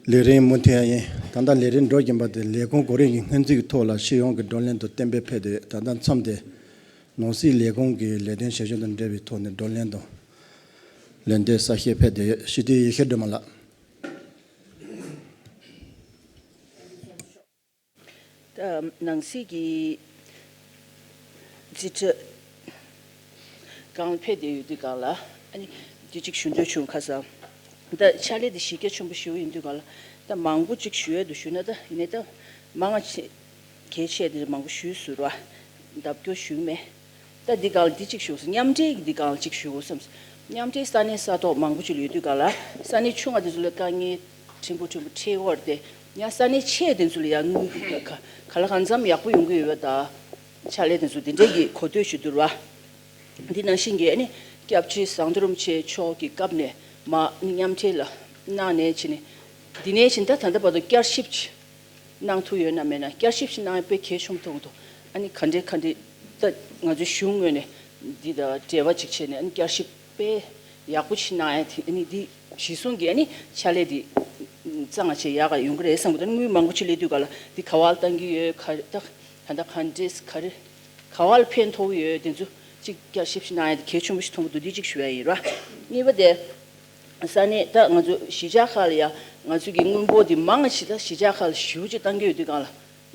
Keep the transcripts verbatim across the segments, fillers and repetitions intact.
ལས་རིམ་མུ་མཐུད་ཡིན། ད་ལྟ་ལས་རིམ་འགྲོ་བཞིན་པ་དེ་ལས་ཁུངས་གོ་རིམ་གྱི་སྔོན་རྩིས་ཀྱི་ཐོག་ལ་སྤྱི་ཡོངས་ཀྱི་བགྲོ་གླེང་དང་གཏན་འབེབས་ཕེབས་ཏེ། ད་ལྟ་མཚམས་དེ་ནང་སྲིད་ལས་ཁུངས་ཀྱི་ལས་དོན་བྱ་སྤྱོད་དང་འབྲེལ་བའི་ཐོག་ནས་བགྲོ་གླེང་དང་ལན་འདེབས་གསལ་བཤད་ཕེབས་ཏེ་ཡོད། སྤྱི་འཐུས་ཡེ་ཤེས་སྒྲོལ་མ་ལགས། ད་ནང་སྲིད་ཀྱི་རྩིས་ཁྲ་སྒང་ལ་ཕེབས་བསྡད་ཡོད་དུས་སྒང་ལ། ཨ་ནི་དེ་གཅིག་ཞུ་འདོད་བྱུང་། ཁ་སང་ད་ཕྱག་ལས་དེ་གཞི་རྒྱ་ཆེན་པོ་ཞེ་པོ་ཡིན་དུས་སྒང་ལ། ད་མང་པོ་གཅིག་ཞུ་ཡས་འདུག་ཞུས་ན། ད་ཡིན་ནའི་ད་མང་ཆེ་གལ་ཆེ་དེ་མང་པོ་ཞུས་ཟེར་བ་ལྡབ་སྐྱོར་ཞུས་མེད། ད་འདི་སྒང་ལ་འདི་གཅིག་ཞུ་སོང་། མཉམ་འབྲེལ་གྱི་འདི་སྒང་ལ་གཅིག་ཞུ་དགོས་བསམ་སོང་། མཉམ་འབྲེལ་ས་གནས་ས་ཐོག་མང་པོ་ཅིག་ལ་ཡོད་དུས་སྒང་ལ། ས་གནས་ཆུང་བ་དེ་ཚོ་ལ་དཀའ་ངལ་ཕྲན་བུ་ཕྲན་བུ་འཕྲད་ཀྱི་ཡོད་རེད་དེ། ཡང་ས་གནས་ཆེ་དེ་ཚོ་ལ་ཡང་དངུལ་ག་ག་ལ་གང་འཚམ་ཡག་པོ་ཡོང་གི་ཡོད་པ་དང་། ཕྱག་ལས་དེ་ཚོ་དེ་འདྲས་ཀྱི་གོ་ཐོས་ཞུ་འདུག་ར། འདི་ནང་བཞིན་གྱི་ཨ་ནི་སྐྱབས་རྗེ་ཟམ་གདོང་རིན་པོ་ཆེ་མཆོག་གི་སྐབས་ནས་མར་མཉམ་འབྲེལ་ལ་གནང་ནས་བྱས་ནས། འདི་ནས་བྱས་ད་ད་ལྟ་བར་དུ་བསྐྱར་ཞིབ་ཅིག་གནང་ཐུབ་ཡོད་ན་མེད་ན། བསྐྱར་ཞིབ་ཅིག་གནང་ཡ་དཔེ་གལ་ཆེན་པོ་མཐོང་གི་འདུག་ཨ་ནི་ག་འདྲས་ག་འདྲས་ད་ང་ཚོའི་གཞུང་ངོས་ནས་འདི་དང་འབྲེལ་བ་ཅིག་བྱས་ནས། ཨ་ནི་བསྐྱར་ཞིབ་དཔེ་ཡག་པོ་ཅིག་གནང་ཡ་དེ། ཨ་ནི་འདི་གཞི་བཟུང་གི་ཨ་ནི་ཕྱག་ལས་འདི་གཙང་མ་བྱས་ཡག་ག་ཡོང་གི་རེད་བསམ་གི་འདུག་དངུལ་མང་པོ་ཅིག་སླེབས་དུས་སྒང་ལ་འདི་ག་བ་ལ་བཏང་གི་ཡོད། ག་ད་ད་ལྟ་ག་འདྲས་ག་རེ་ག་བ་ལ་ཕན་ཐོགས་ཡོད། དེ་ཚོ་ཅིག་བསྐྱར་ཞིབ་ཅིག་གནང་ཡ་དེ་གལ་ཆེན་པོ་ཞིག་མཐོང་གི་འདུག་འདི་གཅིག་ཞུ་ཡ་ཡིན་ར། གཉིས་པ་དེ། ས་གནས་ད་ང་ཚོ་གཞིས་ཆགས་ཁག་ལ་ཡ་ང་ཚོ་གི་དངུལ་འབོར་འདི་མང་ང་ཅིག་ད་གཞིས་ཆགས་ཁག་ལ་ཞེ་པོ་ཅིག་བཏང་གི་ཡོད་དུས་སྒང་ལ།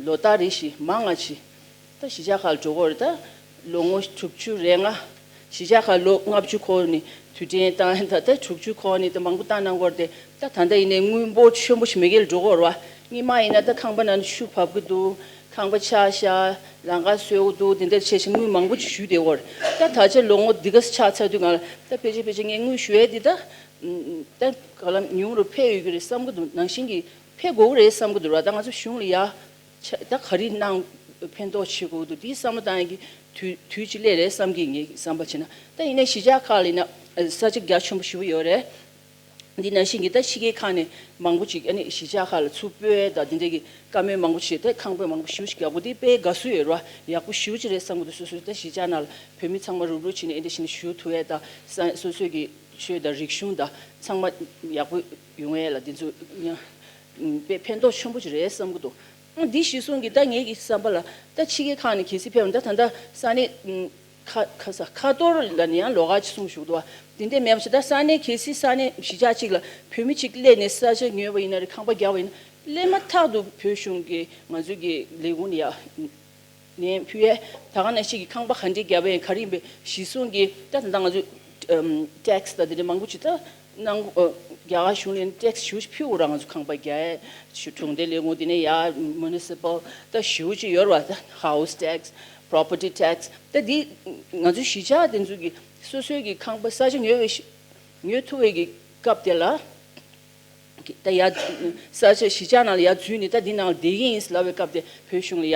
ལོ་ལྟར་རེ་བཞིན་མང་ང་ཅིག་ད་གཞིས་ཆགས་ཁག་ལ་འགྲོ་གི་ཡོད་རེད། ད་ལོ་ངོ་དྲུག་ཅུ་རེ་ལྔ། གཞིས་ཆགས་ཁག་ལོ་ལྔ་བཅུ་འཁོར་ནས་དུས་དྲན་བཏང་། ད་ད་དྲུག་ཅུ་འཁོར་ནས་ད་མང་པོ་བཏང་གནང་གི་ཡོད་རེད་དེ། ད་ད་ལྟ་ཡིན་ནའི་དངུལ་འབོར་ཆེན་པོ་ཞིག་མེད་མཁན་ལ་འགྲོ་གི་ཡོད་རེད་བ། སྔོན་མ་ཡིན་ན་ད་ཁང་པ་ནང་ནས་ཤུགས་བབས་ཀྱི་འདུག་ཁང་པ་ཆག་ཤག་ལམ་ཁ་བཟོས་ཀྱི་འདུག་དེ་འདྲ་བྱས་བྱས་དངུལ་མང་པོ་ཅིག་ཞུས་བསྡད་ཡོད་རེད། ད་ད་ཆ་ལོ་ངོ་འདི་ག་ཚོད་ཆགས་ཚར་དུས་སྒང་ལ། ད་ཕལ་ཆེར་ཕལ་ཆེར་ངས་དངུལ་ཞུ་ཡས་འདི་ད་ད་ག་ལ་ཉུང་རུ་འཕེལ་ཡོད་ཀྱི་རེད་བསམ་གྱི་འདུག་ནང་བཞིན་གྱི་འཕེལ་དགོས་ཀྱི་རེད་བསམ་གྱི་འདུག་ར། ད་ང་ཚོ་གཞུང་ལ་ཡ་ཆ་ད་ག་རེ་གནང་ཕན་ཐོགས་བྱེད་དགོས་འདུག་འདི་བསམ་བློ་བཏང་ཡས་ཀྱི་དུས་དུས་ཅིག་སླེབས་རེད་བསམ་གྱི། ངའི་བསམ་པ་བྱས་ན། ད་ཡིན་ནའི་གཞིས་ཆགས་ཁག་ལ་ཡིན་ན་ས་ཆ་རྒྱ་ཆེན་པོ་ཞེ་པོ་ཡོད་རེད། འདི་ནང་བཞིན་གྱི་ད་ཕྱི་རྒྱལ་ཁག་ནས་མང་པོ་ཅིག་ཨ་ནི་གཞིས་ཆགས་ཁག་ལ་ཚུར་སྤོས་དང་དེ་འདྲ་གི་བཀའ་མོལ་མང་པོ་བྱས། ད་ཁང་པ་མང་པོ་ཞེ་པོ་ཅིག་རྒྱག་དགོས། དེ་དཔེ་དགའ་བསུ་ཡོད་རེད་བ། ཡག་པོ་ཞེ་པོ་ཅིག་རེད་བསམ་གྱི་འདུག་སོ་སོ་ད་གཞིས་ཆགས་ནང་ལ་བོད་མི་ཚང་མ་རུབ་རུབ་བྱས་ནས་ཨེ་འདྲ་བྱས་ནས་བཞུགས་ཐུབ་ཡས་དང་། ས་སོ་སོའི་གི་ཆོས་དང་རིག་གཞུང་དང་ཚང་མ་ཡག་པོ་ཡོང་ཡས་ལ་དེ་ཚོ་ཡང་དཔེ་ཕན་ཐོགས་ཆེན་པོ་ཅིག་རེད་བསམ་གྱི་འདུག་འདི་གཞི་བཟུང་གི་ད་ངེད་ཀྱི་བསམ་པ་ལ། ད་ཕྱི་རྒྱལ་ཁག་ནས་གལ་སྲིད་ཕེབས་ན། ད་ད་ལྟ་ས་གནས་ཁ་ཁ་ས་ཁ་ཐོར་ལ་ནི་ཡང་ལོགས་ཀ་ཅིག་གསུངས་བཞུགས་འདུག་བ། དེ་འདྲས་མེད་པ་ཞིག་ད་ས་གནས་གལ་སྲིད་ས་གནས་གཞིས་ཆགས་གཅིག་ལ་བོད་མི་གཅིག་སླེབས་ནས་ས་ཆ་ཉོས་པ་ཡིན་ན་རེད། ཁང་པ་རྒྱག་པ་ཡིན་ན། སླེབས་མ་ཐག་ཏུ་བོད་གཞུང་གི་ང་ཚོའི་གི་ལས་ཁུངས་ནས་ཡ་ནས་ཕུལ་ཡས། ད་ག་ནང་བཞིན་གྱི་ཁང་པ་ག་འདྲས་རྒྱབ་པ་ཡིན་ག་རེ་ཡིན་པའི་གཞི་བཟུང་གི་ད་ད་ལྟ་ང་ཚོས་ཊེག་སི་དང་དེ་འདྲ་མང་པོ་ཅིག་ད་གནང་། རྒྱ་གར་གཞུང་ལ་ཊེག་སི་ཞེ་པོ་ཅིག་ཕུལ་དགོས་ར། ང་ཚོ་ཁང་པ་རྒྱག་ཡས་གྲོང་སྡེ་ལས་ཁུངས་དེ་ནས་ཡ་མུ་ནི་སི་པལ་ད་ཞེ་པོ་ཅིག་ཡོད་ར་བ། ད་ཧའུ་སི་ཊེག་སི། པོ་རོ་པར་ཊི་ཊེག་སི། ད་འདི་ང་ཚོའི་གཞིས་ཆགས་དེ་ཚོ་གི་སོ་སོའི་གི་ཁང་པ་ས་ཆ་ཉོ་བའི་ཤི་ཉོ་ཐུབ་པའི་གི་སྐབས་དེ་ལ། ད་ཡ་ས་ཆ་གཞིས་ཆགས་ནང་ལ་ཡ་འཛུལ་ནས་ད་འདི་ནང་ལ་བསྡད་ཀྱི་ཡིན་ལབ་པའི་སྐབས་དེ་བོད་གཞུང་ལ་ཡ་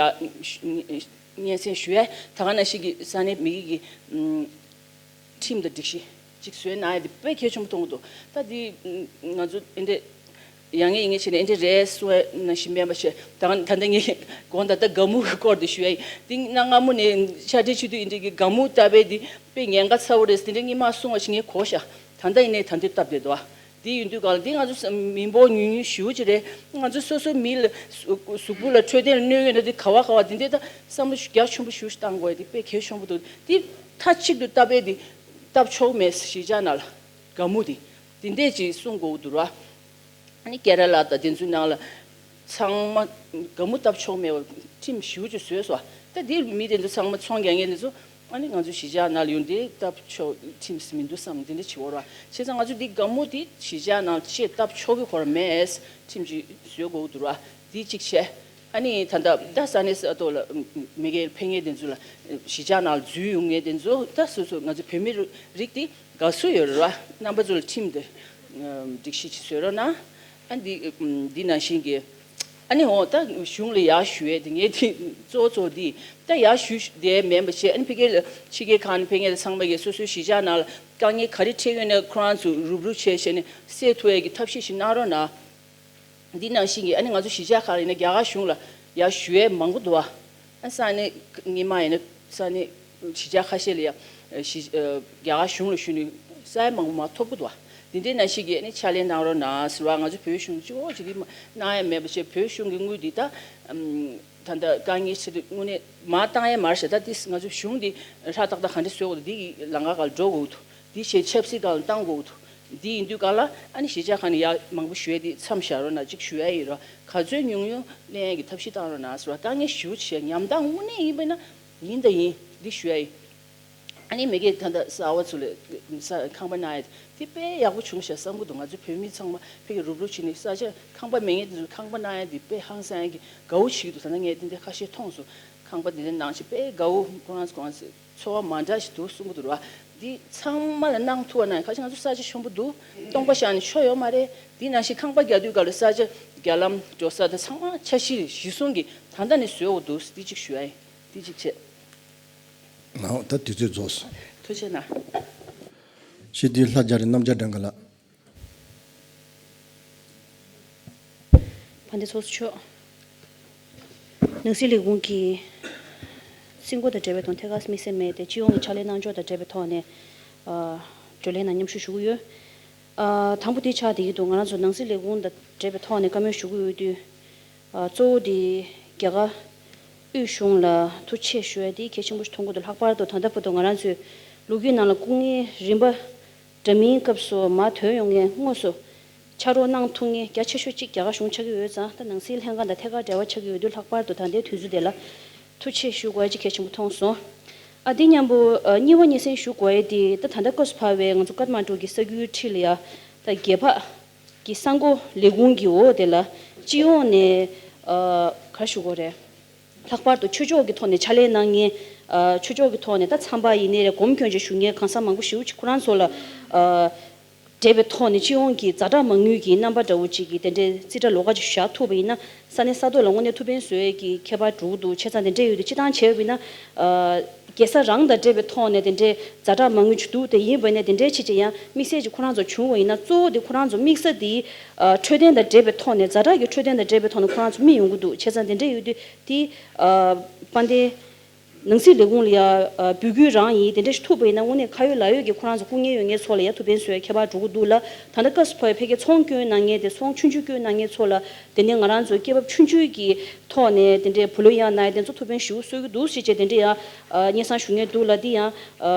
སྙན་སེང་ཞུ་ཡས། ད་ག་ནང་བཞིན་གི་ས་གནས་མི་གི་ཁྲིམས་དང་སྒྲིག་གཞི་ཅིག་བཟོས་གནང་ཡ་དེ་དཔེ་གལ་ཆེན་པོ་མཐོང་གི་འདུག་ད་འདི་ང་ཚོ་ཨེ་འདྲས་ཡ་ངས་ཡིན་ངེས་བྱས་ནས་ཨེ་འདྲས་རེད་གསུང་ཡ་ནང་བཞིན་མིན་པ་བྱས། ད་ད་ལྟ་ངས་དགོངས་དག་ད་དགའ་མོ་གི་སྐོར་དེ་ཞུ་ཡ་ཡིན། འདི་གནའ་སྔ་མོ་ནས་ཕྱག་སྦྲེལ་བྱེད་དུས་ཨེ་འདྲས་ཀྱི་དགའ་མོ་བཏབ་པའི་འདི་དཔེ་ཉེན་ཁ་ཚ་བོ་རེད་ཟེར་དེ་འདྲས་སྔོན་མ་གསུང་བ་ཞིག་ངས་གོ་ཤག་ད་ལྟ་ཡིན་ནའི་ད་འདི་སྟབས་བདེ་འདུག་ཨ། འདི་ཡིན་དུས་ག་ལ་འདི་ང་ཚོ་མི་འབོར་ཉུང་ཉུང་ཞེ་པོ་ཅིག་རེད། ང་ཚོ་སོ་སོ་མི་ལ་གཟུགས་པོ་ལ་འཕྲོད་བསྟེན་ལ་གནོད་ཡོད་ན་འདི་ག་བ་ག་བ་འདི་འདྲས་ད་བསམ་བློ་རྒྱ་ཆེན་པོ་ཞེ་པོ་ཞིག་བཏང་དགོས་ཡ་འདི་དཔེ་གལ་ཆེན་པོ་འདུག་འདི་མཐའ་གཅིག་ཏུ་སྟབས་བདེ་འདི་སྟབས་ཆོག་མེད། གཞིས་ཆགས་ནང་ལ་དགའ་མོ་འདི་འདི་འདྲས་ཅིག་གསུང་དགོས་འདུག་ར། ཨ་ནི་ཀེ་ར་ལ་དང་དེ་ཚོའི་ནང་ལ་ཚང་མ་དགའ་མོ་སྟབས་ཆོག་མེད་པ་ཁྲིམས་ཞེ་པོ་ཅིག་བཟོས་སོང་། ད་འདིར་མི་དེ་ཚོ་ཚང་མ་ཚོང་རྒྱག་མཁན་དེ་ཚོ་ཨ་ནི་ང་ཚོ་གཞིས་ཆགས་ནང་ལ་ཡོང་དེ་སྟབས་ཆོག་ཁྲིམས་མི་འདུག་བསམ་དེ་འདྲ་བྱེད་འོར་བ། བྱས་ཙང་ང་ཚོ་འདི་དགའ་མོ་དེ་གཞིས་ཆགས་ནང་བཤད་སྟབས་ཆོག་གི་ཁོ་ར་མེད། ཁྲིམས་ཅིག་བཟོས་དགོས་འདུག་ར། འདི་གཅིག་བྱས། ཨ་ནི་ད་ལྟ་ད་ས་གནས་ས་ཐོག་ལ་མི་སྒེར་ཕེབས་མཁན་དེ་ཚོ་ལ་གཞིས་ཆགས་ནང་ལ་འཛུལ་ཡོང་མཁན་དེ་ཚོ་ད་སོ་སོ་ང་ཚོ་བོད་མི་རིགས་དེ་དགའ་བསུ་ཡོད་རེད་བ། རྣམ་པ་ཚོ་ལ་ཁྲིམས་དེ་སྒྲིག་གཞི་ཅིག་བཟོས་རོགས་གནང་། ཨ་འདི་འདི་ནང་བཞིན་གྱི་ཨ་ནི་འོ་ད་གཞུང་ལ་ཡར་ཞུ་ཡས་དེ་ངས་དེ་གཙོ་བོ་གཙོ་བོ་འདི་ད་ཡར་ཞུ་བསྡད་མེད་པ་བྱས། ཨ་ནི་ཕ་གིར་ཕྱི་རྒྱལ་ཁག་ནས་ཕེབས་མཁན་ལ་ཚང་མ་གིས་སོ་སོའི་གཞིས་ཆགས་ནང་ལ་དཀའ་ངལ་ག་རེ་འཕྲད་ཡོད་ན་ཁོ་རང་ཚོ་རུབ་རུབ་བྱས་བྱས་ནས་སེལ་ཐུབ་ཡས་ཀྱི་ཐབས་ཤེས་ཤིག་གནང་རོགས་གནང་། འདི་ནང་བཞིན་གྱི་ཨ་ནི་ང་ཚོ་གཞིས་ཆགས་ཁག་ལ་ཡིན་ན་རྒྱ་གར་གཞུང་ལ་ཡར་ཞུ་ཡས་མང་པོ་འདུག་བ། ཨ་ས་གནས་སྔོན་མ་ཡིན་ན་ས་གནས་གཞིས་ཆགས་ཁ་ཤས་ལ་ཡ་གཞིས་རྒྱ་གར་གཞུང་ལ་ཞུས་ནས་ས་ཡ་མང་པོ་མར་ཐོབ་ཀྱི་འདུག་བ། འདི་འདྲའི་ནང་བཞིན་གྱི་ནི་ཕྱག་ལས་གནང་རོགས་གནང་ཟེར་བ། ང་ཚོ་བོད་གཞུང་གཅིག་པོ་གཅིག་གིས་གནང་ཡ་མེད་པ་བྱས། བོད་གཞུང་གི་དངུལ་འདི་ད་ཨམ་ད་ལྟ་དཀའ་ངལ་ཆེ་དུས་དངོས་གནས་མར་བཏང་ཡ་མ་རེད་ཤག་ད་འདི་ང་ཚོ་གཞུང་འདི་ཧྲ་ཏག་ཏག་ག་འདྲ་བཟོ་དགོས་འདུག་འདི་གི་ལམ་ཁ་སྒང་ལ་འགྲོ་དགོས་འདུག་འདི་བྱས་ཆབ་སྲིད་སྒང་ལ་བཏང་དགོས་འདུག་འདི་ཡིན་དུས་སྒང་ལ་ཨ་ནི་གཞིས་ཆགས་ཁག་ནས་ཡར་མང་པོ་ཞུ་ཡ་འདི་མཚམས་བཞག་རོགས་གནང་གཅིག་ཞུ་ཡ་ཡིན་རོགས། ག་ཚོད་ཉུང་ཉུང་ལེན་ཡ་གི་ཐབས་ཤེས་བཏང་རོགས་གནང་ཟེར་བ། དཀའ་ངལ་ཞེ་པོ་ཅིག་བྱས། ཉམས་ཐག་དངོས་གནས་ཡིན་པ་ཡིན་ན་ཡིན་དང་ཡིན། འདི་ཞུ་ཡ་ཡིན། ཨ་ནི་མ་གི་ད་ལྟ་གསར་པ་ཚོ་ལ་ས་ཁང་པ་གནང་ཡ་དེ་དཔེ་ཡག་པོ་བྱུང་ཤག་བསམ་གྱི་འདུག་ང་ཚོ་བོད་མི་ཚང་མ་ཕ་གི་རུབ་རུབ་བྱས་ནས་ས་ཆ་ཁང་པ་མེད་མཁན་དེ་ཚོ་ཁང་པ་གནང་ཡ་དེ་དཔེ་ཧང་སང་ཡ་གི་དགའ་བོ་བྱེད་ཀྱི་འདུག་ད་ལྟ་ངས་དེ་འདྲ་ཁ་ཤས་མཐོང་སོང་། ཁང་པ་དེ་འདྲ་གནང་བྱས་དཔེ་དགའ་བོ། ཁོ་རང་ཚོ་ཁོ་རང་ཚོ་ཚོར་བ་མ་འདྲ་ཞིག་འདུག་གསུང་གི་འདུག་ར། འདི་ཚང་མ་ལ་གནང་ཐུབ་པ་གནང་ཡ། ཁ་ཤས་ང་ཚོ་ས་ཆ་ཆེན་པོ་འདུག་སྟོང་པ་བཞག་ནས་ཆོ་ཡོད་མ་རེད། འདི་ནང་བཞིན་ཁང་པ་རྒྱག་དུས་སྒང་ལ་ས་ཆ་རྒྱ་ལམ་འགྲོ་ས་དང་ཚང་མ་འཆར་གཞི་གཞི་བཟུང་གིས་ད་ལྟ་ནས་བཟོ་དགོས་འདུག་འདི་གཅིག་ཞུ་ཡ་ཡིན། འདི་གཅིག་བྱས། ལགས་ད་དུས་ཚོད་རྫོགས་སོང་། ཐུགས་རྗེ་གནང་། ཞི་བདེའི་ལྷ་རྒྱ་རི་རྣམ་རྒྱལ་སྒྲོན་དཀར་ལགས། དཔལ་ལྡན་ཚོགས་གཙོ་མཆོག་ནང་སྲིད་ལས་ཁུངས་ཀྱི་སྲིད་འགོ་དང་འབྲེལ་བའི་ཐོག་ཐད་ཀར་དམིགས་བསལ་མེད་དེ། སྤྱི་ཡོངས་ཀྱི་ཕྱག་ལས་གནང་ཕྱོགས་དང་འབྲེལ་བའི་ཐོག་ནས་ཨ་བགྲོ་གླེང་ནང་མཉམ་ཞུགས་ཞུ་གི་ཡོད། ཨ་དང་པོ་དེ་ཆགས་བསྡད་ཀྱི་འདུག་ང་རང་ཚོ་ནང་སྲིད་ལས་ཁུངས་དང་འབྲེལ་བའི་ཐོག་ནས་བཀའ་མོལ་ཞུ་གི་ཡོད་དུས། ཨ་གཙོ་བོ་དེ་རྒྱ་གར་དབུས་གཞུང་ལ་ཐུགས་རྗེ་ཆེ་ཞུ་ཡ་དེ་གལ་ཆེན་པོ་ཞིག་མཐོང་གི་འདུག་ལྷག་པར་དུ་ད་ལྟ་བར་དུ་ང་རང་ཚོའི་ལོ་རྒྱུས་ནང་ལ་སྐུ་ངལ་རིམ་པ་འདྲ་མིན་སྐབས་སུ་མར་ཐོན་ཡོང་མཁན། དངོས་སུ་ཕྱག་རོགས་གནང་ཐུབ་མཁན་རྒྱ་ཆེ་ཤོས་གཅིག་རྒྱ་གར་གཞུང་ཆགས་ཀྱི་ཡོད་ཙང་། ད་ནང་སྲིད་ལྷན་ཁང་དང་ཐད་ཀར་འབྲེལ་བ་ཆགས་ཀྱི་ཡོད་དུས། ལྷག་པར་དུ་ད་ལྟའི་དུས་ཚོད་དེ་ལ་ཐུགས་རྗེ་ཆེ་ཞུ་དགོས་ཡ་གཅིག་གལ་ཆེན་པོ་མཐོང་སོང་། ཨ་དེ་མཉམ་པོ་ཨ་གཉིས་པ་སྙན་སེང་ཞུ་དགོས་ཡ་དེ། ད་ད་ལྟ་སྐབས་སུ་བབས་པའི་ང་ཚོ་ཀཏ་མན་ཌུ་གི་ས་ཁུལ་ཁྲི་ལ་ཡ་ད་རྒྱལ་འཕགས་ཀྱི་གསར་འགོད་ལས་ཁུངས་ཀྱི་འོག་དེ་ལ་སྤྱི་ཡོངས་ནས་ཨ་ག་རེ་ཞུ་དགོས་རེད། ལྷག་པར་དུ་ཆོས་ཕྱོགས་ཀྱི་ཐོག་ནས་ཕྱག་ལས་གནང་མཁན། ཨ་ཆོས་ཕྱོགས་ཀྱི་ཐོག་ནས་ད་མཚམས་པ་ཡིན་ནའི་རེད། གོམ་གྱོན་ཅིག་བཞུགས་མཁན་གང་ཟག་མང་པོ་ཞེ་པོ་ཅིག་ཁོ་རང་ཚོ་ལ་ཨ་འབྲེལ་བའི་ཐོག་ནས་སྤྱི་ཡོངས་ཀྱི་ཛ་དྲག་མ་དངུལ་གྱི་རྣམ་པ་འདྲ་བོ་ཅིག་གི་དེ་འདྲའི་རྩིས་ཁྲ་ལོགས་ཀ་ཅིག་བཞག་ཐུབ་པ་ཡིན་ན། ས་གནས་ས་ཐོག་ལ་དངོས་གནས་ཐུགས་ཕན་གསོས་ཡས་ཀྱི་ཁྱད་པར་འགྲོ་གི་འདུག་བྱས་ཙང་དེ་འདྲ་ཡོད་དུས་སྤྱིར་བཏང་བྱས་པ་ཡིན་ན། ཨ་རྒྱལ་ས་རང་དང་འབྲེལ་བའི་ཐོག་ནས་དེ་འདྲའི་ཛ་དྲག་མ་དངུལ་ཅིག་འདུག་དེ་ཡིན་པ་ཡིན་ན་དེ་འདྲའི་ཆེད་ཅིག་ཡང་དམིགས་བསལ་ཅིག་ཁོ་རང་ཚོ་བྱུང་བ་ཡིན་ན། གཙོ་བོ་དེ་ཁོ་རང་ཚོ་དམིགས་ས་དེ་ཨ་འཕྲོད་བསྟེན་དང་འབྲེལ་བའི་ཐོག་ནས། ཛ་དྲག་གི་འཕྲོད་བསྟེན་དང་འབྲེལ་བའི་ཐོག་ནས་ཁོ་རང་ཚོ་དམིགས་ཡོང་གི་འདུག་བྱས་ཙང་དེ་འདྲ་ཡོད་དུས་དེ་ཨ་དཔལ་ལྡན་ནང་སྲིད་ལས་ཁུངས་ལ་ཡ་ཨ་འབོད་སྐུལ་རང་ཡིན། དེ་འདྲ་ཞིག་ཐུབ་པ་ཡིན་ན་དངོས་གནས་ཁ་ཡོད་ལག་ཡོད་ཀྱི་ཁོ་རང་ཚོ་སྐུ་ངལ་ཡོད་མཁན་ཚོ་ལ་ཡ་ཐུགས་ཕན་གསོས་ཡ་ཁྱད་པར་འགྲོ་གི་འདུག་ལ། ད་ལྟ་སྐབས་སུ་བབས་པའི་ཕ་གིའི་ཚོང་སྐྱོན་གནང་མཁན་དེ། ཚོང་ཆུང་ཆུང་སྐྱོན་གནང་མཁན་ཚོ་ལ་དེ་ནས་ང་རང་ཚོའི་སྐྱེད་འབབ་ཆུང་ཆུང་གི་ཐོག་ནས་དེ་འདྲའི་བུ་ལོན་ཡར་གནང་ཡ་དེ་ཚོ་ཐུགས་ཕན་ཞེ་པོ་གསོས་ཀྱི་འདུག་ཟེར་བྱས་དེ་འདྲ་ཡ་ཨ་སྙན་སེང་ཞུ་མཁན་འདུག་ལ། དེ་ཡང་ཨ་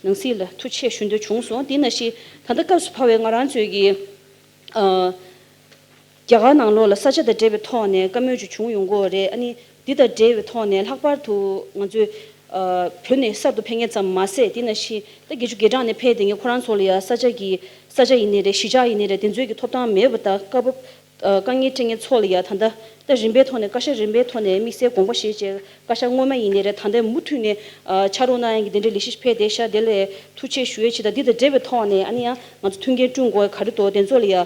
ནང་སྲིད་ལ་ཐུགས་རྗེ་ཆེ་ཞུ་འདོད་བྱུང་སོང་། དེ་ནང་བཞིན་ད་ལྟ་སྐབས་སུ་བབས་པའི་ང་རང་ཚོའི་གི་ཨ་རྒྱ་གར་ནང་ལོགས་ལ་ས་ཆ་དང་འབྲེལ་བའི་ཐོག་ནས་བཀའ་མོལ་ཅིག་བྱུང་ཡོང་གི་ཡོད་རེད། ཨ་ནི་འདི་དང་འབྲེལ་བའི་ཐོག་ནས་ལྷག་པར་དུ་ང་ཚོས་ཨ་བོད་ནས་གསར་དུ་ཕེབས་མཁན་ཙམ་མ་ཟད། དེ་ནང་བཞིན་ད་བརྒྱད་ཅུ་གྱ་གྲངས་ནས་ཕེབས་བསྡད་མཁན་ཁོ་རང་ཚོ་ལ་ཡ་ས་ཆ་གི་ས་ཆ་ཡིན་ནའི་རེད། གཞིས་ཆགས་ཡིན་ནའི་རེད། དེ་ཚོའི་གི་ཐོབ་ཐང་མེད་པ་དང་། སྐབས་བབ་ཨ་དཀའ་ངལ་འཕྲད་མཁན་ཚོ་ལ་ཡ་ད་ལྟ་ད་རིམ་པའི་ཐོག་ནས། བཀའ་ཤག་རིམ་པའི་ཐོག་ནས་དམིགས་བསལ་དགོངས་པ་བཞེས་བྱས། བཀའ་ཤག་སྔོན་མ་ཡིན་ནའི་རེད། ད་ལྟ་མུ་མཐུད་ནས་ཨ་ཕྱག་རོགས་གནང་ཡག་གི་དེ་འདྲའི་ལས་གཞི་ཕེབས་བསྡད་ཤག་དེ་ལ་ཐུགས་རྗེ་ཆེ་ཞུ་ཡས་ཆེད་དང་། འདི་དང་འབྲེལ་བའི་ཐོག་ནས་ཨ་ནི་ཡང་ང་ཚོ་མཐུན་རྐྱེན་བསྐྲུན་དགོས་ཡ་ག་རེ་འདུག་དེ་ཚོ་ལ་ཡ་ཨ་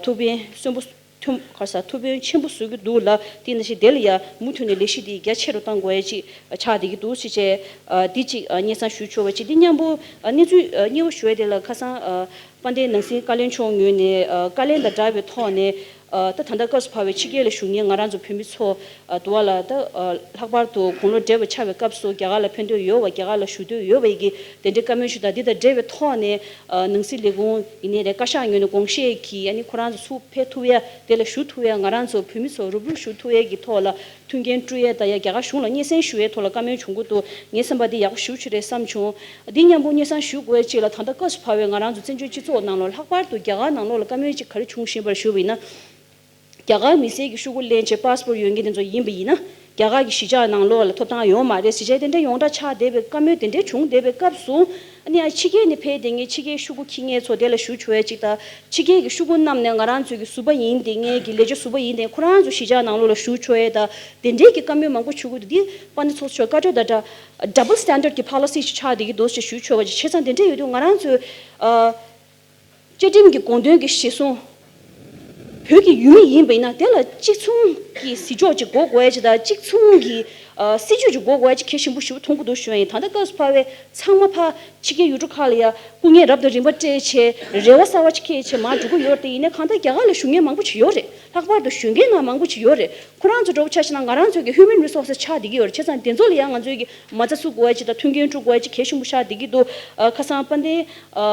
ཐུགས་ཕན་གསོན་པོ་ཐུབ། ག་རེ་ཟ། ཐུགས་ཕན་ཆེན་པོ་གསོས་ཀྱི་འདུག་ལ། དེ་ནང་བཞིན་དེ་ལ་ཡ་མུ་མཐུད་ནས་ལས་གཞི་འདི་རྒྱ་ཆེ་རུ་གཏང་དགོས་ཡ་ཅིག་ཆགས་བསྡད་ཀྱི་འདུག་ཟེར་བྱས་ཨ་འདི་ཅིག་ཨ་སྙན་སེང་ཞུ་ཆོག་པ་ཅིག་འདི་མཉམ་པོ་ཨ་གནས་ཚུལ་ཨ་གཉིས་པ་ཞུ་ཡ་དེ་ལ་ཁ་སང་ཨ་དཔལ་ལྡན་ནང་སྲིད་བཀའ་བློན་མཆོག་ངོས་ནས་ཨ་བཀའ་ལན་དང་སྦྲགས་པའི་ཐོག་ནས། ཨ་ད་ད་ལྟ་སྐབས་སུ་བབས་པའི་ཕྱི་རྒྱལ་ལ་བཞུགས་མཁན་ང་རང་ཚོ་བོད་མི་ཚོ་ཨ་དུ་བ་ལ། ད་ཨ་ལྷག་པར་དུ་དགུང་ལོ་བགྲེས་པ་ཆགས་པའི་སྐབས་སུ་རྒྱ་གར་ལ་ཕན་འདོད་ཡོད་པ། རྒྱ་གར་ལ་བཞུགས་འདོད་ཡོད་པ་ཡི་གི་དེ་འདྲའི་བཀའ་མོལ་ཞུ་དང་། འདི་དང་འབྲེལ་བའི་ཐོག་ནས་ཨ་ནང་སྲིད་ལས་ཁུངས་ཡིན་ནའི་རེད། བཀའ་ཤག་ངོས་ནས་དགོངས་བཞེས་ཀྱིས་ཨ་ནི་ཁོ་རང་ཚོ་ཚུར་ཕེབས་ཐུབ་ཡ། དེ་ལ་བཞུགས་ཐུབ་ཡ། ང་རང་ཚོ་བོད་མི་ཚོ་རུབ་རུབ་བཞུགས་ཐུབ་ཡ་གི་ཐོག་ལ་མཐུན་རྐྱེན་བསྐྲུན་ཡ་དང་། ཡ་རྒྱ་གར་གཞུང་ལ་སྙན་སེང་ཞུ་ཡའི་ཐོག་ལ་བཀའ་མོལ་བྱུང་གི་འདུག་ངའི་བསམ་པ་འདི་ཡག་པོ་ཞེ་པོ་ཅིག་རེད་བསམ་བྱུང་། འདི་མཉམ་པོ་སྙན་སེང་ཞུ་དགོས་ཡ་ཅིག་ལ། ད་ལྟ་སྐབས་སུ་བབས་པའི་ང་རང་ཚོ་བཙན་བྱོལ་སྤྱི་ཚོགས་ནང་ལོགས། ལྷག་པར་དུ་རྒྱ་གར་ནང་ལོགས་ལ་བཀའ་མོལ་ཅིག་ག་རེ་བྱུང་བཞིན་པ་རེད་ཞུ་བ་ཡིན་ན། རྒྱ་གར་མི་སེར་གྱི་ཤོག་གུ་ལེན་བྱས་པཱ་སི་པོར་ཡོད་མཁན་དེ་ཚོ་ཡིན་པ་ཡིན་ན། རྒྱ་གར་གྱི་གཞིས་ཆགས་ནང་ལོགས་ལ་ཐོབ་ཐང་ཡོད་མ་རེད་ཟེར་བྱས་དེ་འདྲ་ཡོངས་གྲགས་ཆགས་བསྡད་པའི་བཀའ་མོལ་དེ་འདྲ་བྱུང་བསྡད་པའི་སྐབས་སུ། ཨ་ནི་ཡང་ཕྱི་རྒྱལ་ནས་ཕེབས་བསྡད་མཁན་ཕྱི་རྒྱལ་ཤོག་གུ་འཁྱེར་མཁན་ཚོ་དེ་ལ་ཞུ་ཆོག་ཡ་ཅིག་དང་། ཕྱི་རྒྱལ་གྱི་ཤོག་གུ་བསྣམས་ནས་ང་རང་ཚོའི་གི་ཟུར་པ་ཡིན་བསྡད་མཁན་གྱི་ལས་བྱེད་ཟུར་པ་ཡིན་བསྡད་མཁན་ཁོ་རང་ཚོ་གཞིས་ཆགས་ནང་ལོགས་ལ་ཞུ་ཆོག་ཡ་དང་། དེ་འདྲའི་གི་བཀའ་མོལ་མང་པོ་ཞུ་གི་འདུག་འདི་དཔལ་ལྡན་ཚོགས་གཙོ་མཆོག་བཀའ་འཁྲོལ་དང་སྦྲགས། ཌབ་བལ་སི་ཊན་ཌར་ཌི་གི་པོ་ལི་སི་ཞིག་ཆགས་བསྡད་ཀྱི་འདུག་ཅེས་ཞུ་ཆོག་པ་ཅིག་བྱས་ཙང་། དེ་འདྲ་ཡོད་དུས་ང་རང་ཚོས་ཨ། བཅའ་ཁྲིམས་ཀྱི་དགོངས་དོན་གྱི་གཞིར་བཟུང་། བོད་ཀྱི་ཡུལ་མི་ཡིན་པ་ཡིན་ན་དེ་ལ་གཅིག་མཚུངས་ཀྱི་གཟི་ཆོག་ཅིག་དགོས་དགོས་ཡ་ཅིག་དང་། གཅིག་མཚུངས་ཀྱི་ཨ་སྲིད་ཇུས་ཅིག་དགོས་དགོས་ཡ་ཅིག་གལ་ཆེན་པོ་ཞེ་པོ་མཐོང་གི་འདུག་ཞུ་ཡ་ཡིན། ད་ལྟ་སྐབས་སུ་བབས་པའི་ཚང་མ་ཕར་ཕྱི་རྒྱལ་ཡུལ་གྲུ་ཁག་ལ་ཡ་སྐུ་ངལ་རབ་དང་རིམ་པ་སྤྲད་བྱས། རེ་བ་གསར་པ་ཅིག་འཁྱེར་བྱས་མར་འགྲོ་གི་ཡོད་རེད། དེ་ཡིན་ནའི་གང་ལྟར་རྒྱ་གར་ལ་བཞུགས་མཁན་མང་པོ་ཅིག་ཡོད་རེད། ལྷག་པར་དུ་གཞོན་སྐྱེས་ནང་མང་པོ་ཅིག་ཡོད་རེད། ཁོ་རང་ཚོ་འདྲ་པོ་ཆ་བཞག་ན་ང་རང་ཚོའི་གི་human resources ཆགས་བསྡད་ཀྱི་ཡོད་རེད། བྱས་ཙང་དེ་ཚོ་ལ་ཡང་ང་ཚོའི་གི་མ་རྩ་བཙུགས་དགོས་ཡ་ཅིག་དང་མཐུན་རྐྱེན་སྤྲོད་དགོས་ཡ་ཅིག་གལ་ཆེན་པོ་ཆགས་བསྡད་ཀྱི་འདུག་ཨ། ཁ་སང་དཔལ་ལྡན་ཨ་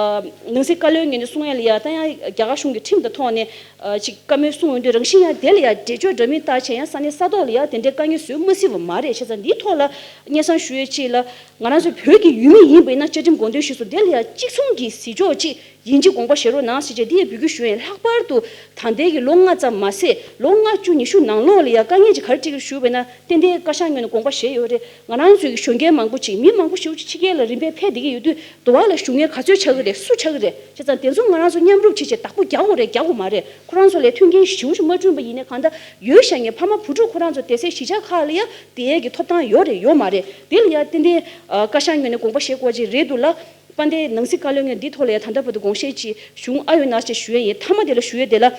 ནང་སྲིད་བཀའ་བློན་ངོས་ནས་གསུང་ཡ་ལ་ཡ་ད་ཡང་རྒྱ་གར་གཞུང་གི་ཁྲིམས་དང་ཐོག་ནས་ཨ་ཅིག་བཀའ་མོལ་གསུང་ཡོང་དུས་རང་བཞིན་ཡང་དེ་ལ་ཡ་འགྲེལ་བརྗོད་འདྲ་མིན་བཏང་བྱས་ཡང་ས་གནས་ས་ཐོག་ལ་ཡ་དེ་འདྲའི་དཀའ་ངལ་བཟོ་མ་སྲིད་པ་མ་རེད། བྱས་ཙང་འདིའི་ཐོག་ལ་སྙན་སེང་ཞུ་ཡས་ཅིག་ལ་ང་རང་ཚོ་བོད་ཀྱི་ཡུལ་མི་ཡིན་པ་ཡིན་ན་བཅའ་ཁྲིམས་དགོངས་དོན་གཞིར་བཟུང་དེ་ལ་ཡ་གཅིག་མཚུངས་ཀྱི་གཟིགས་ཕྱོགས་ཅིག་ཡིན་གཅིག་དགོངས་པ་བཞེས་རོགས་གནང་ཟེར་བྱས་འདི་ཡང་འབོད་སྐུལ་ཞུ་ཡ་ཡིན། ལྷག་པར་དུ་ད་ལྟའི་གི་ལོ་ལྔ་ཙམ་མ་ཟད་ལོ་ལྔ་བཅུ་ཉི་ཤུ་ནང་ལོགས་ལ་ཡ་དཀའ་ངལ་ཅིག་ག་རེ་འཕྲད་ཀྱི་ཞུས་པ་ཡིན་ན་ཏན་ཏན་བཀའ་ཤག་ངོས་ནས་དགོངས་པ་བཞེས་ཡོད་རེད། ང་རང་ཚོའི་གི་གཞོན་སྐྱེས་མང་པོ་ཅིག་མི་མང་པོ་ཞེ་པོ་ཅིག་ཕྱི་རྒྱལ་ལ་རིམ་པས་ཕེབས་བསྡད་ཀྱི་ཡོད་དུས་དུ་བ་ལ་བཞུགས་མཁན་ག་ཚོད་ཆགས་ཀྱི་རེད། སུ་ཆགས་ཀྱི་རེད། བྱས་ཙང་དེ་ཚོ་ང་རང་ཚོ་མཉམ་རུབ་བྱས་བྱས་བདག་པོ་རྒྱག་དགོས་རེད། རྒྱག་དགོས་མ་རེད། ཁོ་རང་ཚོ་ལ་མཐུན་རྐྱེན་ཞེ་པོ་ཅིག་མ་བསྐྲུན་པ་ཡིན་ནའི་གང་ལྟར་ཡོད་བཞག་མཁན་ཕ་མ་བུ་ཕྲུག་ཁོ་རང་ཚོ་བསྡད་སའི་གཞིས་ཆགས་ཁག་ལ་ཡ་དེ་ཡས་ཀྱི་ཐོབ་ཐང་ཡོད་རེད་ཡོད་མ་རེད། དེ་ལ་ཡ་ཏན་ཏན་ཨ་བཀའ་ཤག་ངོས་ནས་དགོངས་པ་བཞེས་དགོས་ཅིག་རེད་འདུག་ལ། དཔལ་ལྡན་ནང་སྲིད་བཀའ་བློན་ངོས་འདི་ཐོག་ལ་ཡ་ད་ལྟ་བར་དུ་དགོངས་བཞེས་ཅིག་བྱུང་ཨ་ཡོད་ན་ཅིག་ཞུ་ཡ་ཡིན། མཐའ་མ་དེ་ལ་ཞུ་ཡ་དེ་ལ།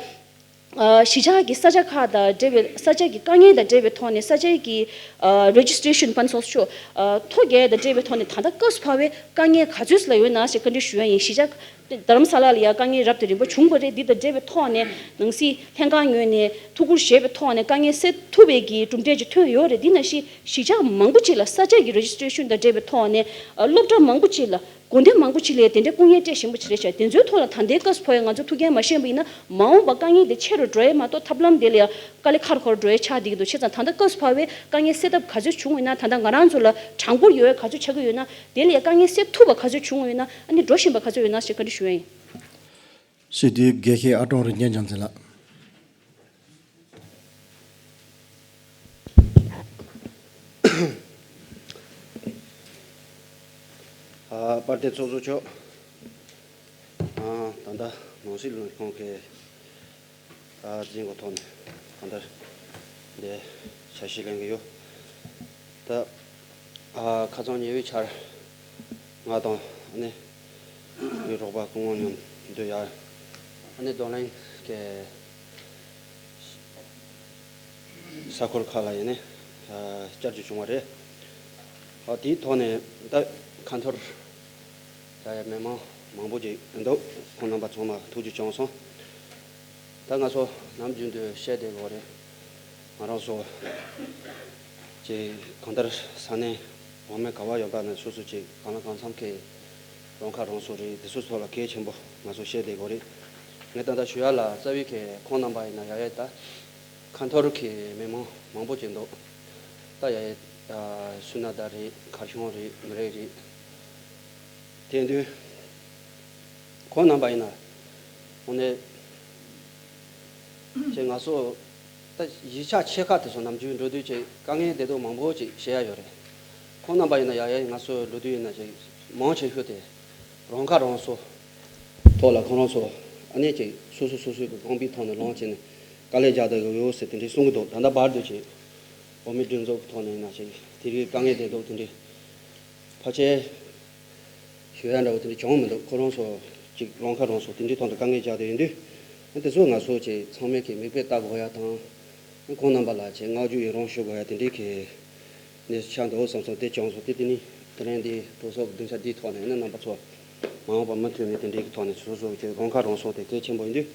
ཨ་གཞིས་ཆགས་ཀྱི་ས་ཆ་ཁག་དང་འབྲེལ་བའི་ས་ཆ་གི་དཀའ་ངལ་དང་འབྲེལ་བའི་ཐོག་ནས་ས་ཆ་གི་ཨ་registration ཕན་ཚོགས་ཆོག་ཨ་ཐོ་བརྒྱབ་དང་འབྲེལ་བའི་ཐོག་ནས་ད་ལྟ་སྐབས་སུ་བབས་པའི་དཀའ་ངལ་ག་ཚོད་ལ་ཡོད་ན་ཞེས་བཀའ་འདྲི་ཞུ་ཡ་ཡིན། གཞིས་ཆགས་རྡ་རམ་ས་ལ་ལ་ཡ་དཀའ་ངལ་རབ་དང་རིམ་པ་བྱུང་བ་རེད། འདི་དང་འབྲེལ་བའི་ཐོག་ནས་ནང་སྲིད་ལྷན་ཁང་ངོས་ནས་ཐུགས་ཁུར་བཞེས་པའི་ཐོག་ནས་དཀའ་ངལ་སེལ་ཐུབ་པའི་གི་གྲུབ་འབྲས་ཅིག་ཐོན་ཡོད་རེད། འདི་ནང་བཞིན་གཞིས་ཆགས་མང་པོ་ཅིག་ལ་ས་ཆ་གི་registration དང་འབྲེལ་བའི་ཐོག་ནས་ཨ་སློབ་གྲྭ་མང་པོ་ཅིག་ལ་དགོན་སྡེ་མང་པོ་ཅིག་ལ་དེ་འདྲའི་སྐུ་ངལ་འཕྲད་བཞིན་པ་ཅིག་རེད་ཤག་དེ་ཚོའི་ཐོག་ལ་ད་ལྟའི་སྐབས་སུ་བབས་ཡ་ང་ཚོ་ཐུགས་འགན་མ་བཞེས་པ་ཡིན་ན་མ་འོངས་པ་དཀའ་ངལ་དེ་ཆེ་རུ་འགྲོ་ཡ་མ་གཏོགས་ཐབས་ལམ་དེ་ལ་ཡ་དཀའ་ལས་ཁག་རུ་ཁག་རུ་འགྲོ་ཡ་ཆགས་བསྡད་ཀྱི་འདུག་བྱས་ཙང་ད་ལྟ་སྐབས་སུ་བབས་པའི་དཀའ་ངལ་སེལ་ཐབས་ག་ཚོད་བྱུང་ཡོད་ན། ད་ལྟ་ང་རང་ཚོ་ལ་གྲངས་འབོར་ཡོད་ཡ་ག་ཚོད་ཆགས་ཀྱི་ཡོད་ན། དེ་ལ་ཡ་དཀའ་ངལ་སེལ་ཐུབ་པ་ག་ཚོད་བྱུང་ཡོད་ན། ཨ་ནི་འགྲོ་བཞིན་པ་ག་ཚོད་ཡོད་ན་ཞེས་བཀའ་འདྲི་ཞུ་ཡ་ཡིན། སྤྱི་འཐུས་དགེ་བཤེས་ཨ་ཀྲོང་རིག་རྒྱན་བྱམས་བརྩེ་ལགས། ཨ་དཔལ་ལྡན་ཚོགས་གཙོ་མཆོག་ཨ་ད་ལྟ་ནང་སྲིད་བློན་ཁང་གི་ཨ་འཛིན་གོ་ཐོག་ནས་ད་ལྟ་འདི་ཆ་ཤས་ལེན་གི་ཡོད། ད་ཨ་ཁ་སང་ཉེ་བའི་ཆར་ང་དང་ཨ་ནི་ངའི་རོགས་པ་སྐུ་ངོ་མཉམ་དུ་ཡར་ཨ་ནི་རྡོར་གླིང་གི་ས་ཁུལ་ཁག་ལ་ཡིན་ནི་ཨ་བཅར་རྒྱུ་བྱུང་བ་རེད། ཨ་དེའི་ཐོག་ནས་ད་ཁ་འཐོར་ད་ཡ་མི་མང་མང་པོ་ཅིག་འདུག་ཁོང་རྣམ་པ་ཚང་མ་ཐུགས་རྗེ་ཆེ་གནང་སོང་། ད་ང་ཚོ་ནམ་རྒྱུན་དུ་བཤད་བསྡད་དགོས་རེད། ང་རང་ཚོ་ཅིག་གང་ལྟར་ས་གནས་འོག་མའི་ག་བ་ཡོད་པ་ནས་སོ་སོ་ཅིག་གང་ལ་གང་འཚམ་གི་རང་ཁ་རང་གསོ་རེད། དེ་ཚོ་ཐོག་ལ་གལ་ཆེན་པོ་ང་ཚོ་བཤད་བསྡད་དགོས་རེད། ངས་ད་ལྟ་ཞུ་ཡ་ལ་རྩ་བའི་གི་ཁོང་རྣམ་པ་ཡིན་ན་ཡ་ཡ་ད་ཁ་འཐོར་གི་མི་མང་མང་པོ་ཅིག་འདུག་ད་ཡ་ཡ་ཨ་སུ་ན་ད་རེད། མཁར་གཞོང་རེད། མི་རིགས་རེད། དེ་དུས་ཁོང་རྣམ་པ་ཡིན་ན་དངོས་གནས་ཅིག་ང་ཚོ་ད་གཞིས་ཆགས་ཆེ་ཁག་དེ་ཚོ་ནམ་རྒྱུན་འགྲོ་དུས་ཅིག་དཀའ་ངལ་བདེ་སྡུག་མང་པོ་ཅིག་བཤད་ཡ་ཡོད་རེད། ཁོང་རྣམ་པ་ཡིན་ན་ཡ་ཡ་ང་ཚོ་འགྲོ་དུས་ཡིན་ན་ཅིག་མང་ཆེ་ཤོས་དེ་རང་ཁ་རང་གསོ་ཐོག་ལ་ཁོང་རང་ཚོ་ཨ་ནི་ཅིག་སོ་སོ་སོ་སོའི་གི་རྐང་པའི་ཐོག་ནས་ལངས་བྱས་ནས་དཀའ་ལས་རྒྱག་བསྡད་ཡོད་ཟེར་དེ་འདྲའི་གསུང་གི་འདུག་ད་ལྟ་བར་དུ་ཅིག་བོད་མིའི་སྒྲིག་འཛུགས་ཀྱི་ཐོག་ནས་ཡིན་ན་ཅིག་དེ་རིགས་དཀའ་ངལ་བདེ་སྡུག་དེ་འདྲའི་ཕལ་ཆེར་ཞུ་ཡ་འདྲ་བོ་དེ་འདྲ་བྱུང་མི་འདུག་ཁོ་རང་ཚོ་ཅིག་རང་ཁ་རང་གསོ་དེ་འདྲའི་ཐོག་ཏུ་དཀའ་ངལ་རྒྱག་བསྡད་ཡོད་དུས། དེ་ཚོ་ང་ཚོ་ཅིག་ཚང་མས་ཀྱི་མིག་དཔེ་ལྟ་དགོས་ཡ་དང་། ཁོང་རྣམ་པ་ལ་ཅིག་བསྔགས་བརྗོད་ཡི་རང་ཞུ་དགོས་ཡ་དེ་འདྲའི་གི་གནས་ཚུལ་ཆགས་འདུག་བསམ་སོང་། དེ་བྱུང་སོང་། དེ་དེ་ནི་དེ་རིང་འདི་གྲོས་ཚོགས་ཀྱི་སྡིངས་ཆ་འདིའི་ཐོག་ནས་ནི་རྣམ་པ་ཚོ་མ་འོངས་པ་མུ་མཐུད་ནས་དེ་འདྲའི་གི་ཐོག་ནས་སོ་སོ་ཅིག་རང་ཁ་རང་གསོ་དེ་གལ་ཆེན་པོ་ཡིན་དུས།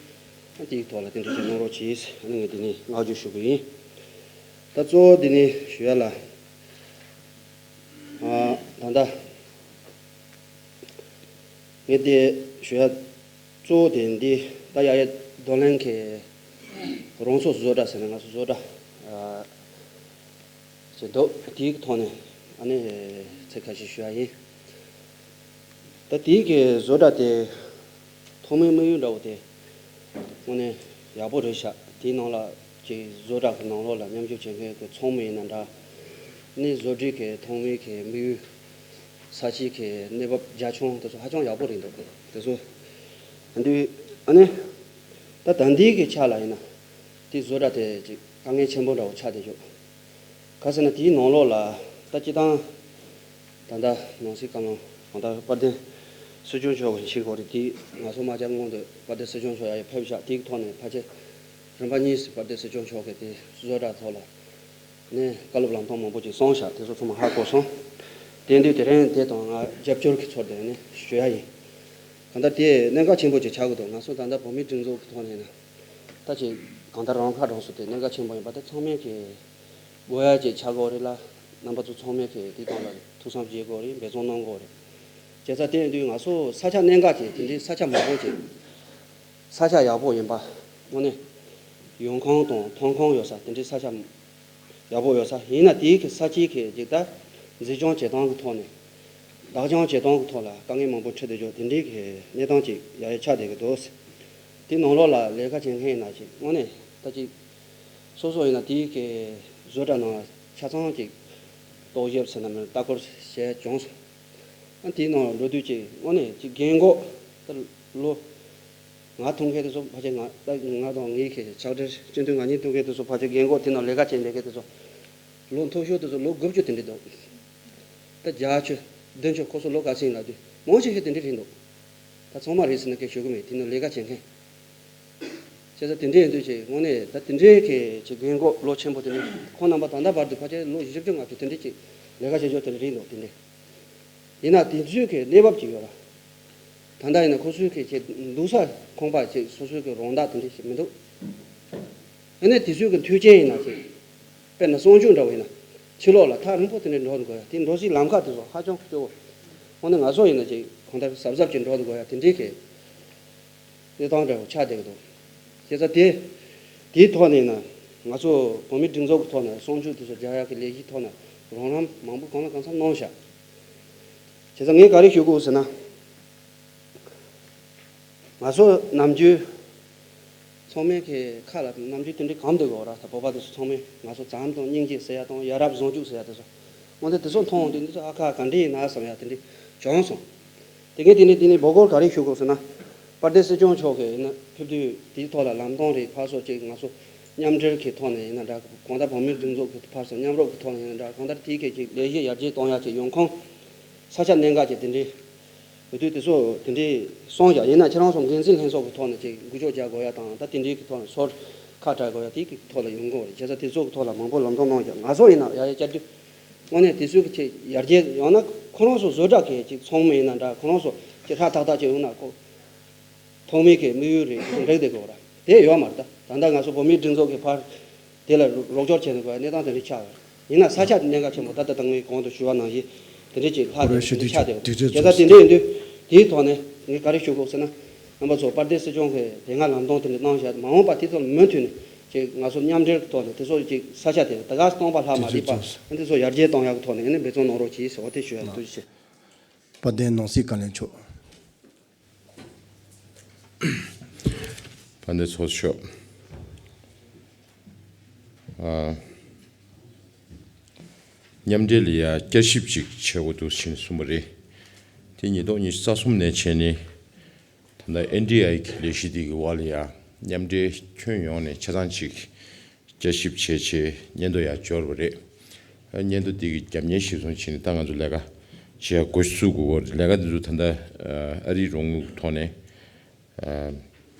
དེའི་ཐོག་ལ་དེ་འདྲའི་ཅིག་གནང་རོགས་གྱིས། ཨ་ནི་ངས་དེ་ནི་བསྔགས་བརྗོད་ཞུ་གི་ཡིན། ད་གཙོ་བོ་དེ་ནི་ཞུ་ཡ་ལ། ཨ་ད་ལྟ་ངས་དེ་ཞུ་ཡ་གཙོ་བོ་དེ་འདི་ད་ཡ་ཡ་རྡོར་གླིང་གི་རང་སྲོག་བཟོ་གྲྭ་ཟེར་ནས་ང་ཚོ་བཟོ་གྲྭ་ཨ་ཅིག་འདུག་དེའི་ཐོག་ནས་ཨ་ནི་ཚིག་ཁ་ཤས་ཞུ་ཡ་ཡིན། ད་དེའི་གི་བཟོ་གྲྭ་དེ་ཐོག་མའི་དམིགས་ཡུལ་འདྲ་བོ་དེ་དངོས་གནས་ཡག་པོ་རེད་ཤག་དེའི་ནང་ལ་ཅིག་བཟོ་གྲྭ་གི་ནང་ལོགས་ལ་མཉམ་ཞུགས་བྱེད་མཁན་གི་ཚོགས་མི་ཡིན་ན་འདྲ། ནི་བཟོ་གྲྭའི་གི་ཐོག་མའི་གི་དམིགས་ཡུལ། ས་ཆའི་གི་གནས་བབ་རྒྱ་ཁྱོན་དེ་ཚོ་ཧ་ཅང་ཡག་པོ་རེད་འདུག་དེ་ཚོ་འདི་ཨ་ནི་ད་ད་འདིའི་གི་ཆ་ལ་ཡིན་ན་དེ་བཟོ་གྲྭ་དེ་ཅིག་དཀའ་ངལ་ཆེན་པོ་འདྲ་བོ་ཆགས་བསྡད་ཡོད། ག་ཟེར་ན་དེའི་ནང་ལོགས་ལ་ད་སྤྱི་བཏང་ད་ལྟ་ནང་སྲིད་བཀའ་བློན་གང་ལྟར་དཔལ་ལྡན་སྲིད་སྐྱོང་མཆོག་གི་ཕྱིར་གོ་རེ་དེ་ང་ཚོ་མ་བཅར་སྔོན་དུ་དཔལ་ལྡན་སྲིད་སྐྱོང་མཆོག་ཡར་ཕེབས་ཤག་དེའི་ཐོག་ནས་ཕལ་ཆེར་རིམ་པ་གཉིས་སུ་དཔལ་ལྡན་སྲིད་སྐྱོང་མཆོག་གིས་དེ་བཟོ་གྲྭ་ཐོག་ལ་ནས་བཀའ་སློབ་ལམ་སྟོན་མང་པོ་ཅིག་གསུངས་ཤག་དེ་ཚོ་ཚང་མ་ཧ་གོ་སོང་། དེ་དུས་དེ་རིང་དེ་དང་ང་རྒྱབ་སྐྱོར་གྱི་ཚུལ་དུ་ནས་ཞུ་ཡ་ཡིན། གང་ལྟར་དེ་གནད་འགག་ཆེན་པོ་ཅིག་ཆགས་ཀྱི་འདུག་ང་ཚོ་ད་ལྟ་བོད་མིའི་སྒྲིག་འཛུགས་ཀྱི་ཐོག་ནས་ན། ད་ཅིག་གང་ལྟར་རང་ཁ་གྲངས་སུ་དེ་གནད་འགག་ཆེན་པོ་ཡིན་པ་དེ་ཚང་མས་ཀྱི་དགོས་ཡ་ཅིག་ཆགས་དགོས་རེད་ལ། རྣམ་པ་ཚོ་ཚང་མས་ཀྱི་དེ་སྟེང་ལ་ཐུགས་བསམ་བཞེས་དགོས་རེད། འབད་བརྩོན་གནང་དགོས་རེད། བྱས་ཙང་དེ་ཡིན་དུས་ང་ཚོ་ས་ཆ་གནད་འགག་ཅིག་དེ་འདྲའི་ས་ཆ་མང་པོ་ཅིག་ས་ཆ་ཡག་པོ་ཡིན་པ། དངོས་གནས་ཡོང་ཁུངས་དང་ཐོན་ཁུངས་ཡོད་ས་དེ་འདྲའི་ས་ཆ་ཡག་པོ་ཡོད་ས་ཡིན་ན། དེའི་གི་ས་ཆའི་གི་ཅིག་ད་འཛིན་སྐྱོང་བྱེད་སྟངས་ཀྱི་ཐོག་ནས། བདག་སྐྱོང་བྱེད་སྟངས་ཀྱི་ཐོག་ལ་དཀའ་ངལ་མང་པོ་འཕྲད་བསྡད་ཆོག་དེ་འདྲའི་གི་གནས་སྟངས་ཅིག་ཡ་ཡ་ཆགས་བསྡད་ཀྱི་འདུག་དེ་ནང་ལོགས་ལ་ལས་ཀ་བྱེད་མཁན་ཡིན་ན་ཅིག་དངོས་གནས་ད་ཅིག་སོ་སོ་ཡིན་ན་དེའི་གི་བཟོ་གྲྭ་ནང་ཆ་ཚང་ཅིག་རྟོག་ཞིབ་ཟེར་ན་མིན་ལྟ་སྐོར་བྱས་བྱུང་སོང་། ཨ་དེའི་ནང་འགྲོ་དུས་ཅིག་དངོས་གནས་ཅིག་རྒན་གོག་ད་ལོ། ང་མཐོང་མཁན་དེ་ཚོ་ཕལ་ཆེར་ང་ད་ང་དང་ངའི་གི་ཕྱག་སྦྲེལ་སྤྱི་འཐུས་ང་གཉིས་མཐོང་མཁན་དེ་ཚོ་ཕལ་ཆེར་རྒན་གོག་དེ་ནང་ལས་ཀ་བྱེད་བསྡད་མཁན་དེ་ཚོ། ལོ་མཐོ་ཤོས་དེ་ཚོ་ལོ་དགུ་བཅུ་དེ་འདྲ་འདུག་ད་བརྒྱད་ཅུ་བདུན་ཅུ་ཁོ་ཚོ་ལོ་ག་ཚོད་ཡིན་ལབ་དུས་མང་ཆེ་ཤོས་དེ་འདྲ་རེད་འདུག་ད་ཚང་མ་རེད་ཟེར་ན་སྐད་ཤོད་གི་མེད། དེ་ནང་ལས་ཀ་བྱེད་མཁན། བྱས་ཙང་དེ་འདྲ་ཡིན་དུས་ཅིག་དངོས་གནས་ད་དེ་འདྲའི་གི་ཅིག་རྒན་གོག་ལོ་ཆེན་པོ་དེ་འདྲ་ཁོང་རྣམ་པ་ད་ལྟ་བར་དུ་ཕལ་ཆེར་ལོ་བཞི་བཅུ་ལྔ་བཅུ་དེ་འདྲ་ཅིག་ལས་ཀ་བྱེད་ཆོག་དེ་འདྲ་རེད་འདུག་དེ་འདྲ། ཡིན་ན་དེ་ཚོའི་གི་གནས་བབ་ཅིག་ཡོད་ར། ད་ལྟ་ཡིན་ན་ཁོ་ཚོའི་གི་ཅིག་འདུག་ས་ཁང་པ་ཅིག་སོ་སོའི་གི་རང་བདག་དེ་འདྲ་ཞིག་མི་འདུག་ཡིན་ནའི་དེ་ཚོའི་གི་མཐུན་རྐྱེན་ཡིན་ན་ཅིག་དཔེར་ན་གསང་སྤྱོད་འདྲ་བོ་ཡིན་ན། ཕྱི་ལོགས་ལ་ཐག་རིང་པོ་དེ་འདྲ་འགྲོ་དགོས་ཡ་དེ་འགྲོ་སའི་ལམ་ཁ་དེ་ཚོ་ཧ་ཅང་སྐྱོ་བོ། འོ་ན་ང་ཚོ་ཡིན་ན་ཅིག་གང་ལྟར་གཟབ་གཟབ་ཅིག་འགྲོ་དགོས་ཡ་དེ་འདྲའི་གི་གནས་སྟངས་འདྲ་བོ་ཆགས་བསྡད་ཀྱི་འདུག་བྱས་ཙང་དེ་དེའི་ཐོག་ནས་ན་ང་ཚོ་བོད་མིའི་སྒྲིག་འཛུགས་ཀྱི་ཐོག་ནས་གསང་སྤྱོད་དེ་ཚོ་རྒྱག་ཡག་གི་ལས་གཞིའི་ཐོག་ནས་རོགས་རམ་མང་པོ་གང་ལ་གང་འཚམ་གནང་བཞག་བྱས་ཙང་ངས་ག་རེ་ཞུ་དགོས་ཟེར་ན། ང་ཚོ་ནམ་རྒྱུན་ཚང་མའི་གི་ཁ་ལ་ནམ་རྒྱུན་དེ་འདྲའི་གམ་བསྡད་ཡོད་ར། ད་བོད་པ་དེ་ཚོ་ཚང་མས་ང་ཚོ་བྱམས་དང་སྙིང་རྗེ་ཟེར་ཡ་དང་ཡ་རབས་བཟང་ཕྱུག་ཟེར་ཡ་དེ་ཚོ། འོན་ཏེ་དེ་ཚོ་མཐོང་འོང་དུས་འདི་ཚོ་ཨ་ཁ་ག་འདྲ་ཡིན་ན་བསམ་ཡ་དེ་འདྲ་བྱུང་སོང་། དེ་གས་དེ་ནས་དེ་ནས་འབོད་སྐུལ་ག་རེ་ཞུ་དགོས་ཟེར་ན། དཔལ་ལྡན་སྲིད་སྐྱོང་མཆོག་གིས་ཡིན་ན་ཕེབས་དུས་དེའི་ཐོག་ལ་ལམ་སྟོན་རེད། ཕར་ཚུར་ཅིག་ང་ཚོ་མཉམ་འབྲེལ་གྱི་ཐོག་ནས་ཡིན་ན་འདྲ། གང་ལྟར་བོད་མིའི་སྒྲིག་འཛུགས་ཀྱི་ཕར་ཚུར་མཉམ་རུབ་ཀྱི་ཐོག་ནས་ཡིན་ན་འདྲ། གང་ལྟར་དེའི་གས་ཅིག་ལས་གཞི་ཡར་རྒྱས་གཏོང་ཡ་ཅིག་ཡོང་ཁུངས་ས་ཆ་གནད་འགག་ཅིག་དེ་འདྲའི་ཡོད་དུས་དེ་ཚོ་དེ་འདྲའི་གསུངས་བཞག་ཡིན་ན་ཁྱེད་རང་ཚོ་འགན་འཛིན་ལྷན་ཚོགས་ཀྱི་ཐོག་ནས་ཅིག་འགུལ་སྐྱོད་རྒྱག་དགོས་ཡ་དང་། ད་དེ་འདྲའི་གི་ཐོག་ནས་ཚུར་ཁ་བྲལ་དགོས་ཡ་དེ་གི་ཐོག་ལ་ཡོང་གི་ཡོད་རེད། བྱས་ཙང་དེ་ཚོ་གི་ཐོག་ལ་མང་པོ་ལམ་སྟོན་གནང་བཞག་ང་ཚོ་ཡིན་ན་ཡ་ཡ་བསྐྱར་དུ་དངོས་གནས་དེ་ཚོའི་གི་ཅིག་ཡར་རྒྱས་ཡོང་ན། ཁོ་རང་ཚོ་བཟོ་གྲྭ་གི་ཅིག་ཚོགས་མི་ཡིན་ན་འདྲ། ཁོ་རང་ཚོ་ཅིག་ཧྲ་ཐག་ཐག་ཅིག་ཡོང་ན་ཁོ་ཐོག་མའི་གི་དམིགས་ཡུལ་རེད། འགྲིག་བསྡད་དགོས་ར། དེ་ཡོད་མ་རེད། ད་ད་ལྟ་ང་ཚོ་བོད་མིའི་སྒྲིག་འཛུགས་ཀྱི་ཕར་དེ་ལ་རོགས་སྐྱོར་བྱས་ནས་གནས་སྟངས་དེ་འདྲ་ཆགས་ཡོད་རེད། ཡིན་ན་ས་ཆ་གནད་འགག་ཆེན་པོ་ད་ལྟ་ད་ངས་གོང་དུ་ཞུས་པ་ནང་བཞིན་དེ་འདྲ་ཅིག་ལྷག་དེ་འདྲ་ཆགས་བསྡད་ཡོད་རེད། བྱས་ཙང་དེ་འདྲ་ཡིན་དུས་དེའི་ཐོག་ནས་ངས་ག་རེ་ཞུ་དགོས་ཟེར་ན། རྣམ་པ་ཚོ་དཔལ་ལྡན་སྲིད་སྐྱོང་གིས་དེ་སྔ་ལམ་སྟོན་དེ་འདྲ་གནང་བཞག་མ་འོངས་པ་དེ་ཚོ་ལ་མུ་མཐུད་ནས་ཅིག་ང་ཚོ་མཉམ་འབྲེལ་གྱི་ཐོག་ནས་དེ་ཚོ་ཅིག་ས་ཆ་དེ་ད་ག་གཏོང་པ་ལྷག་མ་རེད་པ། དེ་ཚོ་ཡར་རྒྱས་གཏོང་ཡག་གི་ཐོག་ནས་ཡིན་ན་འབད་བརྩོན་གནང་རོགས་གྱིས་ཟེར་བ་དེ་ཞུ་ཡག་ཐུགས་རྗེ་ཆེ། དཔལ་ལྡན་ནང་སྲིད་བཀའ་བློན་མཆོག་དཔལ་ལྡན་ཚོགས་མཆོག་ཨ། མཉམ་འབྲེལ་ལ་ཡ་བསྐྱར་ཞིབ་ཅིག་བྱེད་དགོས་འདུག་ཕྱིན་གསུངས་པ་རེད། དེ་ཉིས་སྟོང་ཉི་ཤུ་རྩ་གསུམ་ནས་བྱས་ནས་ད་ལྟ་ཨེན་ཌི་ཨའི་གི་ལས་གཞི་དེ་གི་འོག་ལ་ཡ་མཉམ་འབྲེལ་ཁྱོན་ཡོངས་ནས་ཆ་ཚང་ཅིག་བསྐྱར་ཞིབ་བྱས་བྱས་སྙན་ཐོ་ཡར་འབྱོར་བ་རེད། ཨ་སྙན་ཐོ་འདི་གི་རྒྱབ་བརྙན་གཞིར་བཟུང་བྱས་ནས་ད་ང་ཚོ་ལས་ཀ་བྱེད་ཡ་འགོ་བཙུགས་དགོས་ཀྱི་ཡོད་རེད། ལས་ཀ་འདི་ཚོ་ད་ལྟ་ཨ་རིའི་རོགས་དངུལ་གྱི་ཐོག་ནས་ཨ་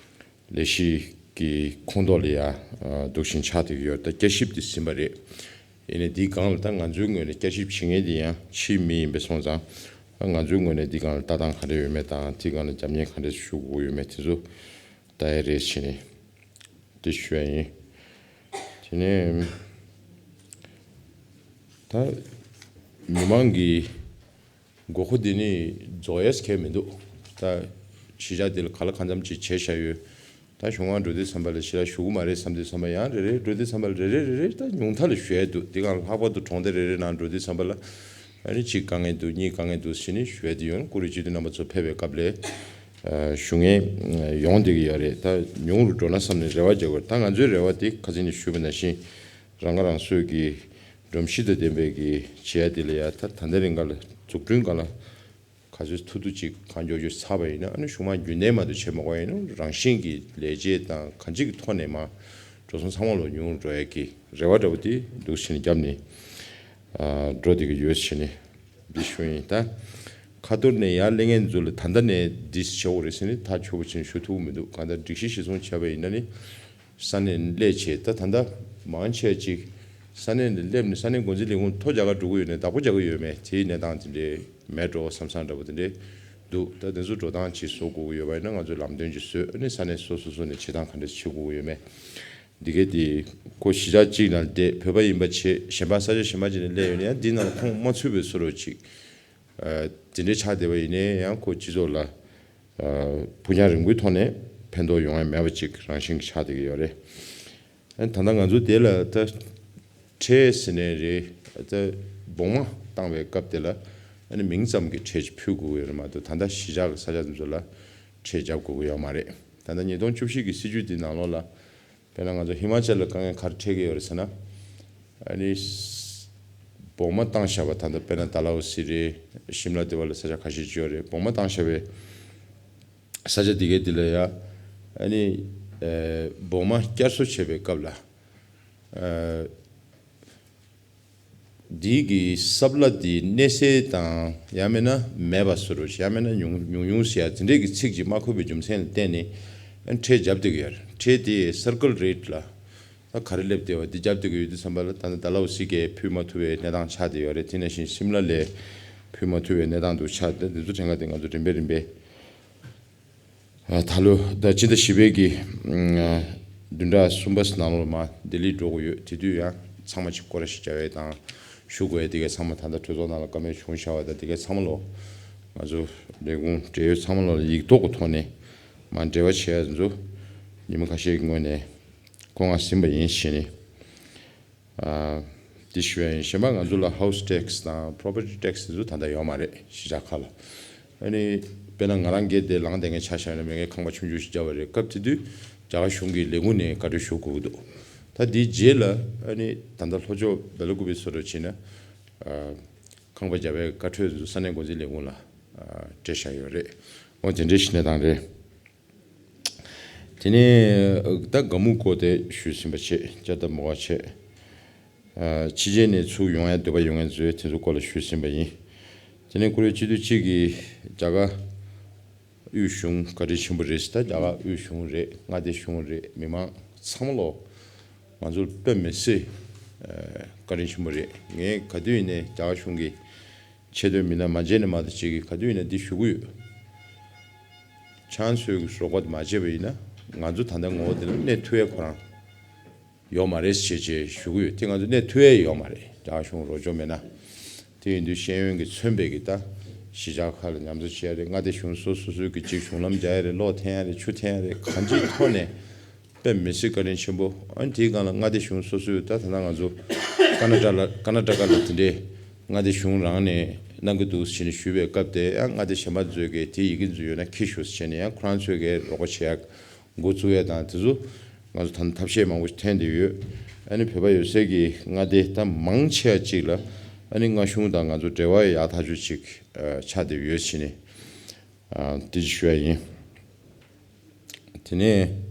ལས་གཞི་གི་ཁོངས་གཏོགས་ལ་ཡ་ཨ་འདུག་བཞིན་ཆགས་བསྡད་ཀྱི་ཡོད་རེད། ད་བསྐྱར་ཞིབ་འདི་ཟིན་པ་རེད། ཡིན་ནའི་འདིའི་སྒང་ལ་ད་ང་ཚོའི་ངོས་ནས་བསྐྱར་ཞིབ་བྱེད་མཁན་འདི་ཡང་ཕྱིའི་མི་ཡིན་པ་སོང་ཙང་། ཨ་ང་ཚོའི་ངོས་ནས་འདིའི་སྒང་ལ་ལྟ་སྟངས་ག་འདྲ་ཡོད་མེད་དང་། དེའི་སྒང་ལ་རྒྱབ་བརྙན་ག་འདྲ་ཞུ་དགོས་ཡོད་མེད་དེ་ཚོ་ལྟ་ཡ་རེད་བྱས་ནས། དེ་ཞུ་ཡ་ཡིན། དེ་ནས་ད་མི་མང་གི་དགོས་མཁོ་དེ་ནི་རྫོགས་ཡས་ཁེལ་མི་འདུག་ད་གཞིས་ཆགས་དེ་ལ་ག་ལ་གང་འཚམ་ཅིག་བྱས་བཞག་ཡོད། ད་གཞུང་མང་འགྲོ་དུས་ཙམ་པ་ལ་ཞེ་དྲག་ཞུ་གི་མ་རེད་བསམ་དུས་ཙམ་པ་ཡང་རེ་རེ་འགྲོ་དུས་ཙམ་པ་ལ་རེ་རེ་རེ་རེ་ད་ཉུང་མཐའ་ལ་ཞུ་ཡས་འདུག་དེ་སྒང་ལྷག་པར་དུ་གྲོང་སྡེ་རེ་རེ་ནང་འགྲོ་དུས་ཙམ་པ་ལ་ཨ་ནི་གཅིག་དཀའ་ངལ་འདུག་གཉིས་དཀའ་ངལ་འདུག་ཟེར་ནས་ཞུ་ཡས་དེ་ཡོད། སྐུ་རེ་སྤྱི་འཐུས་རྣམ་པ་ཚོ་ཕེབས་པའི་སྐབས་ལ་ཨ་ཞུ་མཁན་ཡོང་བསྡད་ཀྱི་ཡོད་རེད། ད་ཉུང་རུ་འགྲོ་ན་བསམ་ནས་རེ་བ་རྒྱག་དགོས། ད་ང་ཚོའི་རེ་བ་དེ་ཁ་སང་ནས་ཞུས་པ་ནང་བཞིན་རང་ཁ་རང་གསོའི་གི་སྒྲོམ་གཞི་དང་ལྡན་པའི་གི་བྱེད་ཡ་དེ་ལ་ཡ་ད་ད་ལྟ་རིང་ག་ལ་འཛུགས་སྐྲུན་སྒང་ལ་ག་ཚོད་ཐུབ་ཐུབ་ཅིག་གང་མགྱོགས་མགྱོགས་ཚར་བ་ཡིན་ན། ཨ་ནི་གཞུང་མང་རྒྱུན་ལྡན་མ་གཏོགས་བྱེད་མ་དགོས་པ་ཡིན་ན། རང་བཞིན་གྱི་ལས་བྱེད་དང་གང་ཅིའི་ཐོག་ནས་མར་འགྲོ་སོང་ཚང་མ་ལོ་ཉུང་རུ་འགྲོ་ཡ་གི་རེ་བ་འདྲ་པོ་དེ་འདུག་བྱས་ནས་བརྒྱབ་ནས་ཨ་འགྲོ་བསྡད་ཀྱི་ཡོད་བྱས་ནས་འདི་ཞུ་ཡིན། ད་ཁ་ཐོར་ནས་ཡར་སླེབས་མཁན་ཚོ་ལ་ད་ལྟ་ནས་འདི་བྱེད་དགོས་རེད་ཟེར་ནས་ཐག་ཆོད་པོ་བྱས་ནས་ཞུ་ཐུབ་ཀྱི་མི་འདུག་གང་ལྟར་སྒྲིག་གཞི་གཞིར་བཟུང་བྱས་པ་ཡིན་ན་ནི། ས་གནས་ནས་སླེབས་བྱས། ད་ད་ལྟ་མང་ཆེ་ཅིག་ས་གནས་ནས་སླེབས་ནས་ས་གནས་འགོ་འཛིན་ལས་ཁུངས་ཐོ་རྒྱག་ག་འགྲོ་གི་ཡོད་ནའི་བདག་པོ་རྒྱག་གི་ཡོད་མེད་དེའི་གནས་སྟངས་དེ་འདྲའི་མེད་འགྲོ་བསམ་བསམ་འདྲ་པོ་དེ་འདྲའི་ འདུག་ད་དེ་ཚོ་འགྲོ་སྟངས་ཅིག་བཟོ་དགོས་ཀྱི་ཡོད་པ་ཡིན་ན། ང་ཚོས་ལམ་སྟོན་ཅིག་བཟོས་ནས་ས་གནས་སོ་སོ་སོ་ནས་བྱེད་སྟངས་ག་འདྲ་བྱེད་དགོས་ཀྱི་ཡོད་མེད། འདི་གས་དེ་ཁོ་གཞིས་ཆགས་གཅིག་ནང་བསྡད། བོད་པ་ཡིན་པ་བྱས། གཞན་པ་ས་ཆ་གཞན་པ་ཅིག་ནས་སླེབས་ཡོང་ན་ཡང་འདི་ནང་ལ་ཁོང་མ་ཚུད་པའི་བཟོ་འདྲ་ཅིག་ཨ། དེ་འདྲའི་ཆགས་བསྡད་པ་ཡིན་ན་ཡང་ཁོ་སྤྱི་ཚོགས་ལ་ཨ། ཕུགས་རྒྱང་རིང་པོའི་ཐོག་ནས་ཕན་ཐོགས་ཡོང་ཡ་མེད་པ་ཅིག་རང་བཞིན་གྱི་ཆགས་བསྡད་ཀྱི་ཡོད་རེད། ཨ། ད་ལྟ་ང་ཚོ་དེ་ལ་ད་ཁྲལ་ཟེར་ནའི་རེད། ད་སྦོང་མ་བཏང་བའི་སྐབས་དེ་ལ་ཨ་ནི་མིང་ཙམ་གྱི་ཁྲལ་ཅིག་ཕུལ་དགོས་ཀྱི་ཡོད་རེད་མ་གཏོགས། ད་ལྟ་གཞིས་ཆགས་ཀྱི་ས་ཆ་དེ་ཚོ་ལ་ཁྲལ་རྒྱབ་དགོས་ཀྱི་ཡོད་མ་རེད། ད་ལྟ་ཉིས་སྟོང་བཅུ་བཞི་གི་སྲིད་ཇུས་དེའི་ནང་ལོགས་ལ། དཔེར་ན་ང་ཚོ་ཧི་མ་ཅལ་ལ་དཀའ་ངལ་ག་རེ་འཕྲད་ཀྱི་ཡོད་རེད་ཟེར་ན། ཨ་ནི་སྦོང་མ་བཏང་བཞག་པ། ད་ལྟ་དཔེར་ན་ཌལ་ཧོ་སི་རེད། ཤིམ་ལ་དེ་བ་ལ་ས་ཆ་ཁ་ཤས་ཅིག་ཡོད་རེད། སྦོང་མ་བཏང་བཞག་པའི་ས་ཆ་དེ་གའི་དེ་ལ་ཡ་ཨ་ནི་ཨ། སྦོང་མ་བསྐྱར་གསོ་བྱེད་པའི་སྐབས་ལ། ཨ། འདི་གི་ས་བླ་འདི་གནས་སའི་དང་ཡང་མིན་ན་མེད་པ་བཟོ་འདྲ། ཡང་མིན་ན་ཉུང་ཉུང་ཉུང་ཟེར་ཡ་དེ་འདྲས་ཀྱི་ཚིག་ཅིག་མ་འཁོད་པའི་རྒྱུ་མཚན་ལ་བརྟེན་ནས་ཨ་ནི་ཁྲལ་རྒྱབ་བསྡད་ཀྱི་ཡོད་རེད། ཁྲལ་དེ་སར་ཀལ་རེཊ་ལ་ད་ག་རེ་སླེབས་བསྡད་པ་འདི་རྒྱབ་བསྡད་ཀྱི་ཡོད་དུས་ཙམ་པ་ལ། ད་ནི་ཌལ་ཧོ་སི་གས་ཕུལ་མ་ཐུབ་པའི་གནས་སྟངས་ཆགས་བསྡད་ཡོད་རེད། དེ་ནང་བཞིན་ཤིམ་ལ་ལས་ཕུལ་མ་ཐུབ་པའི་གནས་སྟངས་འདུག་ཆགས་བསྡད། འདི་ཚོ་དྲན་ག་དེ་ང་ཚོ་རིམ་པས་རིམ་པས། ཨ། ད་ལོ་ད་སྤྱི་ཟླ་བཞི་པའི་གི་ཨ། བདུན་ཕྲག་གསུམ་པ་ནང་ལོགས་ལ་མར་ལྡི་ལི་འགྲོ་དགོས་ཡོད། དེ་དུས་ཡང་ཚང་མ་ཅིག་སྐོར་ར་ཞིག་རྒྱག་ཡས་དང་ཞུ་དགོས་ཡས་དེ་གས་ཚང་མ། ད་ལྟ་གྲོས་ཚོགས་ནང་ལ་བཀའ་མོལ་བྱུང་བཞག་པ་དང་དེ་གས་ཚང་མ་ལོ་ང་ཚོ་ལས་ཁུངས་འབྲེལ་ཡོད་ཚང་མ་ལོ་ལ་ཡིག་ཐོག་གི་ཐོག་ནས་མར་འབྲེལ་བ་བྱེད་ཡས་ཚོ་ཉི་མ་ཁ་ཤས་ཀྱི་སྔོན་ནས་ཁོང་ང་ཟིན་པ་ཡིན་ཞེས་ནས། ཨ། དེ་ཞུ་ཡ་ཡིན། གཞན་པ་ང་ཚོ་ལ་ཧའུ་སི་ཊེག་སི་དང་པོ་རོ་པར་ཊི་ཊེག་སི་དེ་ཚོ་ད་ལྟ་ཡོད་མ་རེད། གཞིས་ཆགས་ཁག་ལ། ཨ་ནི་དཔེར་ན་ང་རང་སྒེར་དེ་ལངས་བསྡད་མཁན་ཆ་བཞག་ན་མེད་མཁན་ཁང་པ་ཆུང་ཆུང་ཞིག་རྒྱབ་པ་རེད། སྐབས་དེ་དུས་རྒྱ་གར་གཞུང་གི་ལས་ཁུངས་ནས་བཀའ་འཁྲོལ་ཞུ་དགོས་ཀྱི་འདུག་ད་དེའི་རྗེས་ལ་ཨ་ནི་ད་ལྟ་ལྷོ་ཕྱོགས་སྦེལ་ཀུ་པེ་སོགས་ལ་ཕྱིན་ན། ཨ། ཁང་པ་རྒྱག་པའི་བཀའ་འཁྲོལ་དེ་ཚོ་ས་གནས་འགོ་འཛིན་ལས་ཁུངས་ལ་ཨ། སྤྲད་བཞག་ཡོད་རེད། འོ་དེ་འདྲའི་གནས་སྟངས་རེད། དེ་ནས་ད་དགའ་མོ་སྐོར་དེ་ཞུས་ཟིན་པ་བྱས། ལྕགས་ཐབ་མོ་ཁ་བྱས། ཨ། ཕྱི་རྒྱལ་ནས་ཚུར་ཡོང་ཡ་འདོད་པ་ཡོད་མཁན་ཚོས་དེ་ཚོ་སྐོར་ལ་ཞུས་ཟིན་པ་ཡིན། དེ་ནས་བཀུར་འོས་སྤྱི་འཐུས་གཅིག་གིས་རྒྱ་གར་དབུས་གཞུང་བཀའ་དྲིན་ཆེན་པོ་རེད་ཟེར། ད་རྒྱ་གར་དབུས་གཞུང་རེད། མངའ་སྡེ་གཞུང་རེད། མི་མང་ཚང་མ་ལོ་ང་ཚོར་དཔེ་མི་སྲིད་ཨ། བཀའ་དྲིན་ཆེན་པོ་རེད། ངས་ག་དུས་ཡིན་ནའི་རྒྱ་གར་གཞུང་གི་ཆེས་མཐོའི་མི་སྣ་མ་མཇལ་ནས་མ་གཏོགས་ཅིག་གིས་ག་དུས་ཡིན་ན་འདི་ཞུ་གི་ཡོད། ཁྱེད་ཚོས་རོགས་པ་དེ་མ་བྱས་པ་ཡིན་ན་ང་ཚོ་ད་ལྟ་ངོ་བོ་དེ་ལ་གནས་ཐུབ་ཡས་ཁོ་རང་ཡོད་མ་རེད་ཞེས་བྱས་ཞུ་གི་ཡོད། དེ་ང་ཚོ་གནས་ཐུབ་ཡས་ཡོད་མ་རེད། རྒྱ་གཞུང་རོགས་སྐྱོར་མེད་ན། དེ་ཡིན་དུས་ཤེས་ཡོན་གྱིས་མཚོན་པའི་གི་ད་གཞིས་ཆགས་ཁག་ལ་མཉམ་འཛོམས་བྱས་རེད། མངའ་སྡེ་གཞུང་སོ་སོ་སོའི་གི་གཅིག་གཞུང་ལམ་རྒྱག་ཡས་རེད། གློག་འཐེན་ཡས་རེད། ཆུ་འཐེན་ཡས་རེད། གང་ཅིའི་ཐོག་ནས་དཔེ་མི་སྲིད་བཀའ་དྲིན་ཆེན་པོ། ཨ་ནི་དེའི་སྒང་ལ་མངའ་སྡེ་གཞུང་སོ་སོས་ད་ད་ལྟ་ང་ཚོ་ཀ་ན་ཊ་ལ་ཀ་ན་ཊ་ཀ་ལ་དེ་འདྲའི་མངའ་སྡེ་གཞུང་རང་ནས་གནང་གི་འདུག་ཟེར་ནས་ཞུས་པའི་སྐབས་དེ། ཡང་མངའ་སྡེ་གཞན་པ་ཚོས་གི་དེ་ཡི་གེ་ཚོ་ཡོད་ན་ཁྱེར་ཤོག་ཟེར་ནས་ཡང་ཁོ་རང་ཚོས་གི་རོགས་པ་བྱེད་ཡ་འགོ་བཙུགས་ཡ་དང་དེ་ཚོ་ང་ཚོ་ད་ཐབས་ཤེས་མང་པོ་ཞིག་འཐེན་བསྡད་ཡོད། ཨ་ནི་བོད་པ་ཡོད་སའི་གི་མངའ་སྡེ་ད་མང་ཆེ་བ་གཅིག་ལ་ཨ་ནི་མངའ་གཞུང་དང་ང་ཚོ་འབྲེལ་བ་ཡག་ཐག་ཆོད་ཅིག་ཨ། ཆགས་བསྡད་ཡོད་ཟེར་ནས། ཨ། དེ་ཅིག་ཞུ་ཡ་ཡིན། དེ་ནས་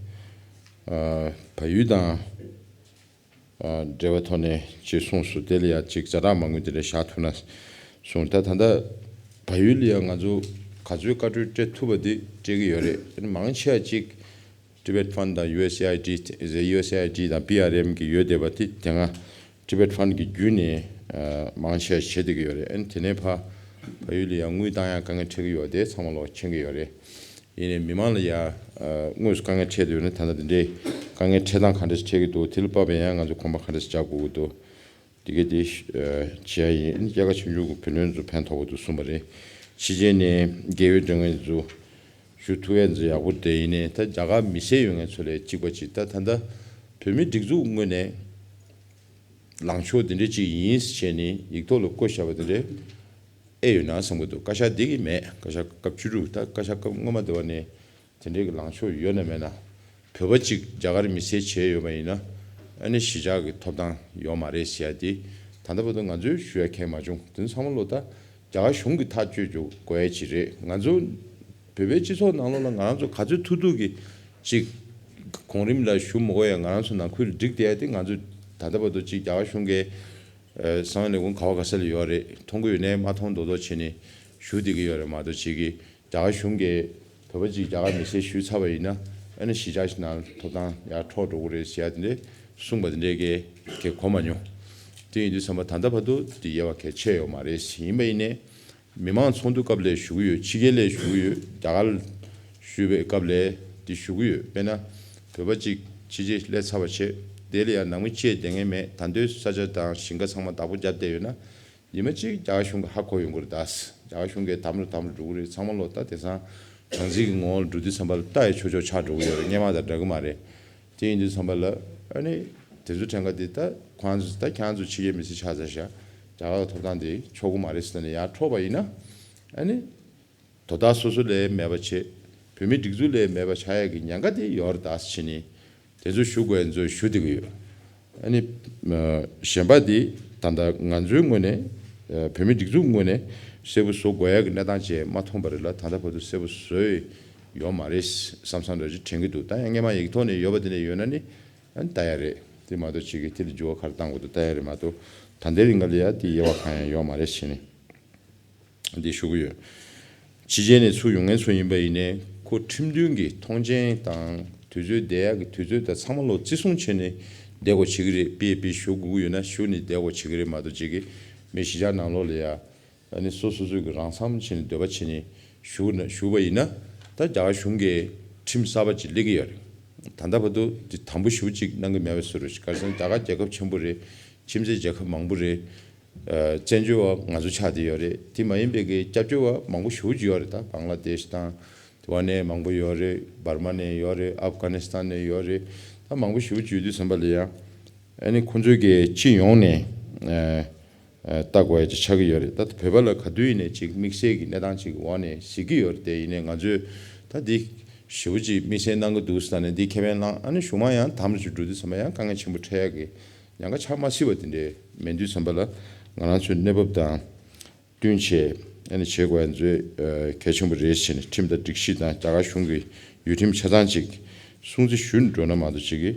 ཨ། བལ་ཡུལ་དང་ཨ། འབྲེལ་བའི་ཐོག་ནས་ཅིག་གསུངས་སོང་། དེ་ལ་ཡ་ཅིག་ཛ་དྲག་མང་པོ་དེ་འདྲ་བཞག་ཐུབ་ན་གསུངས། ད་ད་ལྟ་བལ་ཡུལ་ལ་ཡ་ང་ཚོ་ག་ཚོད་བཀའ་འཁྲོལ་སྤྲད་ཐུབ་པ་དེ་སྤྲད་ཀྱི་ཡོད་རེད། དེ་ནས་མང་ཆེ་བ་ཅིག་Tibet Fund དང་ཡུ་ཨེས་ཨེ་ཨའི་ཌི། ཡུ་ཨེས་ཨེ་ཨའི་ཌི་དང་པི་ཨར་ཨེམ་གི་ཡོད་བསྡད་པ་དེ་དེ་སྔ་Tibet Fund གི་བརྒྱུད་ནས་ཨ། མང་ཆེ་བ་བྱེད་བསྡད་ཀྱི་ཡོད་རེད། ཨ་ནི་དེ་ནས་ཕར་བལ་ཡུལ་ལ་ཡ་དངུལ་བཏང་ཡ་དཀའ་ངལ་འཕྲད་ཀྱི་ཡོད་དེ་ཚང་མ་ལོག་མཁྱེན་གྱི་ཡོད་རེད། ཡིན་ནའི་མི་མང་ལ་ཡ་ཨ། དངོས་སུ་དཀའ་ངལ་འཕྲད་དུས་ནི་ད་ལྟ་འདི་འདྲའི་དཀའ་ངལ་འཕྲད་སྟངས་ག་འདྲ་ཞིག་འཕྲད་ཀྱི་འདུག་དེ་ལ་དཔག་པའི་ཡང་ང་ཚོ་གོམ་པ་ག་འདྲ་ཞིག་རྒྱག་དགོས་ཀྱི་འདུག་དེ་ག་དེ་ཨ། བྱེད་ཡ་ཡིན། སྐྱེས་སྐར་ཆུང་ཆུང་གི་བུ་ལོན་ཚོ་ཕན་ཐོགས་པ་འདུག་གསུངས་པ་རེད། ཕྱི་རྒྱལ་ནས་དགེ་འོས་འདྲ་མཁན་ཚོ་ཞུ་ཐུབ་ཡ་ཚོ་ཡག་པོ་རེད། ཡིན་ནའི་ད་རྒྱ་གར་མི་སེར་ཡོད་མཁན་ཚོ་ལ་གཅིག་པ་གཅིག་ད་ད་ལྟ་བོད་མིའི་སྒྲིག་འཛུགས་ངོས་ནས་ལངས་ཕྱོགས་འདི་འདྲ་ཅིག་ཡིན་ཟེར་ནས་ཡིག་ཐོག་ལ་བཀོད་བཞག་པ་འདི་འདྲ་ཨེ་ཡོད་ན་བསམ་གྱི་འདུག་བཀའ་ཤག་འདི་གི་མེད། བཀའ་ཤག་སྐབས་བཅུ་དྲུག་ད་བཀའ་ཤག་སྐབས་སྔོན་མ་དེ་བ་ནས་དེ་འདྲའི་གི་ལངས་ཕྱོགས་ཡོད་ན་མེད་ན། བོད་པ་གཅིག་རྒྱ་གར་མི་སེར་བྱས་ཡོད་པ་ཡིན་ན་ཨ་ནི་གཞིས་ཆགས་ཀྱི་ཐོབ་ཐང་ཡོད་མ་རེད་ཟེར་ཡ་དེ་ད་ལྟ་བར་དུ་ང་ཚོས་ཞུ་ཡ་གང་ཡང་མ་བྱུང་། དེ་ཚང་མ་ལོ་ད་རྒྱ་གར་གཞུང་གིས་ཐག་གཅོད་རྒྱུ་དགོས་ཡ་ཅིག་རེད། ང་ཚོ་བོད་པའི་སྤྱི་ཚོགས་ནང་ལོགས་ལ་ང་རང་ཚོ་ག་ཚོད་ཐུབ་ཐུབ་ཀྱིས་ཅིག་གོང་རིམ་ལ་ཞུ་མི་དགོས་ཡ། ང་རང་ཚོ་ནང་ཁུལ་འགྲིག་བསྡད་ཡ་དེ་ང་ཚོ་ད་ལྟ་བར་དུ་ཅིག་རྒྱ་གར་གཞུང་གིས་ཨ། གསང་བའི་ལས་ཁུངས་ག་བ་ག་ས་ལ་ཡོད་རེད། མཐོང་གི་ཡོད་ནའི་མ་མཐོང་མདོག་མདོག་བྱས་ནས་ཞུ་བསྡད་ཀྱི་ཡོད་རེད་མ་གཏོགས། ཅིག་གིས་རྒྱ་གར་གཞུང་གིས་བོད་པ་ཅིག་རྒྱ་གར་མི་སེར་ཞུས་ཚར་བ་ཡིན་ན་ཨ་ནི་གཞིས་ཆགས་ཤིག་ནང་ཐོབ་ཐང་ཡར་འཕྲོག་འགྲོ་གི་རེད་ཟེར་ཡ་དེ་འདྲས་གསུངས་པ་དེ་འདྲས་གས་གས་གོ་མ་མྱོང་། དེ་ཡིན་དུས་ཙམ་པ་ད་ལྟ་བར་དུ་དེ་དབྱེ་བ་གས་ཕྱེ་ཡོད་མ་རེད། ཡིན་པ་ཡིན་ནའི་ མི་མང་ཚོགས་འདུ་སྐབས་ལ་ཞུ་གི་ཡོད། ཕྱི་རྒྱལ་ལ་ཞུ་གི་ཡོད། རྒྱ་གར་ཞུ་བའི་སྐབས་ལ་འདི་ཞུ་གི་ཡོད། དཔེར་ན་བོད་པ་གཅིག་ཕྱི་རྒྱལ་སླེབས་ཚར་བ་བྱས། དེ་ལ་ཡང་ནང་མི་བཅས་བསྡད་མཁན་མེད། ད་དུང་ས་ཆ་དང་ཞིང་ཁ་ཚང་མ་བདག་པོ་བརྒྱབ་བསྡད་ཡོད་ན། ཉི་མ་གཅིག་རྒྱ་གར་གཞུང་གིས་ཧ་གོ་ཡོང་གི་རེད་ད། རྒྱ་གར་གཞུང་གིས་དམ་རུ་དམ་རུ་འགྲོ་གི་རེད། ཚང་མ་ལོ་ད་དེང་སང་གྲངས་འཛིན་གྱི་ངོ་བོ་ལ་འགྲོ་དུས་ཙམ་པ་ལ་ལྟ་ཡ་ཆོག་ཆོག་ཆགས་འགྲོ་གི་ཡོད་རེད། སྔོན་མ་དང་འདྲ་གི་མ་རེད། དེ་ཡིན་དུས་ཙམ་པ་ལ་ཨ་ནི་དེ་ཚོ་ཕྲན་ཁ་དེ་ད་ཁོང་ཚོ་ད་ཁྱེད་ཚོ་ཕྱི་རྒྱལ་མི་སེར་ཆགས་ཚར་ཤག་རྒྱ་གར་ཐོབ་ཐང་དེ་ཆོག་གི་མ་རེད་ཟེར་ནས་ཡར་འཕྲོག་པ་ཡིན་ན། ཨ་ནི་དོ་བདག་སོ་སོ་ལ་མེད་པ་བྱས། བོད་མི་སྒྲིག་འཛུགས་ལ་མེད་པ་ཆགས་ཡ་གི་ཉེན་ཁ་དེ་ཡོད་རེད་ད་ཟེར་ནས། དེ་ཚོ་ཞུ་དགོས་ཡ་ཚོ་ཞུ་བསྡད་ཀྱི་ཡོད། ཨ་ནི། གཞན་པ་འདི་ད་ལྟ་ང་ཚོའི་ངོས་ནས། བོད་མི་སྒྲིག་འཛུགས་ངོས་ནས་གསལ་པོ་བཟོ་དགོས་ཡ་གི་གནས་སྟངས་ཅིག་མ་མཐོང་བ་རེད་ལ། ད་ལྟ་བར་དུ་གསལ་པོ་བཟོས་ཡོད་མ་རེད་བསམ་བསམ་འདྲ་ཅིག་དྲན་གྱི་འདུག་ད་ཡང་སྔོན་མ་ཡིག་ཐོག་ནས་ཡོད་པ་དེ་འདྲ་ཡོད་ན་ནི་ཨ་ནི་ལྟ་ཡ་རེད། དེ་མ་གཏོགས་ཅིག་གིས་དེ་ལ་འགྱུར་བ་ག་རེ་གཏང་དགོས་འདུག་ལྟ་ཡ་རེད་མ་གཏོགས། ད་ལྟའི་རིང་ག་ལ་ཡ་དེ་དབྱེ་བ་གང་ཡང་ཡོད་མ་རེད་ཟེར་ནས། འདི་ཞུ་གི་ཡོད། ཕྱི་རྒྱལ་ནས་ཚུར་ཡོང་མཁན་ཚོ་ཡིན་པ་ཡིན་ནའི་ཁོ་ཁྲིམས་མཐུན་གྱི་ཐོངས་མཆན་དང་དུས་ཚོད་བསྡད་ཡག་གི་དུས་ཚོད་དང་ཚང་མ་ལོ་བརྩི་སྲུང་བྱས་ནས་བསྡད་དགོས་བྱེད་ཀྱི་རེད། པི་ཨེ་པི་ཞུ་དགོས་ཀྱི་ཡོད་ན་ཞུ་ནས་བསྡད་དགོས་བྱེད་ཀྱི་རེད་མ་གཏོགས་ཅིག་གིས་མི་གཞིས་ཆགས་ནང་ལོགས་ལ་ཡ་ཨ་ནི་སོ་སོ་སོ་གི་རང་འཚམས་བྱས་ནས་འདོད་པ་བྱས་ནས་ཞུ་ན་ཞུ་བ་ཡིན་ན། ད་རྒྱ་གར་གཞུང་གིས་ཁྲིམས་གསར་པ་ཅིག་སླེབས་ཀྱི་ཡོད་རེད། ད་ལྟ་བར་དུ་དེ་དམ་པོ་ཞེ་པོ་ཅིག་གནང་གི་མེད་པའི་བཟོ་འདྲ་ཞིག་ག་རེ་ཟེར་ན་རྒྱ་གར་རྒྱལ་ཁབ་ཆེན་པོ་རེད། ཁྱིམ་མཚེས་རྒྱལ་ཁབ་མང་པོ་རེད། ཨ། བཙན་བྱོལ་བ་ང་ཚོ་ཆགས་བསྡད་ཡོད་རེད། དེ་མ་ཡིན་པའི་གི་སྐྱབས་བཅོལ་བ་མང་པོ་ཞེ་པོ་ཅིག་ཡོད་རེད། ད་བང་ལ་དེཤ་དང་དེ་བ་ནས་མང་པོ་ཡོད་རེད། འབར་མ་ནས་ཡོད་རེད། ཨབ་གྷ་ནི་སི་ཐན་ནས་ཡོད་རེད། ད་མང་པོ་ཞེ་པོ་ཅིག་ཡོད་དུས་ཙམ་པ་ལ་ཡང་ཨ་ནི་ཁོང་ཚོའི་གི་སྤྱི་ཡོངས་ནས་ཨ་ཨ་ལྟ་དགོས་ཡ་ཅིག་ཆགས་ཀྱི་ཡོད་རེད། ད་བོད་པ་ལ་ག་དུས་ཡིན་ནའི་ཅིག་དམིགས་བསལ་གྱི་གནས་སྟངས་ཅིག་གི་འོག་ནས་གཟིགས་ཀྱི་ཡོད་རེད། དེ་ཡིན་ནའི་ང་ཚོས་ད་འདི་ཞེ་པོ་ཅིག་དམིགས་བསལ་གནང་གི་འདུག་ཟེར་ནས་འདི་ཁེ་ཕན་བླངས། ཨ་ནི་གཞུག་མ་ཡང་དམ་རུ་ཅིག་འགྲོ་དུས་ཙམ་པ་ཡང་དཀའ་ངལ་ཆེན་པོ་འཕྲད་ཡ་གི་ཉེན་ཁ་ཆགས་མ་སྲིད་པ་དེ་འདྲའི་མེད་དུས་ཙམ་པ་ལ་ང་རང་ཚོའི་གནས་བབ་དང་བསྟུན་བྱས་ཨ་ནི་བྱེད་དགོས་ཡ་ཚོ་གལ་ཆེན་པོ་རེད་ཟེར་ནས། ཁྲིམས་དང་སྒྲིག་གཞི་དང་རྒྱ་གར་གཞུང་གི་ཡུལ་ཁྲིམས་ཆ་ཚང་ཅིག་སྲུང་བརྩི་ཞུ་འགྲོ་ན་མ་གཏོགས་ཅིག་གིས་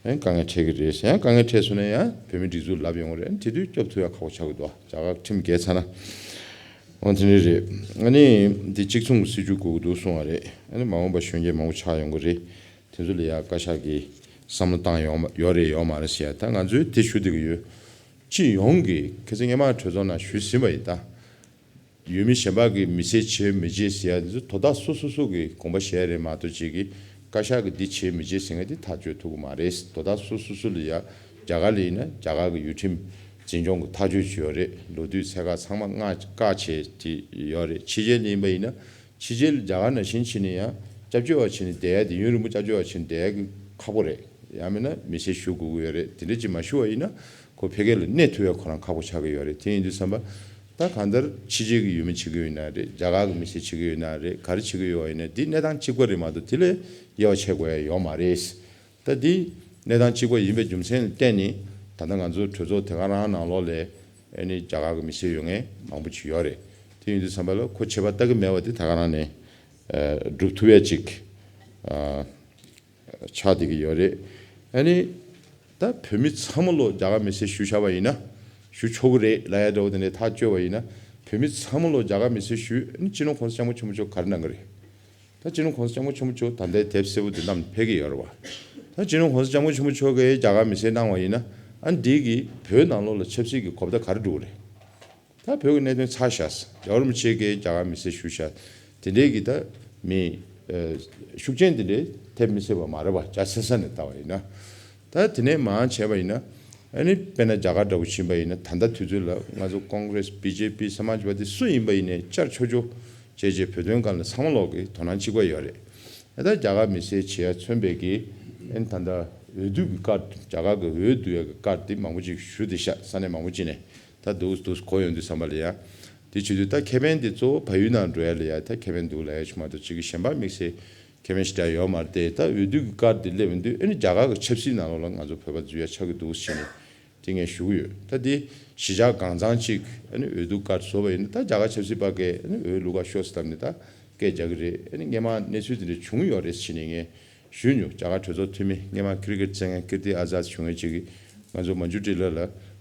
ཡང་དཀའ་ངལ་འཕྲད་ཀྱི་རེད། ཡང་དཀའ་ངལ་འཕྲད་སོང་ན་ཡང་བོད་མི་སྒྲིག་འཛུགས་ལབ་ཡོང་གི་རེད། དེ་དུས་སྐྱོབ་ཐུབ་ཡ་ཁག་པོ་ཆགས་ཀྱི་འདུག་རྒྱ་གར་ཁྲིམས་འགལ་ཚར་ན། འོ་དེ་འདྲ་རེད། ཨ་ནི་འདི་གཅིག་མཚུངས་སྲིད་བྱུས་དགོས་ཀྱི་འདུག་གསུང་བ་རེད། ཨ་ནི་མ་འོངས་པ་གཞོན་སྐྱེས་མང་པོ་ཆགས་ཡོང་གི་རེད། དེ་ཚོ་ལ་ཡ་བཀའ་ཤག་གིས་བསམ་བློ་བཏང་ཡོང་མ་ཡོད་རེད་ཡོད་མ་རེད་ཟེར་ཡ་ད་ང་ཚོས་དེ་ཞུ་བསྡད་ཀྱི་ཡོད། སྤྱི་ཡོངས་ཀྱི་ཁ་སང་སྔོན་མ་གྲོས་ཚོགས་ནང་ཞུས་ཟིན་པ་ཡིན་ད། ཡུལ་མི་གཞན་པ་གིས་མི་སེར་བྱེད་མི་བྱེད་ཟེར་ཡ་འདི་ཚོ་དོ་བདག་སོ་སོ་སོ་གིས་དགོངས་པ་བཞེས་རེད་མ་གཏོགས་ཅིག་གིས་བཀའ་ཤག་གིས་འདི་བྱེད་མི་བྱེད་ཟེར་མཁན་དེ་ཐག་གཅོད་ཐུབ་ཀྱི་མ་རེད། དོ་བདག་སོ་སོ་སོ་ལ་ཡ་རྒྱ་གར་ལ་ཡིན་ན་རྒྱ་གར་གྱི་ཡུལ་ཁྲིམས་འཛིན་སྐྱོང་གི་ཐག་གཅོད་ཅིག་ཡོད་རེད། ལོ་དུས་ཚད་བཀག་ཚང་མ་བཀག་བྱས་དེ་ཡོད་རེད། ཕྱི་རྒྱལ་ལ་ཡིན་པ་ཡིན་ན་ཕྱི་རྒྱལ་རྒྱ་གར་ནང་བཞིན་བྱས་ནས་ཡང་སྐྱབས་བཅོལ་བ་བྱས་ནས་བསྡད་ཡ་དེ་ཡུན་རིང་པོ་སྐྱབས་བཅོལ་བ་བྱས་ནས་བསྡད་ཡ་གི་ཁག་པོ་རེད། ཡང་མིན་ན་མི་སེར་ཞུ་དགོས་ཀྱི་ཡོད་རེད། དེ་འདྲ་ཅིག་མ་ཞུ་བ་ཡིན་ན་ཁོ་ཕ་གི་ལ་གནས་ཐུབ་ཡ་ཁོ་རང་ཁག་པོ་ཆགས་ཀྱི་ཡོད་རེད། དེ་ཡིན་དུས་ཙམ་པ་ད་གང་ལྟར་ཕྱི་རྒྱལ་གྱི་ཡུལ་མི་བྱེད་ཀྱི་ཡོད་ན་རེད། རྒྱ་གར་གྱི་མི་སེར་བྱེད་ཀྱི་ཡོད་ན་རེད། ག་རེ་བྱེད་ཀྱི་ཡོད་པ་ཡིན་ན་འདི་གནས་སྟངས་གཅིག་པ་རེད་མ་གཏོགས་དེ་ལས་དབྱེ་བ་ཕྱེ་དགོས་ཡ་ཡོད་མ་རེད། ད་འདི་གནས་སྟངས་གཅིག་པ་ཡིན་པའི་རྒྱུ་མཚན་ལ་བརྟེན་ནས་ད་ལྟ་ང་ཚོ་གྲོས་ཚོགས་དེ་ག་རང་ནང་ལོགས་ལ་ཨ་ནི་རྒྱ་གར་གྱི་མི་སེར་ཡོད་མཁན་མང་པོ་ཅིག་ཡོད་རེད། དེ་ཡིན་དུས་ཙམ་པ་ལ་ཁོ་ཆད་པ་ལྟ་གི་མེད་པ་དེ་ད་ག་རང་ནས་ཨ་སྒྲུབ་ཐུབ་ཡ་ཅིག་ཨ་ཆགས་བསྡད་ཀྱི་ཡོད་རེད། ཨ་ནི་ད་བོད་མི་ཚང་མ་ལོ་རྒྱ་གར་མི་སེར་ཞུ་བཞག་པ་ཡིན་ན། ཞུ་ཆོག་གི་རེད་ལབ་ཡ་འདྲ་བོ་དེ་འདྲའི་ཐག་གཅོད་པ་ཡིན་ན། བོད་མི་ཚང་མ་ལོ་རྒྱ་གར་མི་སེར་ཞུས། ཨ་ནི་སྤྱི་ནོར་༸གོང་ས་༸སྐྱབས་མགོན་ཆེན་པོ་མཆོག་ག་རེ་གནང་གི་རེད། ད་སྤྱི་ནོར་༸གོང་ས་༸སྐྱབས་མགོན་ཆེན་པོ་མཆོག་ད་ལྟའི་དེབ་གསལ་པོ་དེ་བསྣམས་ཕེབས་ཀྱི་ཡོད་རེད་བ། ད་སྤྱི་ནོར་༸གོང་ས་༸སྐྱབས་མགོན་ཆེན་པོ་མཆོག་གིས་རྒྱ་གར་མི་སེར་གནང་བ་ཡིན་ན། ཨ་ནི་འདི་གིས་བོད་ནང་ལོགས་ལ་ཆབ་སྲིད་ཀྱི་གོ་བརྡ་ག་རེ་འགྲོ་གི་རེད། ད་བོད་ཀྱི་གནད་དོན་ཚར་བཞག་རྒྱལ་བ་རིན་པོ་ཆེ་གིས་རྒྱ་གར་མི་སེར་ཞུ་བཞག་དེ་འདྲའི་གི་ད་མི་ཨ་ཤུགས་རྐྱེན་དེ་འདྲའི་ཐེབས་མི་སྲིད་པ་མ་རེད་བ། རྒྱ་ཆེ་ས་ནས་ལྟ་བ་ཡིན་ན། ད་དེ་ནས་མར་བྱས་པ་ཡིན་ན། ཨ་ནི་དཔེར་ན་རྒྱ་གར་འདྲ་བོ་ཕྱིན་པ་ཡིན་ན། ད་ལྟ་དུས་ཚོད་ལ་ང་ཚོ་ཀོང་ཀྲེས། བི་ཇེ་པི། སྨ་ཇ་ཝ་དི་སུ་ཡིན་པ་ཡིན་ནའི་བཅར་ཆོག་ཆོག་བྱས་བྱས་བོད་དོན་སྒང་ལ་ཚང་མ་ལོག་གི་དོ་སྣང་གཅིག་པ་ཡོད་རེད། ད་རྒྱ་གར་མི་སེར་བྱེད་ཡ་མཚོན་པའི་གི་ཨ་ནི་ད་ལྟ་འོས་བསྡུ་གི་ཀར། རྒྱ་གར་གི་འོས་བསྡུ་ཡ་གི་ཀར་དེ་མང་པོ་ཅིག་ཞུ་བསྡད་ཤག་ས་གནས་མང་པོ་ཅིག་ནས། ད་འདུག་འདུག་གོ་ཡོང་དུས་ཙམ་པ་ལ་ཡ། དེ་བྱེད་དུས་ད་ཁེ་ཕན་དེ་གཙོ་བོ་བལ་ཡུལ་ནང་འགྲོ་ཡ་ལ་ཡ་ད་ཁེ་ཕན་འདུག་ལབ་ཡ་ཞིག་མ་གཏོགས་ཅིག་གི་གཞན་པ་དམིགས་བསལ་ཁེ་ཕན་ཞེ་དྲག་ཡོད་མ་རེད་དེ། ད་འོས་བསྡུ་གི་ཀར་དེ་སླེབས་ཡོང་དུས་ཨ་ནི་རྒྱ་གར་གི་ཆབ་སྲིད་ནང་ལོགས་ལ་ང་ཚོ་བོད་པ་འཛུལ་ཡ་ཆགས་ཀྱི་འདུག་ཟེར་ནས་དེ་ངས་ཞུ་གི་ཡོད། ད་དེ་གཞིས་ཆགས་གང་ཚང་ཅིག་ཨ་ནི་འོས་བསྡུ་ཀར་བཟོ་བ་ཡིན་ན། ད་རྒྱ་གར་ཆབ་སྲིད་པ་གིས་ཨ་ནི་འོས་བླུག་ག་ཤོག་ཟེར་ལབ་ནས་ད་སྐད་རྒྱག་གི་རེད། ཨ་ནི་སྔོན་མ་གནས་ཚུལ་དེ་འདྲ་བྱུང་ཡོད་རེད་ཟེར་ནས་ངས་ཞུས་མྱོང་། རྒྱ་གར་གྲོས་ཚོགས་འཐུས་མི་སྔོན་མ་ཀི་རི་ཀེད་རྩེད་མཁན་ཀིརྟི་ཨ་ཛཱད་ཞུ་མཁན་ཅིག་གིས་ང་ཚོ་མན་ཇུ་ཊི་ལ་ལ་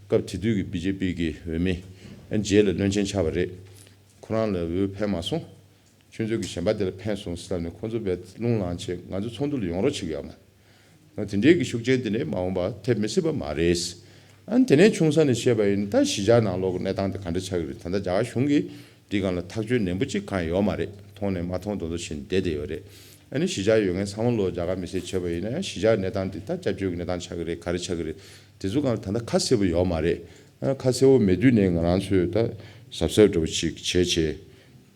སྐབས་དེ་དུས་ཀྱི་བི་ཇེ་པི་གི་འོས་མི་ཨ་ནི་རྗེས་ལ་བློན་ཆེན་ཆགས་པ་རེད། ཁོ་རང་ལ་འོས་ཕན་མ་སོང་། ཁྱོད་ཚོ་གི་གཞན་པ་དེ་ལ་ཕན་སོང་ཟེར་ནས་ཁོ་ཚོ་བས་རླུང་ལངས་བྱས་ང་ཚོ་ཚོགས་འདུ་ལ་ཡོང་རོགས་བྱེད་ཀྱི་ཡོད་མ་རེད། དེ་འདྲའི་གི་ཤུགས་རྐྱེན་དེ་འདྲའི་མ་འོངས་པ་ཐེབས་མི་སྲིད་པ་མ་རེད། ཨ་ནི་དེ་ནས་ཆུང་ས་ནས་བཤད་པ་ཡིན་ན། ད་གཞིས་ཆགས་ནང་ལོགས་ཀྱི་གནས་སྟངས་དེ་ག་འདྲ་ཆགས་ཀྱི་རེད། ད་ལྟ་རྒྱ་གར་གཞུང་གིས་ འདི་སྒང་ལ་ཐག་གཅོད་ནན་པོ་གཅིག་གང་ཡོད་མ་རེད། མཐོང་ནས་མ་མཐོང་མདོག་མདོག་བྱས་ནས་བསྡད་བསྡད་ཡོད་རེད། ཨ་ནི་གཞིས་ཆགས་ཡོད་མཁན་ཚང་མ་ལོ་རྒྱ་གར་མི་སེར་བྱས་པ་ཡིན་ན་ཡང་གཞིས་ཆགས་གནས་སྟངས་འདི་ད་སྐྱབས་བཅོལ་གྱི་གནས་སྟངས་ཆགས་ཀྱི་རེད། ག་རེ་ཆགས་ཀྱི་རེད། དེ་ཚོ་སྒང་ལ་ད་ལྟ་ཁ་གསལ་པོ་ཡོད་མ་རེད། ཨ་ཁ་གསལ་པོ་མེད་དུས་ནས་ང་རང་ཚོས་ད་གཟབ་གཟབ་འདྲ་པོ་ཅིག་བྱས་བྱས་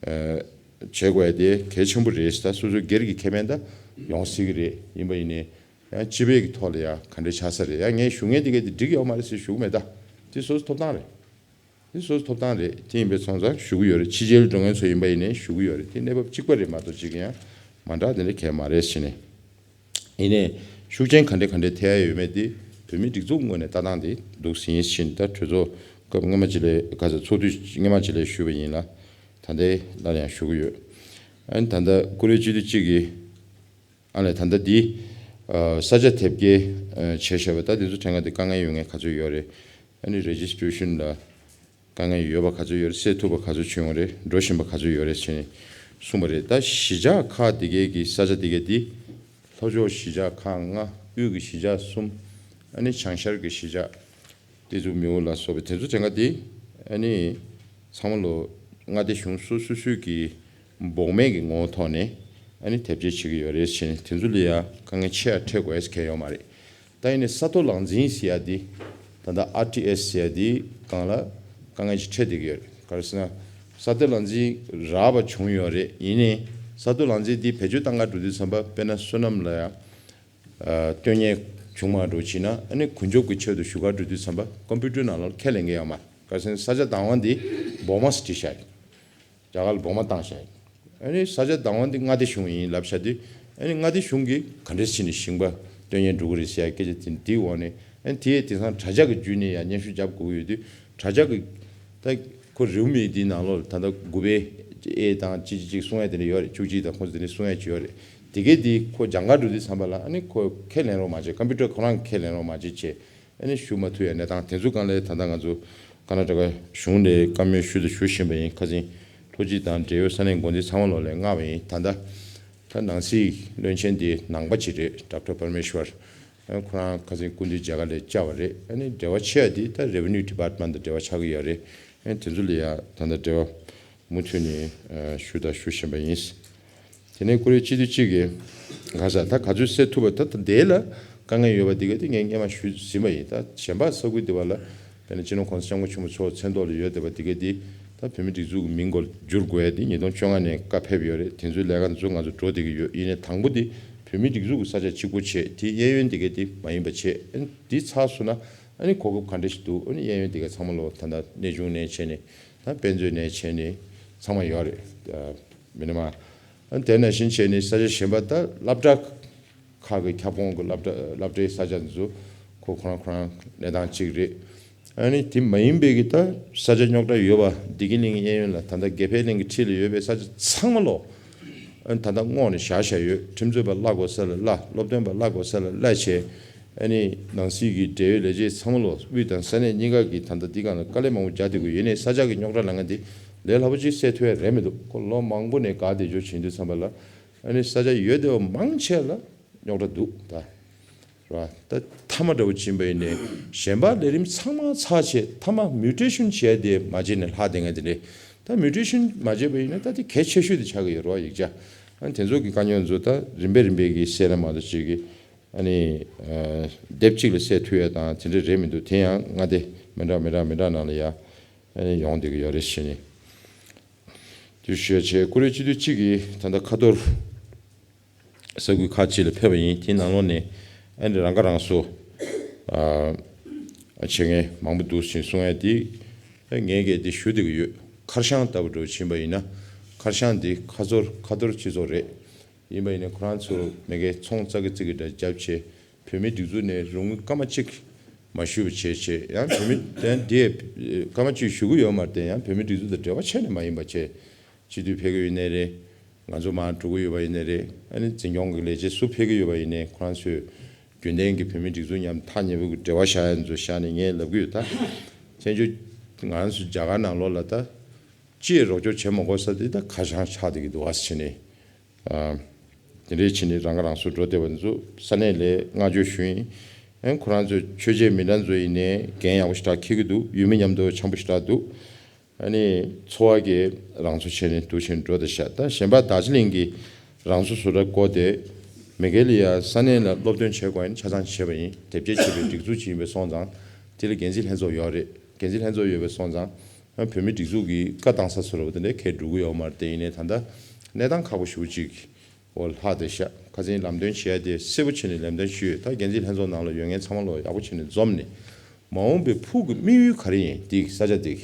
ཨ་བྱེད་དགོས་ཡ་དེ་གལ་ཆེན་པོ་རེད། ད་སོ་སོ་སྒེར་གྱི་ཁེ་ཕན་ད་ཡོང་སྲིད་ཀྱི་རེད། ཡིན་པ་ཡིན་ནའི་ཡང་སྤྱི་པའི་གི་ཐོག་ལ་ཡང་ག་འདྲ་ཆགས་ས་རེད། ཡང་ངས་ཞུ་མཁན་དེ་གས་དེ་འགྲིག་ཡོད་མ་རེད་ཟེར་ཞུ་གི་མེད། ད་དེ་སོ་སོ་ཐོབ་ཐང་རེད། དེ་སོ་སོ་ཐོབ་ཐང་རེད། དེ་ཡིན་པའི་སོང་ཙང་ཞུ་གི་ཡོད་རེད། ཕྱི་རྒྱལ་འགྲོ་མཁན་ཚོ་ཡིན་པ་ཡིན་ནའི་ཞུ་གི་ཡོད་རེད། དེ་གནས་བབ་གཅིག་པ་རེད་མ་གཏོགས་གཅིག་ཡང་མ་འདྲ་དེ་འདྲ་གང་ཡང་མ་རེད་ཟེར་ནས། ཡིན་ནའི་ཤུགས་རྐྱེན་ག་འདྲ་ག་འདྲ་ཐེབས་ཡ་ཡོད་མེད་དེ་བོད་མིའི་སྒྲིག་འཛུགས་ངོས་ནས་ལྟ་སྟངས་དེ་འདུག་ཟིན་ཡིན་ཕྱིན། ད་གྲོས་ཚོགས་སྐབས་སྔོན་མ་ཅིག་ལས་ག་ཚོད་ཚོགས་དུས་སྔོན་མ་ཅིག་ལས་ཞུས་པ་ཡིན་ལ། ད་ལྟའི་སླར་ཡང་ཞུ་གི་ཡོད། ཨ་ནི་ད་ལྟ་བཀུར་འོས་སྤྱི་འཐུས་གཅིག་གིས་ཨ་ལས་ད་ལྟ་འདི་ཨ་ས་ཆ་དེབ་སྐྱེལ་ཨ་བྱས་བཞག་པ། ད་དེ་ཚོ་ཕྲན་ཁ་དེ་དཀའ་ངལ་ཡོད་མཁན་ག་ཚོད་ཡོད་རེད། ཨ་ནི་རེ་ཇི་སི་ཊེ་ཤན་ལ་དཀའ་ངལ་ཡོད་པ་ག་ཚོད་ཡོད་རེད། སེལ་ཐུབ་པ་ག་ཚོད་བྱུང་བ་རེད། འགྲོ་བཞིན་པ་ག་ཚོད་ཡོད་རེད་ཟེར་ནས་གསུངས་པ་རེད། ད་གཞིས་ཆགས་ཁག་དེ་གའི་གི་ས་ཆ་དེ་གའི་དེ་ལྷོ་ཕྱོགས་གཞིས་ཆགས་ཁག་ལྔ། དབུས་ཀྱི་གཞིས་ཆགས་གསུམ། ཨ་ནི་བྱང་ཤར་གྱི་གཞིས་ཆགས་ཏེ་ཙུ་མེའུ་ལ་སོགས་པའི་དེ་ཚོ་གྲངས་ཀ་དེ་ཨ་ནི་ཚང་མ་ལོ་མངའ་སྡེ་གཞུང་སོ་སོ་སོའི་གི་འབོགས་མེད་ཀྱི་ངོ་བོ་ཐོག་ནས་ཨ་ནི་དེབ་སྐྱེལ་བྱེད་ཀྱི་ཡོད་རེད་ཟེར་ནས། དེ་ཚོ་ལ་ཡ་དཀའ་ངལ་ཆེ་ཡ་འཕྲད་དགོས་ཡ་གང་ཡང་ཡོད་མ་རེད། ད་ཡིན་ནའི་ས་མཐོ་ལག་འཛིན་ཟེར་ཡ་དེ་ད་ལྟ་ཨར་ཊི་ཨེས་ཟེར་ཡ་དེ་སྒང་ལ་དཀའ་ངལ་ཅིག་འཕྲད་བསྡད་ཀྱི་ཡོད་རེད། ག་རེ་ཟེར་ན་ས་མཐོ་ལག་འཛིན་རག་པ་བྱུང་ཡོད་རེད། ཡིན་ནའི་ས་མཐོ་ལག་འཛིན་དེ་བེད་སྤྱོད་བཏང་ག་འགྲོ་དུས་ཙམ་པ་དཔེར་ན་བསོད་ནམས་ལ་ཡ་ཨ་སྟོན་ཉན་བྱུང་མ་འགྲོ་བྱས་ན། ཨ་ནི་ཀུན་སྤྱོད་ཀྱི་ཆེད་དུ་ཞུ་ག་འགྲོ་དུས་ཙམ་པ་ཀམ་པུ་ཊར་ནང་ལོགས་ཁས་ལེན་གྱི་ཡོད་མ་རེད། ག་རེ་ཟེར་ན་ས་ཆ་བདག་དབང་འདི་འབོགས་མ་སུ་བྲིས་བཞག་རེད། རྒྱ་གར་ལ་འབོགས་མ་བཏང་བཞག་རེད། ཨ་ནི་ས་ཆ་བདག་དབང་འདི་མངའ་སྡེ་གཞུང་ཡིན་ལབ་བཞག་དུས། ཨ་ནི་མངའ་སྡེ་གཞུང་གིས་ག་འདྲས་བྱས་ནས་ཞིང་པ་སྟོན་ཉན་འགྲོ་གི་རེད་ཟེར་ཡ་སྐད་ཆ་དེ་འདིའི་འོག་ནས། ཨ་ནི་དེ་ཡས་དེང་སང་དྲ་ཇག་གི་བརྒྱུད་ནས་ཡ་སྙན་ཞུ་རྒྱབ་དགོས་ཀྱི་ཡོད་དུས། དྲ་ཇག་གི་ད་ཁོ་རེའུ་མིག་འདིའི་ནང་ལོགས་ད་ལྟ་དགུ་པའི་ཨེ་དང་གཅིག་གཅིག་གཅིག་གསུང་ཡ་དེ་འདྲ་ཡོད་རེད། བཅུ་གཅིག་དང་ཁོང་ཚོ་དེ་འདྲ་གསུང་ཡ་ཅིག་ཡོད་རེད། དེ་གས་དེ་ཁོ་སྦྱང་ག་འགྲོ་དུས་ཙམ་པ་ལ་ཨ་ནི་ཁོ་ཁས་ལེན་རོགས་མ་བྱེད། ཀམ་པུ་ཊར་ཁོ་རང་གིས་ཁས་ལེན་རོགས་མ་བྱེད་བྱས། ཨ་ནི་ཞུ་མ་ཐུབ་ཡ་གནས་སྟངས་དེ་ཚོ་སྒང་ལ་ད་ལྟ་ང་ཚོ་ཀར་ནཱ་ཊ་ཀ་གཞུང་ལ་བཀའ་མོལ་ཞུ་དང་ཞུ་བཞིན་པ་ཡིན། ཁ་སང་ལྷོ་སྤྱི་དང་འབྲེལ་ཡོད་ས་གནས་འགོ་འཛིན་ཚང་མ་ལོག་ལ་མངགས་པ་ཡིན། ད་ལྟ་ད་ནང་སྲིད་བློན་ཆེན་དེ་ནང་པ་ཅིག་རེད། ཌོག་ཊར་པར་མེ་ཤོར། ཨ་ཁོ་རང་ཁ་སང་སྐུ་མདུན་མཇལ་ཁ་ལ་བཅར་བ་རེད། ཨ་ནི་འབྲེལ་བ་ཆེ་བ་དེ་ད་རེ་ཝེ་ནིའུ་ཌི་པཱར་ཊི་མེན་ཊི་དང་འབྲེལ་བ་ཆགས་ཀྱི་ཡོད་རེད། ཨ་ནི་དེ་ཚོ་ལ་ཡ་ད་ལྟ་འབྲེལ་བ་མུ་མཐུད་ནས་ཨ་ཞུ་དང་ཞུ་བཞིན་པ་ཡིན། དེ་ནས་བཀུར་འོས་སྤྱི་འཐུས་གཅིག་གིས་ག་ས་ད་ག་ཚོད་སེལ་ཐུབ་པ། ད་ད་དེ་ལ་དཀའ་ངལ་ཡོད་པ་དེ་ག་དེ་ངས་སྔོན་མ་ཞུས་ཟིན་པ་ཡིན། ད་གཞན་པ་ས་ཁུལ་དེ་བ་ལ་དཔེར་ན་སྤྱི་ནོར་གོང་ས་སྐྱབས་མགོན་ཆེན་པོ་མཆོག་མཚན་ཐོག་ལ་ཡོད་བསྡད་པ་དེ་ག་དེ་ད་བོད་མི་སྒྲིག་འཛུགས་ཀྱི་མིང་སྐོར་བསྒྱུར་དགོས་ཡ་དེ་ཉིས་སྟོང་བཅོ་ལྔ་ནས་བཀའ་ཕེབས་ཡོད་རེད། དེ་ཚོའི་ལས་ཀ་དེ་ཚོ་ང་ཚོ་འགྲོ་བསྡད་ཀྱི་ཡོད། ཡིན་ནའི་དང་པོ་དེ་བོད་མི་སྒྲིག་འཛུགས་ཀྱི་ས་ཆ་གཅིག་པོ་བྱས། དེ་གཡས་གཡོན་དེ་ག་དེ་མ་ཡིན་པ་བྱས། ཨ་ནི་དེ་ཚར་སོང་ན་ཨ་ནི་གོ་སྐབས་ག་འདྲ་ཞིག་འདུག་ཨ་ནི་གཡས་གཡོན་དེ་ག་ཚང་མ་ལོ་ད་ལྟ་གནས་ཆུང་ནས་བྱས་ནས་ད་དཔེ་མཛོད་ནས་བྱས་ནས་ཚང་མ་ཡོད་རེད། ཨ་མི་ནི་མ། ཨ་དེ་ནང་བཞིན་བྱས་ནས་ས་ཆ་གཞན་པ་ད་སློབ་གྲྭ་ཁག་གི་ཁྱབ་ཁོངས་ཀྱི་སློབ་གྲྭ་སློབ་གྲྭའི་ས་ཆ་འདི་ཚོ་ཁོ་ཁོ་རང་ཁོ་རང་གནས་སྟངས་གཅིག་རེད། ཨ་ནི་དེ་མ་ཡིན་པའི་གི་ད་ས་ཆ་རྙོག་དྲ་ཡོད་པ་བདེ་སྐྱིད་གླིང་གི་གཡས་གཡོན་ལ་ད་ལྟ་དགེ་འཕེལ་གླིང་གི་འཁྲིས་ལ་ཡོད་པའི་ས་ཆ་ཚང་མ་ལོ། ཨ་ནི་ད་ལྟ་སྔོག་ནས་བཞག་བཞག་ཡོད། ཁྲིམས་རྩོད་པ་གླ་དགོས་ས་ལ་གླ། སློབ་སྟོན་པ་གླ་དགོས་ས་ལ་གླ་བྱས། ཨ་ནི་ནང་སྲིད་ཀྱི་འབྲེལ་ཡོད་ལས་བྱེད་ཚང་མ་ལོ་དབུས་དང་ས་གནས་གཉིས་ཀ་གི་ད་ལྟ་འདི་སྒང་ལ་དཀའ་ལས་མང་པོ་རྒྱག་བསྡད་ཀྱི་ཡོད། ནས་ས་ཆ་གི་རྙོག་དྲ་ལངས་མཁན་འདི་ལས་སླ་པོ་ཅིག་སེལ་ཐུབ་ཡ་རེད་མི་འདུག་ཁོ་ལོ་མང་པོ་ནས་དགའ་བདེ་འཇོག་བྱེད་དུས་ཙམ་པ་ལ་ཨ་ནི་ས་ཆ་ཡོད་བསྡད་པ་མང་ཆེ་ལ་རྙོག་དྲ་འདུག་ད། རེད་བ། ད་མཐའ་མ་འདྲ་བོ་ཕྱིན་པ་ཡིན་ནའི་གཞན་པ་ལས་རིམ་ཚང་མ་ཚར་བྱས་མཐའ་མ་མིའུ་ཊེ་ཤན་བྱས་ཏེ་མ་བྱས་ནས་ལྷག་བསྡད་མཁན་དེ་འདྲས། ད་མིའུ་ཊེ་ཤན་མ་བྱས་པ་ཡིན་ན་ད་དེ་གལ་ཆེ་ཤོས་དེ་ཆགས་ཀྱི་ཡོད་རེད་བ། ཡིག་ཆ་ཨ་དེ་ཚོ་གི་དཀའ་རྙོག་ཚོ་ད་རིམ་པས་རིམ་པས་ཀྱི་སེལ་ལ་མ་གཏོགས་ཅིག་གི་ཨ་ནི་ཨ་སྡེབ་གཅིག་ལ་སེལ་ཐུབ་ཡ་དང་དེ་འདྲས་རེད་མི་འདུག་དེ་ཡང་མངའ་སྡེ་མི་འདྲ་མི་འདྲ་མི་འདྲ་ནང་ལ་ཡ་ཨ་ནི་ཡོང་བསྡད་ཀྱི་ཡོད་རེད་ཟེར་ནས་དུས་ཞུ་ཡ་བྱས། བཀུར་འོས་སྤྱི་འཐུས་གཅིག་གིས་ད་ལྟ་ཁ་ཐོར། ས་ཁུལ་ཁག་ཅིག་ལ་ཕེབས་པ་ཡིན། དེའི་ནང་ལོགས་ནས་ཨ་ནི་རང་ཁ་རང་གསོ་ཨ་བྱེད་མཁན་མང་པོ་འདུག་ཅེས་གསུང་ཡ་དེ་ངས་གལ་ཏེ་ཞུ་བསྡད་ཀྱི་ཡོད། ཁར་ཤང་ལྟ་བུ་འདྲ་བོ་ཕྱིན་པ་ཡིན་ན། ཁར་ཤང་འདི་ཁ་ཐོར་ཁ་ཐོར་སྤྱི་ཚོགས་རེད། ཡིན་པ་ཡིན་ནའི་ཁོ་རང་ཚོ་མ་གིའི་ཚོང་ཙག་གི་ཙིག་གི་འདྲ་བརྒྱབ་བྱས་བོད་མིའི་སྒྲིག་འཛུགས་ནས་རོགས་དངུལ་སྐར་མ་གཅིག་མ་ཞུས་པ་བྱས་བྱས། ཡང་བོད་མི་དེ་འདིས་སྐར་མ་གཅིག་ཞུ་གི་ཡོད་མ་རེད་དེ། ཡང་བོད་མིའི་སྒྲིག་འཛུགས་དང་འབྲེལ་བ་བྱས་ནས་མ་ཡིན་པ་བྱས། སྤྱི་འཐུས་ཕེབས་ཀྱི་ཡོད་ནའི་རེད། ང་ཚོ་མར་འགྲོ་གི་ཡོད་པ་ཡིན་ནའི་རེད། ཨ་ནི་འཛིན་སྐྱོང་གི་ལས་བྱེད་སུ་ཕེབས་ཀྱི་ཡོད་པ་ཡིན་ནའི་ཁོ་རང་ཚོས་རྒྱུན་ལྡན་གྱི་བོད་མིའི་སྒྲིག་འཛུགས་མཉམ་ཐག་ཉེ་པོ་གི་འབྲེལ་བ་བཞག་ཡ་ཚོ་བཞག་ནས་ངས་ལབ་ཀྱི་ཡོད། ད་བཙན་བྱོལ་ང་རང་ཚོ་རྒྱ་གར་ནང་ལོགས་ལ་ད་ཅིའི་རོགས་སྐྱོར་བྱེད་མ་དགོས་ས་དེ་ད་ཁ་བྱང་ཆགས་བསྡད་ཀྱི་འདུག་ཨ་ཟེར་ནས། ཨ་དེ་འདྲའི་ཕྱིན་ནས་རང་ཁ་རང་གསོ་འགྲོ་བསྡད་པ་ཚོ་ས་གནས་ལ་བསྔགས་བརྗོད་ཞུ་ཡིན། ཨ་ཁོ་རང་ཚོ་ཆོས་བྱེད་མི་འདྲ་ཚོ་ཡིན་ནའི་འགན་ཡག་པོ་ཞེ་དྲག་འཁྱེར་གྱི་འདུག་ཡུལ་མི་མཉམ་དུ་འཆམ་པོ་ཞེ་དྲག་འདུག་ཨ་ནི་འཚོ་བ་གི་རང་འཚོ་བྱས་ནས་འདུག་བྱས་འགྲོ་དེ་ཤག་ད་གཞན་པ་རྡོ་རྗེ་གླིང་གི་རང་སོ་སོ་ར་བསྐོར་ཏེ་མེ་གྷལ་ལི་ཡ་ས་གནས་ལ་སློབ་སྟོན་བྱེད་དགོས་ཡིན་ཆ་ཚང་བྱས་པ་ཡིན། དེབ་སྐྱེལ་བྱས་པའི་སྒྲིག་འཛུགས་ཅིག་ཡིན་པའི་སོང་ཙང་དེ་ལ་འགན་འཛིན་ལྷན་ཚོགས་ཡོད་རེད། འགན་འཛིན་ལྷན་ཚོགས་ཡོད་པའི་སོང་ཙང་ཨ་བོད་མི་སྒྲིག་འཛུགས་ཀྱི་བཀའ་བཏང་ས་སུ་ར་བ་དེ་འདྲ་ཁས་འགྲོ་གི་ཡོད་མ་རེད། དེ་ཡིན་ནའི་ད་ལྟ་གནས་སྟངས་ཁག་པོ་ཞེ་པོ་ཅིག་འོ་ལྷག་བསྡད་ཤག་ཁ་སང་ལམ་སྟོན་བྱས་ཏེ་གསལ་པོ་བྱས་ནས་ལམ་སྟོན་ཞུས་ཡོད། ད་འགན་འཛིན་ལྷན་ཚོགས་ནང་ལ་ཡོད་མཁན་ཚང་མ་ལོ་ཡག་པོ་བྱས་ནས་འཛོམས་ནས་མ་འོངས་པའི་ཕུགས་ཀྱི་དམིགས་ཡུལ་ག་རེ་ཡིན། འདི་ས་ཆ་འདི་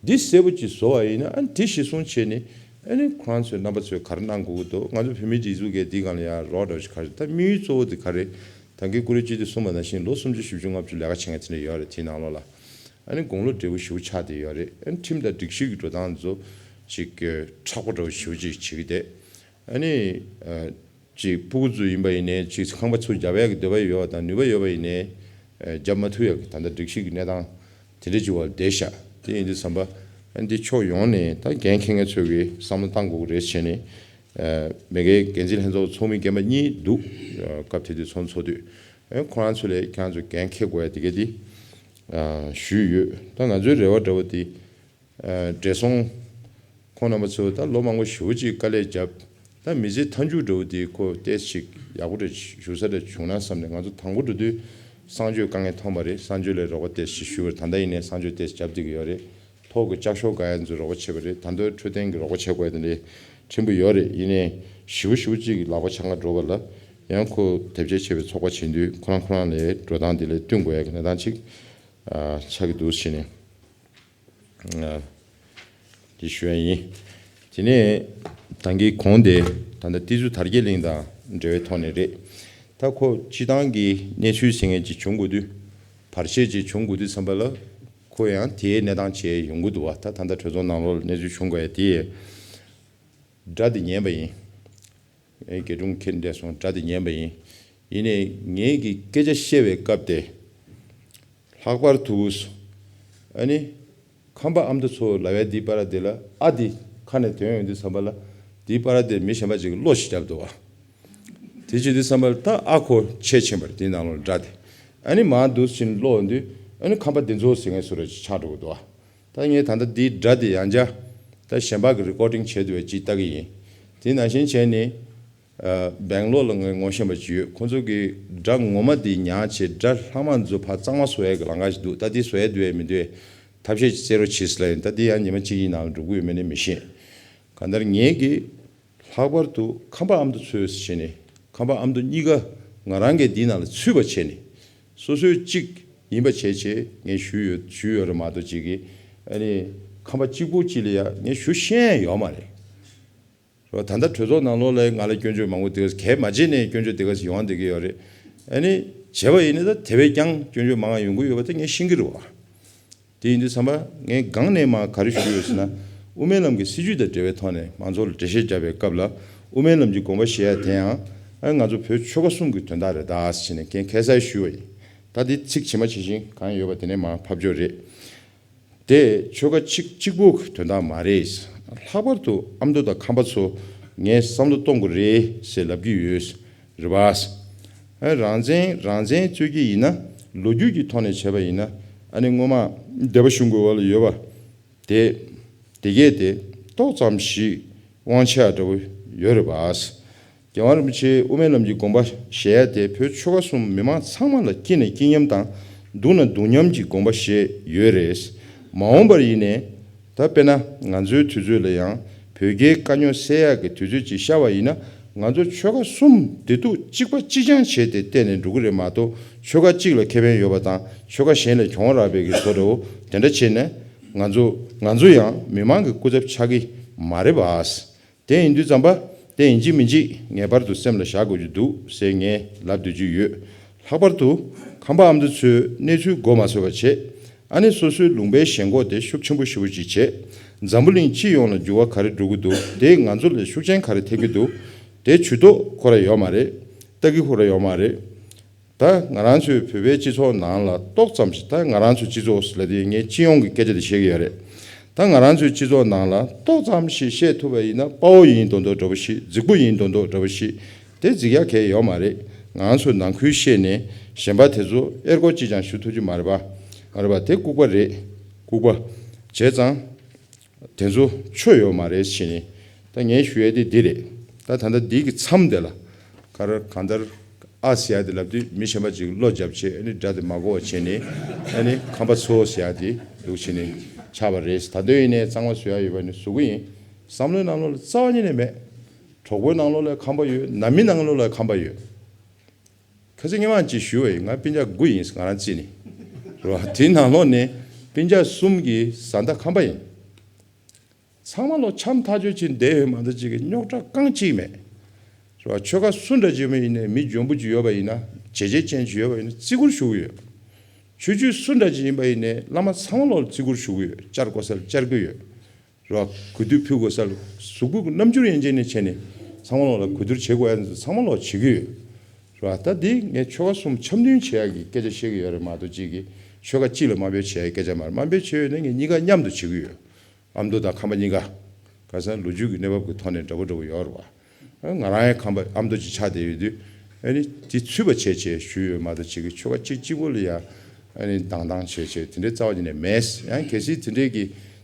འདི་གསལ་པོ་ཅིག་བཟོ་བ་ཡིན་ན་ཨ་ནི་དེ་གཞིར་བཟུང་བྱས་ནས་ཨ་ནི་ཁོ་རང་ཚོའི་རྣམ་པ་ཚོས་ག་རེ་གནང་དགོས་ཀྱི་འདུག་ང་ཚོ་བོད་མིའི་སྒྲིག་འཛུགས་ཀྱིས་འདི་སྒང་ལ་ཡང་རོགས་འདྲ་བོ་ཞིག་ག་རེ། ད་དམིགས་ཡུལ་གཙོ་བོ་འདི་ག་རེ། ད་གིན་ཀུ་རེ་སྤྱི་འཐུས་གསུངས་པ་ནང་བཞིན་ལོ་སུམ་ཅུ་བཞི་བཅུ་ལྔ་བཅུ་ལས་ཀ་བྱེད་མཁན་དེ་འདྲ་ཡོད་རེད། དེའི་ནང་ལོགས་ལ་ཨ་ནི་དགུང་ལོ་བགྲེས་པོ་ཞེ་པོ་ཆགས་བསྡད་ཡོད་རེད། ཨ་ནི་ཁྲིམས་དང་སྒྲིག་གཞི་གི་འགྲོ་སྟངས་ཚོ་ཅིག་མཁྲེགས་པོ་འདྲ་བོ་ཞེ་པོ་ཅིག་བྱེད་ཀྱི་བསྡད། ཨ་ནི་ཨ་ཅིག་སྤུ་གུ་ཚོ་ཡིན་པ་ཡིན་ནའི་ཅིག་ཁང་པ་ཚུར་རྒྱབ་ཡག་གི་འདོད་པ་ཡོད་པ་དང་ནུས་པ་ཡོད་པ་ཡིན་ནའི་ཨ་རྒྱབ་མ་ཐུབ་ཡག་གི་ད་ལྟ་སྒྲིག་གཞི་གི་གནས་སྟངས་དེ་འདྲ་ཅིག་འོག་ལ་བསྡད་ཤག་དེ་ཡིན་དུས་ཙམ་པ་ཨ་འདི་ཕྱོགས་ཡོངས་ནས་ད་འགན་འཁྱེར་མཁན་ཚོས་གི་བསམ་བློ་བཏང་དགོས་ཀྱི་རེད་བྱས་ནས། ཨ་མེ་གྷལ་འགན་འཛིན་ལྷན་ཚོགས་ཚོགས་མི་རྒན་པ་གཉིས་འདུག་ཨ་སྐབས་དེ་དུས་ཚོགས་འདུ་ཚོགས་དུས་ཨ་ཁོ་རང་ཚོ་ལས་ཁྱེད་རང་ཚོ་འགན་འཁྱེར་དགོས་ཡ་དེ་ག་དེ་ཨ་ཞུས་ཡོད། ད་ང་ཚོའི་རེ་བ་འདྲ་བོ་དེ་ཨ་བགྲེས་སོང་ཁོང་རྣམ་པ་ཚོ་ད་ལོ་མང་པོ་ཞེ་པོ་ཅིག་དཀའ་ལས་བརྒྱབ། ད་མི་ཚེ་མཐའ་མཇུག་འདྲ་བོ་དེ་ཁོ་ཏོག་ཙམ་ཞིག་ཡག་པོ་འདྲ་ཞུ་ས་འདྲ་བྱུང་ན་བསམ་ནས། ང་ཚོ་དང་པོ་འགྲོ་དུས་གསང་སྤྱོད་དཀའ་ངལ་མཐོང་བ་རེད། གསང་སྤྱོད་ལ་རོགས་པ་ཏོག་ཙམ་ཞུས་པ་རེད། ད་ལྟ་ཡིན་ནའི་གསང་སྤྱོད་ཏོག་ཙམ་རྒྱབ་བསྡད་ཀྱི་ཡོད་རེད། ཐོག་གི་ལྕགས་ཤོག་འགའ་ཡང་ཚོས་རོགས་པ་བྱེད་པ་རེད། ད་དུང་འཕྲོད་བསྟེན་གྱི་རོགས་པ་བྱེད་དགོས་དེ་འདྲའི་ཕྲན་བུ་ཡོད་རེད། ཡིན་ནའི་ཞེ་པོ་ཞེ་པོ་ཅིག་གི་ལག་པ་འཆང་ག་འགྲོ་བ་ལ་ཡང་ཁོ་དེབ་སྐྱེལ་བྱས་པའི་ཚོགས་པ་བྱེད་དུས་ཁོ་རང་ཁོ་རང་ལ་འགྲོ་སྟངས་དེ་ལ་བསྟུན་དགོས་ཡ་གི་གནས་སྟངས་ཅིག་ཨ་ཆགས་ཀྱི་འདུག་ཟེར་ནས་ཨ་དེ་ཞུ་ཡ་ཡིན། དེ་ནས་ད་གིན་གོང་དེ་ད་ལྟ་ཏི་ཛུ་དར་རྒྱས་གླིང་དང་འབྲེལ་བའི་ཐོག་ནས་རེད། ད་ཁོ་སྤྱི་བཏང་གི་གནས་ཚུལ་ཟེར་མཁན་ཅིག་བྱུང་དགོས་དུས་བར་ཆད་ཅིག་བྱུང་དགོས་དུས་ཙམ་པ་ལ་ཁོ་ཡང་དེའི་གནས་སྟངས་བྱས་ཡོང་གི་འདུག་བ། ད་ད་ལྟ་གྲོས་ཚོགས་ནང་ལོགས་ལ་གནས་ཚུལ་བྱུང་དགོས་ཡ་དེ་སྒྲ་དེ་ཉན་པ་ཡིན། ཨེ་རྒྱ་སྒྲུང་ཁྱེར་འདས་སོང་། སྒྲ་དེ་ཉན་པ་ཡིན། ཡིན་ནའི་ངེད་ཀྱིས་སྐད་ཆ་བཤད་པའི་སྐབས་དེ་ལྷག་པར་དུ་ཨ་ནི་ཁམས་པ་ཨ་མདོ་ཚོ་ལབ་ཡ་འདི་པར་དེ་ལ་ཨ་འདི་ཁ་ནས་ཐོན་ཡོང་དུས་ཙམ་པ་ལ་འདི་པར་དེ་མི་གཞན་པ་ཅིག་གིས་བློ་ཞིག་བརྒྱབ་འདུག་བ། དེ་བྱེད་དུས་ཙམ་པ་ལ་ད་ཨ་ཁོ་ཆེ་ཆེན་པར་དེའི་ནང་ལོགས་སྒྲ་དེ་ཨ་ནི་མར་འདུག་ཕྱིན་ཀློག་ཡོང་དུས་ཨ་ནི་ཁམས་པ་འདི་ཚོ་ཟེར་མཁན་སུ་རེད་ཆགས་འགྲོ་གི་འདུག་བ། ད་ངས་ད་ལྟ་འདིའི་སྒྲ་དེ་ཡང་བསྐྱར་ད་གཞན་པ་གི་རི་ཀོར་ཌིང་བྱས་འདུག་བས་ཅིག་ལྟ་གི་ཡིན། དེ་ནང་བཞིན་བྱས་ནས་ཨ་སྦེང་ལོར་ལ་ངའི་ངོ་ཤེས་པ་ཅིག་ཡོད། ཁོང་ཚོ་གི་སྒྲ་ངོ་མ་དེ་ཉར་བྱས་སྒྲ་ལྷག་མ་ཚོ་ཕར་གཙང་མ་བཟོ་ཡ་གི་ལམ་ཁ་ཞིག་འདུག་ད་དེ་བཟོ་ཡ་འདུག་བས་མི་འདུག་བས་ཐབས་ཤེས་ཅིག་རྩེ་རོགས་བྱེད་ཟེར་ལབ་ཡིན། ད་དེ་ཡང་ཉི་མ་གཅིག་གཉིས་ནང་ལ་འགྲུབ་ཀྱི་ཡོད་མེད་ནི་མི་ཤེས། གང་ལྟར་ངེད་ཀྱིས་ལྷག་པར་དུ་ཁམས་པ་ཨ་མདོ་ཚོས་བྱས་ནས་ཁམས་པ་ཨ་མདོ་གཉིས་ཀ་ང་རང་གིས་འདི་ནང་ལ་ཚུད་པ་བྱས་ནས་སོ་སོའི་གཅིག་ཡིན་པ་བྱས་བྱས་ངས་ཞུས་ཡོད་ཞུས་ཡོད་རེད་མ་གཏོགས་ཅིག་གིས་ཨ་ནི་ཁམས་པ་གཅིག་པུ་གཅིག་ལ་ཡ་ངས་ཞུ་ཤེས་ཡ་ཡོད་མ་རེད། རོ་ད་ལྟ་གྲོས་ཚོགས་ནང་ལོགས་ལ་ང་ལ་སྐྱོན་བརྗོད་མང་པོ་དེ་ག་གལ་མ་བྱས་ནས་སྐྱོན་བརྗོད་དེ་ག་ཡོང་བསྡད་ཀྱི་ཡོད་རེད། ཨ་ནི་བྱས་པ་ཡིན་ན་ད་དེ་བས་ཀྱང་སྐྱོན་བརྗོད་མང་བ་ཡོང་གི་ཡོད་པ་ད་ངས་ཤེས་ཀྱི་རེད་བ། དེ་ཡིན་དུས་ཙམ་པ་ངས་སྒང་ནས་མར་ག་རེ་ཞུས་ཡོད་ཟེར་ན། དབུ་མའི་ལམ་གྱི་སྲིད་བྱུས་དང་འབྲེལ་བའི་ཐོག་ནས་མང་ཚོགས་ལ་འགྲེལ་བཤད་བརྒྱབ་པའི་སྐབས་ལ་དབུ་མའི་ལམ་གྱི་དགོངས་པ་བཞེས་ཡ་དེ་ཡང་ཨ་ང་ཚོ་བོད་ཆོལ་ཁ་གསུམ་གྱི་དོན་དག་རེད་ད་ཟེར་ནས་ངས་ཁ་སང་ཞུས་པ་ཡིན། ད་འདི་ཚིག་ཇི་མ་ཇི་བཞིན་གང་ཡོད་པ་དེ་ནས་མར་ཕབ་ཆོག་རེད། དེ་ཆོལ་ཁ་གཅིག་གཅིག་པོ་གི་དོན་དག་མ་རེད། ལྷག་པར་དུ་ཨ་མདོ་དང་ཁམས་པ་ཚོ་ངས་བསམ་བློ་གཏོང་དགོས་རེད་ཟེར་ལབ་ཀྱི་ཡོད། རེད་པ། རང་བཙན་རང་བཙན་རྩོད་ཀྱི་ཡིན་ན་ལོ་རྒྱུས་ཀྱི་ཐོག་ནས་བྱས་པ་ཡིན་ན་ཨ་ནི་སྔོན་མ་སྡེ་པ་གཞུང་གི་འོག་ལ་ཡོད་པ་དེ་དེ་གས་དེ་ཏོག་ཙམ་ཞིག་དབང་ཆ་འདྲ་བོ་ཡོད་རེད་པ། རྒྱལ་དབང་རིན་པོ་ཆེའི་དབུ་མའི་ལམ་གྱི་དགོངས་པ་བཞེས་ཡ་དེ་བོད་ཆོལ་ཁ་གསུམ་མི་མང་ཚང་མ་ལ་སྐྱིད་ན་སྐྱིད་མཉམ་དང་སྡུག་ན་སྡུག་མཉམ་གྱི་དགོངས་པ་བཞེས་ཡོད་རེད། མ་འོངས་པར་ཡིན་ནའི་ད་དཔེར་ན་ང་ཚོའི་དུས་ཚོད་ལ་ཡང་བོད་རྒྱའི་དཀའ་རྙོག་སེལ་ཡག་གི་དུས་ཚོད་ཅིག་ཤར་བ་ཡིན་ན་ང་ཚོ་ཆོལ་ཁ་གསུམ་བདེ་སྡུག་གཅིག་པ་གཅིག་རྐྱང་བྱས་ཏེ་བལྟས་ནས་འགྲོ་གི་རེད་མ་གཏོགས་ཆོལ་ཁ་གཅིག་ལ་ཁེ་ཕན་ཡོད་པ་དང་ཆོལ་ཁ་གཞན་ལ་གྱོང་རག་པའི་གི་བཟོ་འདྲ་བོ་དེ་འདྲ་བྱས་ནས་ང་ཚོ་ང་ཚོ་ཡང་མི་མང་གི་སྐུ་ཚབ་ཆགས་ཀྱི་མ་རེད་པ། དེ་ཡིན་དུས་ཙམ་པ་དེ་ཡིན་གཅིག་མིན་གཅིག་ངེས་པར་དུ་སེམས་ལ་བཞག་དགོས་ཀྱི་འདུག་ཟེར་ངས་ལབ་སྡོད་ཀྱི་ཡོད། ལྷག་པར་དུ་ཁམས་པ་ཨ་མདོ་ཚོས་གནས་ཚུལ་མགོ་མ་ཚོས་པ་བྱས། ཨ་ནི་སོ་སོའི་ལུང་པའི་ཞེན་ཁོག་དེ་ཤུགས་ཆེན་པོ་ཞེ་པོ་ཅིག་བྱས། འཛམ་བུ་གླིང་སྤྱི་ཡོངས་ལ་འགྱུར་བ་ག་རེ་འགྲོ་གི་འདུག་དེས་ང་ཚོ་ལ་ཤུགས་རྐྱེན་ག་རེ་ཐེབས་ཀྱི་འདུག་དེ་ཇུས་གཏོགས་ཁོ་ར་ཡོད་མ་རེད། ལྟ་གི་ཁོ་ར་ཡོད་མ་རེད། ད་ང་རང་ཚོའི་བོད་པའི་སྤྱི་ཚོགས་ནང་ལ་ཏོག་ཙམ་ཞིག་ད་ང་རང་ཚོའི་སྤྱི་ཚོགས་ལ་དེ་ངས་སྤྱི་ཡོངས་ཀྱི་སྐད་ཆ་དེ་བཤད་ཀྱི་ཡོད་རེད། ད་ང་རང་ཚོའི་སྤྱི་ཚོགས་ནང་ལ་ཏོག་ཙམ་ཞིག་བཤད་ཐུབ་པ་ཡིན་ན་དཔའ་བོ་ཡིན་མདོག་མདོག་འདྲ་བོ་ཞིག་རྫིག་པོ་ཡིན་མདོག་མདོག་འདྲ་བོ་ཞིག་དེ་རྫིག་ཡག་གལ་ཡོད་མ་རེད། ང་ཚོས་ནང་ཁུལ་བཤད་ནས་གཞན་པ་དེ་ཚོ་ཨེར་སྐོར་ཅིག་ཀྱང་ཞུ་ཐུབ་ཀྱི་མ་རེད་པ། མ་རེད་པ་དེ་ལྐུགས་པ་རེད། ལྐུགས་པ། བྱས་ཙང་། དེ་ཚོ་ཆོས་ཡོད་མ་རེད་ཟེར་ནས། ད་ངས་ཞུ་ཡ་དེ་འདི་རེད། ད་ད་ལྟ་འདི་གི་མཚམས་དེ་ལ་ག་རེ་གང་ལྟར་ཨ་ཟེར་ཡ་དེ་ལབ་དུས་མི་གཞན་པ་ཅིག་བློ་རྒྱབ་བྱས་ཨ་ནི་དགྲ་དེ་མ་གོ་བ་བྱས་ནས་ཨ་ནི་ཁམས་པ་ཚོ་ཟེར་ཡ་དེ་འདུག་བྱས་ནས་ཆགས་པ་རེད། ད་དུང་ཡིན་ནའི་གཙང་མ་བཟོ་ཡ་ཡོད་པ་ནི་བཟོ་གི་ཡིན། བསམ་བློའི་ནང་ལོགས་ལ་རྩ་བ་ཉིད་ནས་མེད། གྲོགས་པོའི་ནང་ལོགས་ལ་ཁམས་པ་ཡོད། ནང་མི་ནང་ལོགས་ལ་ཁམས་པ་ཡོད། ཁ་སང་སྔོན་མ་ཅིག་ཞུས་པ་ཡིན། ང་སྤུན་ཀྱག་དགུ་ཡིན་ང་རང་རྩིས་ནས། རེད་བ། དེའི་ནང་ལོགས་ནས་སྤུན་ཀྱག་གསུམ་གྱི་བཟའ་ཟླ་ཁམས་པ་ཡིན། ཚང་མ་ལོ་འཆམ་ཐག་ཆོད་ཅིག་བསྡད་ཡོད་མ་གཏོགས་ཅིག་གི་རྙོག་དྲ་རྐང་གཅིག་མེད། རེད་བ། ཆོལ་ཁ་སུ་འདྲ་ཅིག་ཡིན་ནའི་མི་འཇོན་པོ་ཅིག་ཡོད་པ་ཡིན་ན། བྱས་རྗེས་ཅན་ཅིག་ཡོད་པ་ཡིན་ན་བརྩི་བཀུར་ཞུ་གི་ཡོད། ཆོས་བརྒྱུད་སུ་འདྲ་ཅིག་ཡིན་པ་ཡིན་ནའི་བླ་མ་ཚང་མ་ལོ་ལ་བརྩི་བཀུར་ཞུ་གི་ཡོད། བཅར་དགོས་ས་ལ་བཅར་གི་ཡོད། རེད་བ། གུས་འདུད་ཕུལ་དགོས་ས་ལ་གཟུགས་པོ་གི་རྣམ་འགྱུར་ཡན་ཆད་ནས་བྱས་ནས་ཚང་མ་ལོ་ལ་གུས་བསྡུར་བྱེད་དགོས་ཡ་ཚང་མ་ལོ་ལ་བྱེད་གི་ཡོད། རེད་བ། ད་འདི་ངས་ཆོལ་ཁ་གསུམ་འཆམ་མཐུན་བྱེད་ཡ་གི་སྐད་ཆ་བཤད་གི་ཡོད་རེད་མ་གཏོགས་ཅིག་གི་ཆོལ་ཁ་གཅིག་ལ་དམའ་འབེབས་བྱེད་ཡ་གི་སྐད་ཆ་མ་རེད། དམའ་འབེབས་བྱེད་ཡོད་ན་ངས་གཉིས་ཀ་མཉམ་དུ་བྱེད་གི་ཡོད། ཨ་མདོ་དང་ཁམས་པ་གཉིས་ཀ། ཁ་སང་ལོ་རྒྱུས་ཀྱི་གནས་བབ་ཀྱི་ཐོག་ནས་འདྲ་པོ་འདྲ་པོ་ཡོད་རེད་བ། ང་རང་ཡང་ཁམས་པ་ཨ་མདོ་ཅིག་ཆགས་བསྡད་ཡོད་དུས། ཨ་ནི་དེ་ཚུད་པ་བྱས་བྱས་ཞུས་ཡོད་མ་གཏོགས་ཅིག་གི་ཆོལ་ཁ་གཅིག་གཅིག་པོ་ལ་ཡ་ཨ་ནི་སྡང་སྡང་བྱས་བྱས་དེ་འདྲའི་རྩ་བ་ཉིད་ནས་མེད། ཡང་གལ་སྲིད་དེ་འདྲའི་གི་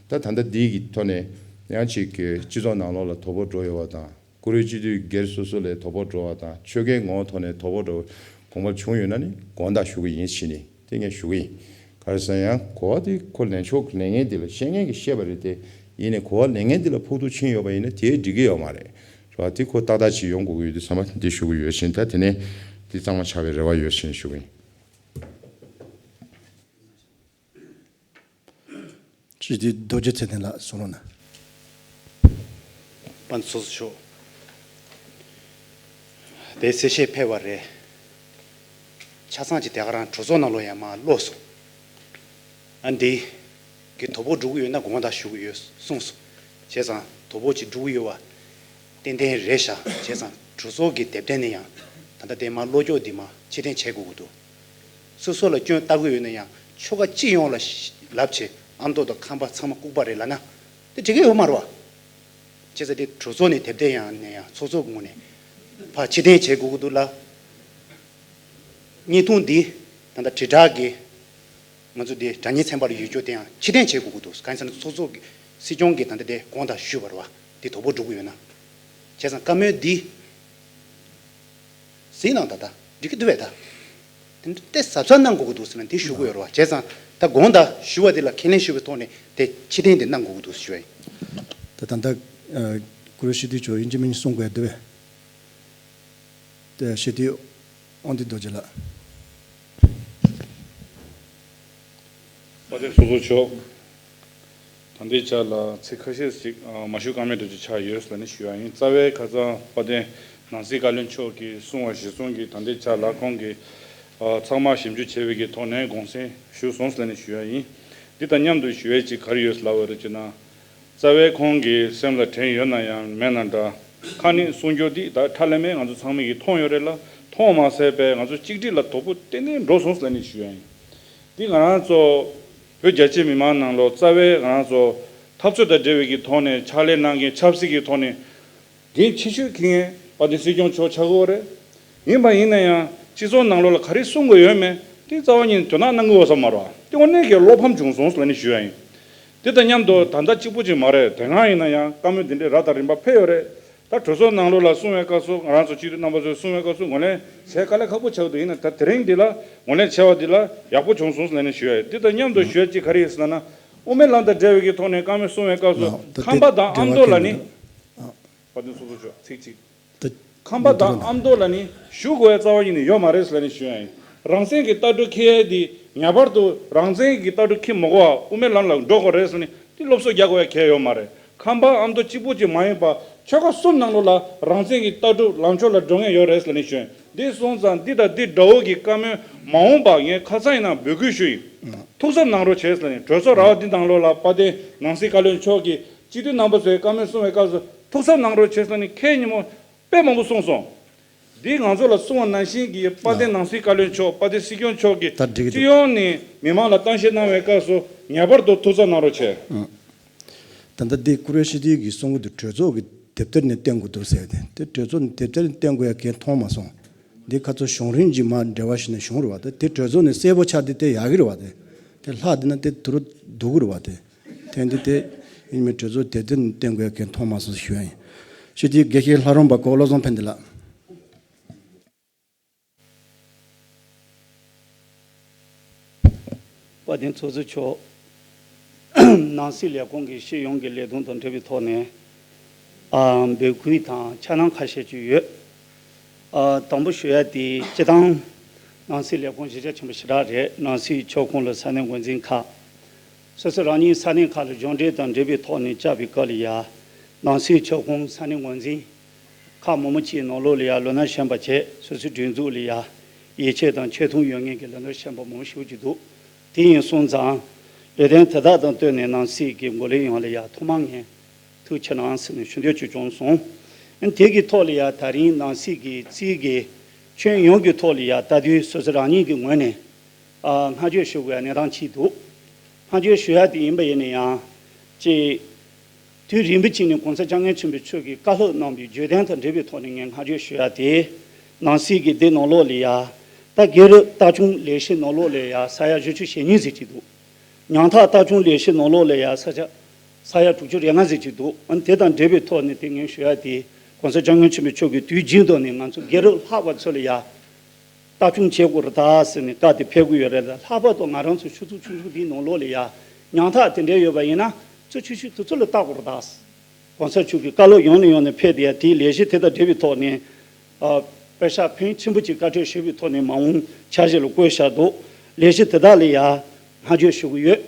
ད་ད་ལྟ་འདི་གི་ཐོག་ནས་ཡང་ཅིག་གི་སྤྱི་ཚོགས་ནང་ལོགས་ལ་དོ་ཕོག་འགྲོ་ཡོད་པ་དང་། བཀུར་འོས་སྤྱི་འཐུས་སྒེར་སོ་སོ་ལ་དོ་ཕོག་འགྲོ་བ་དང་ཆོལ་ཁའི་ངོ་བོ་ཐོག་ནས་དོ་ཕོག་འགྲོ་དགོངས་པ་བྱུང་ཡོད་ན་ནི་དགོངས་དག་ཞུ་གི་ཡིན་ཞེས་ནི་དེ་ངས་ཞུ་གི་ཡིན། ག་རེ་ཟེར་ན་ཡང་གོ་བ་དེ་ཁོ་ལན་ཆོག་གི་ལས་ངན་དེ་ལ་བཤད་མཁན་གྱིས་བཤད་པ་རེད་དེ། ཡིན་ནའི་གོ་བ་ལས་ངན་དེ་ལ་ཕོག་ཐུག་ཕྱིན་ཡོད་པ་ཡིན་ན་དེ་འགྲིག་གི་ཡོད་མ་རེད། རེད་བ། དེ་ཁོ་ཏག་ཏག་ཅིག་ཡོང་དགོས་ཀྱི་ཡོད་དུས་ཚང་མ་འདི་ཞུ་གི་ཡོད་ཕྱིན། ད་དེ་ནས་འདི་གཙང་མ་ཆགས་པའི་རེ་བ་ཡོད་ཕྱིན་ཞུ་གི་ཡིན། སྤྱི་འཐུས་རྡོ་རྗེ་ཚེ་བརྟན་ལགས་གསུང་རོགས་གནང་། དཔལ་ཚོགས་གཙོ་མཆོག་དེ་གསལ་བཤད་ཕེབས་པ་རེད། ཆ་ཚང་གཅིག་དེ་ག་རང་གྲོས་ཚོགས་ནང་ལོགས་ཡར་མར་ཀློག་སོང་། ཨ་འདི་གི་དོ་ཕོག་འགྲོ་གི་ཡོད་ན་དགོངས་དག་ཞུ་གི་ཡོད་གསུངས་སོང་། བྱས་ཙང་དོ་ཕོག་ཅིག་འགྲོ་གི་ཡོད་པ་ཏན་ཏན་རེད་ཤག་བྱས་ཙང་གྲོས་ཚོགས་ཀྱི་དེབ་ཐེར་ནས་ཡང་ད་ལྟ་དེ་མར་ཀློག་སྐྱོར་འདི་མར་ཕྱིར་འཐེན་བྱེད་དགོས་ཀྱི་འདུག་སོ་སོ་ལ་སྐྱོན་བཏགས་ཀྱི་ཡོད་ན་ཡང་ཆོལ་ཁ་སྤྱི་ཡོངས་ལ་ལབ་བྱས་ཨ་མདོ་དང་ཁམས་པ་ཚང་མ་ལྐུགས་པ་རེད་ལབ་ན་དེ་འགྲིག་གི་ཡོད་མ་རེད་བ། བྱས་ཙང་དེ་གྲོས་ཚོགས་ནས་དེབ་ཐེར་ཡང་ནས་ཡང་ཚོགས་གཙོ་གི་ངོས་ནས་ཕར་ཕྱིར་འཐེན་བྱེད་དགོས་ཀྱི་འདུག་ལ། བརྙན་ཐུང་འདི་ད་ལྟ་དྲིལ་བསྒྲགས་ཀྱི་ང་ཚོ་འདི་དྲ་བརྙན་ཚན་པ་ལ་ཡོད་རྒྱུ་དེ་ཡང་ཕྱིར་འཐེན་བྱེད་དགོས་ཀྱི་འདུག་གང་ཡིན་ཟེར་ན་ཚོགས་གཙོ་གི་སྲིད་སྐྱོང་གིས་ད་ལྟ་དེ་དགོངས་དག་ཞུས་པ་རེད་བ། འདི་དོ་ཕོག་འགྲོ་གི་ཡོད་ན། བྱས་ཙང་བཀའ་མོལ་འདི་གཟིགས་གནང་ད་ལྟ་འགྲིག་གི་འདུག་བས་ད། དེ་འདྲ་ཏོག་ཙམ་གཟབ་གཟབ་གནང་དགོས་ཀྱི་འདུག་ཟེར་ནས་དེ་ཞུ་གི་ཡོད་རེད་བ། བྱས་ཙང་ད་དགོངས་དག་ཞུ་བ་དེ་ལ་ཁས་ལེན་ཞུ་བའི་ཐོག་ནས་དེ་ཕྱིར་འཐེན་དེ་གནང་དགོས་ཀྱི་འདུག་ཞུ་བ་ཡིན། ད་ད་ལྟ་ཨ་བཀུར་འོས་སྤྱི་འཐུས་མཆོག་ཡིན་གཅིག་མིན་གཅིག་གསུང་དགོས་འདུག་བས། དེ་སྤྱི་འཐུས་དབང་འདུས་རྡོ་རྗེ་ལགས། དཔལ་ལྡན་ཚོགས་གཙོ་མཆོག་ད་ལྟའི་ཆ་ལ་ཚིག་ཁ་ཤས་ཤིག་ཨ་མ་ཞུ་ཀ་མེད་འདྲ་ཅིག་ཆགས་ཡོད་ལབ་ནས་ཞུ་ཡ་ཡིན། རྩ་བའི་ཁ་སང་དཔལ་ལྡན་ནང་སྲིད་བཀའ་བློན་མཆོག་གིས་གསུང་བ་གཞིར་བཟུང་གིས་ད་ལྟའི་ཆ་ལ་ཁོང་གིས་ཨ་ཚང་མ་ཞིབ་འཇུག་བྱས་པའི་གི་ཐོག་ནས་དགོངས་སེལ་ཞུས་སོང་ལབ་ནས་ཞུ་ཡ་ཡིན། འདི་དང་མཉམ་དུ་ཞུ་ཡ་ཅིག་ག་རེ་ཡོད་ལབ་པ་རེད་ཅེ་ན། རྩ་བའི་ཁོང་གི་སེམས་ལ་དྲན་ཡོད་ན་ཡང་མེད་ན་འདྲ། ཁ་ནས་གསུང་རྒྱུ་འདི་ད་ཁྲ་ལམ་མེ་ང་ཚོ་ཚང་མས་ཀྱིས་མཐོང་ཡོད་རེད་ལ། མཐོང་མ་ཟད་པའི་ང་ཚོ་གཅིག་སྒྲིལ་ལ་དོ་ཕོག་ཏན་ཏན་འགྲོ་སོང་ལབ་ནས་ཞུ་ཡ་ཡིན། འདི་ང་རང་ཚོ་བོད་རྒྱ་ཆེ་མི་མང་ནང་ལོགས་རྩ་བའི་ང་རང་ཚོ་འཐབ་རྩོད་དང་འབྲེལ་བའི་གི་ཐོག་ནས་ཕྱག་ལས་གནང་མཁན་ཆབ་སྲིད་ཀྱི་ཐོག་ནས་འགན་ཆེ་ཤོས་འཁྱེར་མཁན་དཔལ་ལྡན་སྲིད་སྐྱོང་མཆོག་ཆགས་ཀྱི་ཡོད་རེད། ཡིན་པ་ཡིན་ན་ཡང་སྤྱི་ཚོགས་ནང་ལོགས་ལ་ག་རེ་གསུང་དགོས་ཡོད་མེད་དེ་རྩ་བ་ཉིད་ནས་དོ་སྣང་གནང་གི་ཡོད་ས་མ་རེད་བ། དེ་དངོས་གནས་ཀྱི་བློ་ཕམ་བྱུང་སོང་ལབ་ནས་ཞུ་ཡ་ཡིན། དེ་དང་མཉམ་དུ་ད་ལྟ་གཅིག་པུ་ཅིག་མ་རེད། དེ་སྔ་ཡིན་ན་ཡང་བཀའ་མོལ་འདི་འདྲའི་རབ་དང་རིམ་པ་ཕེབས་ཡོད་རེད། ད་གྲོས་ཚོགས་ནང་ལོགས་ལ་གསུང་བའི་སྐབས་སུ་ང་རང་ཚོ་སྤྱི་འཐུས་རྣམ་པ་ཚོས་གསུང་བའི་སྐབས་སུ་ངོས་ལེན་བྱེད་དཀའ་ལས་ཁག་པོ་ཆགས་འདུག་ཡིན་ན་ད་དེ་རིང་འདི་ལ་ངོས་ལེན་བྱས་པ་འདི་ལ་ཡག་པོ་བྱུང་སོང་ལབ་ནས་ཞུ་ཡ་ཡིན། དེ་དང་མཉམ་དུ་ཞུ་ཡ་གཅིག་ག་རེ་ཡིན་ཟེར་ན། དབུ་མའི་ལམ་དང་འབྲེལ་བའི་གི་ཐོག་ནས་བཀའ་མོལ་གསུང་བའི་སྐབས་སུ་ཁམས་པ་དང་ཨ་མདོ་ལ་ནི། དཔལ་ལྡན་ཚོགས་གཙོ་མཆོག་ཚིག་གཅིག་ཁམས་པ་དང་ཨ་མདོ་ལ་ནི་ཞུ་དགོས་པའི་རྩ་བ་ཉིད་ནས་ཡོད་མ་རེད་ཟེར་ནས་ཞུ་ཡ་ཡིན། རང་བཙན་གྱི་ལྟ་གྲུབ་འཁྱེར་ཡ་དེ་ངེས་པར་དུ་རང་བཙན་གྱི་ལྟ་གྲུབ་འཁྱེར་མི་དགོས་པ་དབུ་མའི་ལམ་ལ་འགྲོ་དགོས་རེད་ཟེར་ནས་དེ་སློབ་གསོ་རྒྱག་དགོས་ཡ་གལ་ཡོད་མ་རེད། ཁམས་པ་ཨ་མདོ་གཅིག་པུ་གཅིག་མ་ཡིན་པ་ཆོལ་ཁ་གསུམ་ནང་ལོགས་ལ་རང་བཙན་གྱི་ལྟ་གྲུབ་ལམ་ཕྱོགས་ལ་འགྲོ་མཁན་ཡོད་རེད་ཟེར་ནས་ཞུ་ཡ་ཡིན། འདི་སོང་ཙང་འདི་དང་འདི་འདྲ་བོ་གི་བཀའ་མོལ་མ་འོངས་པ་ངས་ཁ་སང་ཡིན་ན་འབོད་སྐུལ་ཞུ་ཡིན། ཐུགས་གཟབ་གནང་རོགས་བྱས་ཟེར་ནས་གྲོས་ཚོགས་ར་བ་འདི་ནང་ལོགས་ལ་དཔལ་ལྡན་ནང་སྲིད་བཀའ་བློན་མཆོག་གིས་སྤྱི་འཐུས་རྣམ་པ་ཚོའི་བཀའ་མོལ་གསུང་བའི་སྐབས་སུ་ཐུགས་གཟབ་གནང་རོགས་བྱས་ཟེར་ནས་ཁས་ཉིན་མོ་དཔེ་མང་པོ་གསུངས་སོང་། འདི་ང་ཚོ་ལ་གསུང་བ་ནང་བཞིན་གྱི་དཔལ་ལྡན་ནང་སྲིད་བཀའ་བློན་མཆོག་དཔལ་ལྡན་སྲིད་སྐྱོང་མཆོག་གིས་ད་འགྲིག་གི་འདུག་སྤྱི་ཡོངས་ནས་མི་མང་ལ་གཏམ་བཤད་གནང་བའི་སྐབས་སུ་ངེས་པར་དུ་ཐུགས་གཟབ་གནང་རོགས་བྱས། ད་ལྟ་འདི་བཀུར་འོས་སྤྱི་འཐུས་ཀྱིས་གསུང་གི་འདུག་གྲོས་ཚོགས་ཀྱི་དེབ་ཐེར་ནས་བསྟན་དགོས་འདུག་ཟེར་ཏེ། དེ་གྲོས་ཚོགས་ནས་དེབ་ཐེར་ནས་བསྟན་དགོས་ཡ་གང་མཐོང་མ་སོང་། འདི་ཁ་ཚོ་གཞུང་རིམ་གྱི་མ་འབྲེལ་བ་ཞིག་ནས་བྱུང་རེད་བ། དེ་དེ་གྲོས་ཚོགས་ནས་གསལ་པོ་ཆགས་དེ་དེ་ཡག་གི་རེད་བ། དེ་དེ་ལྷག་དེ་ན་དེ་དུ་རུ་སྡུག་གི་རེད་བ། དེ་དེ་འདི་དེ་ ཡིན་མིན་གྲོས་ཚོགས་དེ་དོན་བསྟན་དགོས་མཁན་མཐོང་མ་སོང་ཞུ་ཡ་ཡིན། ཞུ་དེ་དགེ་བཤེས་ལྷ་རམས་པ་གོ་བློ་བཟང་ཕན་བདེ་ལགས། དཔལ་ལྡན་ཚོགས་གཙོ་མཆོག་ནང་སྲིད་ལས་ཁུངས་ཀྱི་སྤྱི་ཡོངས་ཀྱི་ལས་དོན་དང་འབྲེལ་བའི་ཐོག་ནས། ཨ། འབོད་སྐུལ་དང་ཁྱབ་ཁོངས་ཁ་ཤས་ཅིག་ཡོད། ཨ། དང་པོ་ཞུ་ཡ་དེ་སྤྱི་བཏང་ནང་སྲིད་ལས་ཁུངས་གཞི་རྒྱ་ཆེན་པོ་ཞེ་དྲག་རེད། ནང་སྲིད་ཁྱབ་ཁོངས་ལ་ས་གནས་འགོ་འཛིན་ཁག་སོ་སོ་རང་ཉིད་ས་གནས་ཁག་ལ་སྦྱོང་འབྲེལ་དང་འབྲེལ་བའི་ཐོག་ནས་བཅར་བའི་སྐབས་ལ་ཡ། ནང་སྲིད་ཁྱབ་ཁོངས་ས་གནས་འགོ་འཛིན་ཁག་མང་པོ་ཅིག་ནང་ལོགས་ལ་ཡ་ལོ་ན་གཞོན་པ་བྱས། སོ་སོའི་སྒྲིག་འཛུགས་ལ་ཡ་ཡིད་ཆེས་དང་ཆེ་མཐོང་ཡོད་མཁན་གྱི་ལོ་ན་གཞོན་པ་མང་པོ་ཞེ་པོ་ཅིག་འདུག་དེ་ཡིན་སོང་ཙང་། ལས་དོན་དེ་དག་དང་བསྟུན་ནས་ནང་སྲིད་ཀྱི་འགོ་ལས་ཡོངས་ལ་ཡ་ཐུགས་མ་ངེས་ཐུགས་ཆེ་གནང་ཟེར་ནས་ཞུ་འདོད་ཅིག་བྱུང་སོང་། དེ་གི་ཐོག་ལ་ཡ་ད་རིང་ནང་སྲིད་ཀྱི་རྩིས་ཀྱི་ཁྱོན་ཡོངས་ཀྱི་ཐོག་ལ་ཡ་ལྟ་དུས་སོ་སོ་རང་ཉིད་ཀྱི་ངོས་ནས། ཨ། བསྔགས་བརྗོད་ཞུ་དགོས་ཡ་གནས་སྟངས་ཅིག་འདུག་བསྔགས་བརྗོད་ཞུ་ཡ་དེ་ཡིན་པ་ཡིན་ན་ཡང་ཅིག་དུས་རིང་པོ་ཅིག་ནས་གོང་ས་སྐྱབས་མགོན་ཆེན་པོ་མཆོག་གིས་བཀའ་སློབ་གནང་བའི་བརྗོད་དོན་དང་འབྲེལ་བའི་ཐོག་ནས་ངས་བསྔགས་བརྗོད་ཞུ་ཡ་དེ། ནང་སྲིད་ཀྱི་འདི་ནང་ལོགས་ལ་ཡ། ད་རྒྱལ་རབས་ལྟ་སྐྱོང་ལས་གཞི་ནང་ལོགས་ལ་ཡ་ས་ཡ་བཞི་བཅུ་ཞེ་གཉིས་ཟེར་གྱི་འདུག་ཉམ་ཐག་ལྟ་སྐྱོང་ལས་གཞི་ནང་ལོགས་ལ་ཡ་ས་ཆ་ས་ཡ་དྲུག་ཅུ་རེ་ལྔ་ཟེར་གྱི་འདུག་ཨ། དེ་དང་འབྲེལ་བའི་ཐོག་ནས་དེ་ངས་ཞུ་ཡ་དེ། གོང་ས་སྐྱབས་མགོན་ཆེན་པོ་མཆོག་གིས་དུས་རྒྱུན་དུ་ནས་ང་ཚོ་རྒྱལ་རབས་ལྷག་པ་ཚོ་ལ་ཡ། ལྟ་སྐྱོང་བྱེད་དགོས་རེད་ད་ཟེར་ནས་བཀའ་དེ་ཕེབས་ཀྱི་ཡོད་རེད། ལྷག་པར་དུ་ང་རང་ཚོ་ཆུ་ཚོད་ཆུང་ཆུང་འདིའི་ནང་ལོགས་ལ་ཡ་ཉམ་ཐག་དེ་འདྲ་ཡོད་པ་ཡིན་ན། ཚོ་ཆུང་ཆུང་དེ་ཚོ་ལ་ལྟ་དགོས་རེད་ད། གོང་ས་མཆོག་གིས་བཀའ་སློབ་ཡང་ནས་ཡང་ནས་ཕེབས་ཏེ་ཡ། དེའི་ལས་གཞི་དེ་དང་འབྲེལ་བའི་ཐོག་ནས། ཨ། དཔེ་ཆ་ཕོན་ཆེན་པོ་ཅིག་བཀའ་འཁྲོལ་ཞུས་པའི་ཐོག་ནས་མ་འོངས་འཆར་གཞི་ལ་བཀོད་བཞག་འདུག་ལས་གཞི་དེ་དག་ལ་ཡ་བསྔགས་བརྗོད་ཞུ་གི་ཡོད།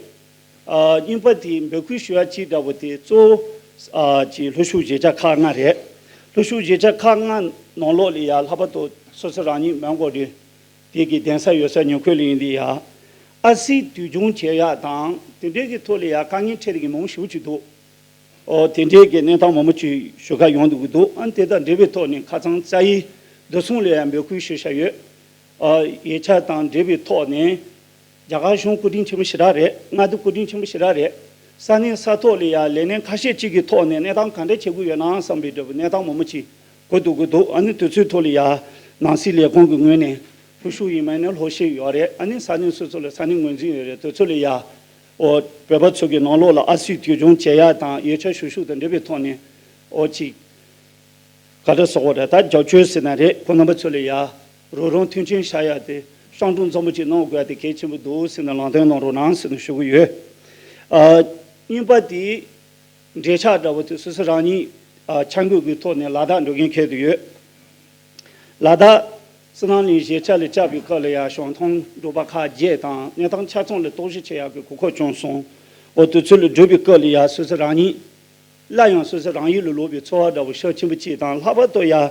ཨ། གཉིས་པ་དེ་འབོད་སྐུལ་ཞུ་ཡ་གཅིག་འདྲ་བོ་དེ་གཙོ་བོ། ཨ། ཅིག་ལྷོ་ཕྱོགས་གཞིས་ཆགས་ཁག་ལྔ་རེད། ལྷོ་ཕྱོགས་གཞིས་ཆགས་ཁག་ལྔ་ནང་ལོགས་ལ་ཡ་ལྷག་པར་དུ་སོ་སོ་རང་ཉིད་མོན་གྷོ་རེད། དེ་གི་གདན་ས་ཡོད་ས་ཉེ་འཁོད་ལ་ཡིན་དེ་ཡ། ཨ་སི་དུས་སྦྱོང་བྱེད་ཡ་དང་དེ་འདྲའི་གི་ཐོག་ལ་ཡ་དཀའ་ངལ་འཕྲད་དེ་གི་མང་པོ་ཞེ་པོ་ཅིག་འདུག་ཨོ། དེ་འདྲའི་གི་གནས་སྟངས་མང་པོ་ཅིག་ཞུ་ཁ་ཡོང་འདུག་གི་འདུག་ཨ། དེ་དང་འབྲེལ་བའི་ཐོག་ནས་ཁ་སང་རྩ་ཡི་བདེ་སྲུང་ལ་ཡང་འབོད་སྐུལ་ཞུ་བཞག་ཡོད། ཨ། ཡིག་ཆ་དང་འབྲེལ་བའི་ཐོག་ནས་རྒྱ་གར་གཞུང་སྐུ་དྲིན་ཆེན་པོ་ཞེ་དྲག་རེད། མངའ་སྡེ་སྐུ་དྲིན་ཆེན་པོ་ཞེ་དྲག་རེད། ས་གནས་ས་ཐོག་ལ་ཡང་ལས་སྣེ་ཁ་ཤས་ཅིག་གི་ཐོག་ནས་གནས་སྟངས་ག་འདྲ་བྱེད་དགོས་ཡོད་ན་བསམ་པའི་འདྲ་བོ་གནས་སྟངས་མང་པོ་ཅིག་གོ་འདུག་གི་འདུག་ཨ་ནི་དུས་ཚོད་ཐོག་ལ་ཡང་ནང་སྲིད་ལས་ཁུངས་ཀྱི་ངོས་ནས་ལྷོ་ཕྱོགས་ཡིན་མིན་ནི་ལྷོ་ཤེས་ཡོད་རེད། ཨ་ནི་ས་གནས་སོ་སོ་ལ་ས་གནས་ངོས་འཛིན་ཡོད་རེད། དུས་ཚོད་ལ་ཡང་། ཨོ། བོད་པ་ཚོ་གི་ནང་ལོགས་ལ་ཨ་སི་དུས་སྦྱོང་བྱེད་ཡ་དང་ཡིག་ཆ་ཞུ་ཞུ་དང་འབྲེལ་བའི་ཐོག་ནས། ཨོ། ཅིག་ག་འདྲ་ཟེར་དགོས་རེད། ད་རྒྱབ་སྐྱོར་ཟེར་ན་རེད། ཁོང་རྣམ་པ་ཚོ་ལ་ཡ་རོགས་རམ་མཐུན་རྐྱེན་བཞག་ཡ་དེ་ཤང་གྲུང་འཛོམས་པོ་ཅིག་གནང་དགོས་ཡ་དེ་གལ་ཆེན་པོ་འདུག་ཟེར་ནས་ལམ་སྟོན་གནང་རོགས་གནང་ཟེར་ནས་ཞུ་གི་ཡོད། ཨ། གཉིས་པ་དེ་འབྲེལ་ཆགས་འདྲ་བོ་དེ་སོ་སོ་རང་ཉིད། ཨ། འཆར་འགོད་ཀྱི་ཐོག་ནས་ལ་དྭགས་འགྲོ་མཁན་འཁེལ་དུ་ཡོད། ལ་དྭགས་སི་ནང་གླིང་གཞིས་ཆགས་ལ་བཅར་བའི་སྐབས་ལ་ཡང་བྱང་ཐང་འབྲུག་པ་ཁག་བརྒྱད་དང་གནས་སྟངས་ཆ་ཚང་ལ་རྟོག་ཞིབ་བྱེད་ཡག་གི་གོ་སྐབས་བྱུང་སོང་། འོ། དུས་ཚོད་ལ་འགྲོ་བའི་སྐབས་ལ་ཡང་སོ་སོ་རང་ཉིད་སླར་ཡང་སོ་སོ་རང་ཡུལ་ལ་ལོག་པའི་ཚོར་བ་འདྲ་བོ་ཤུགས་ཆེན་པོ་ཅིག་དང་། ལྷག་པར་དུ་ཡང་།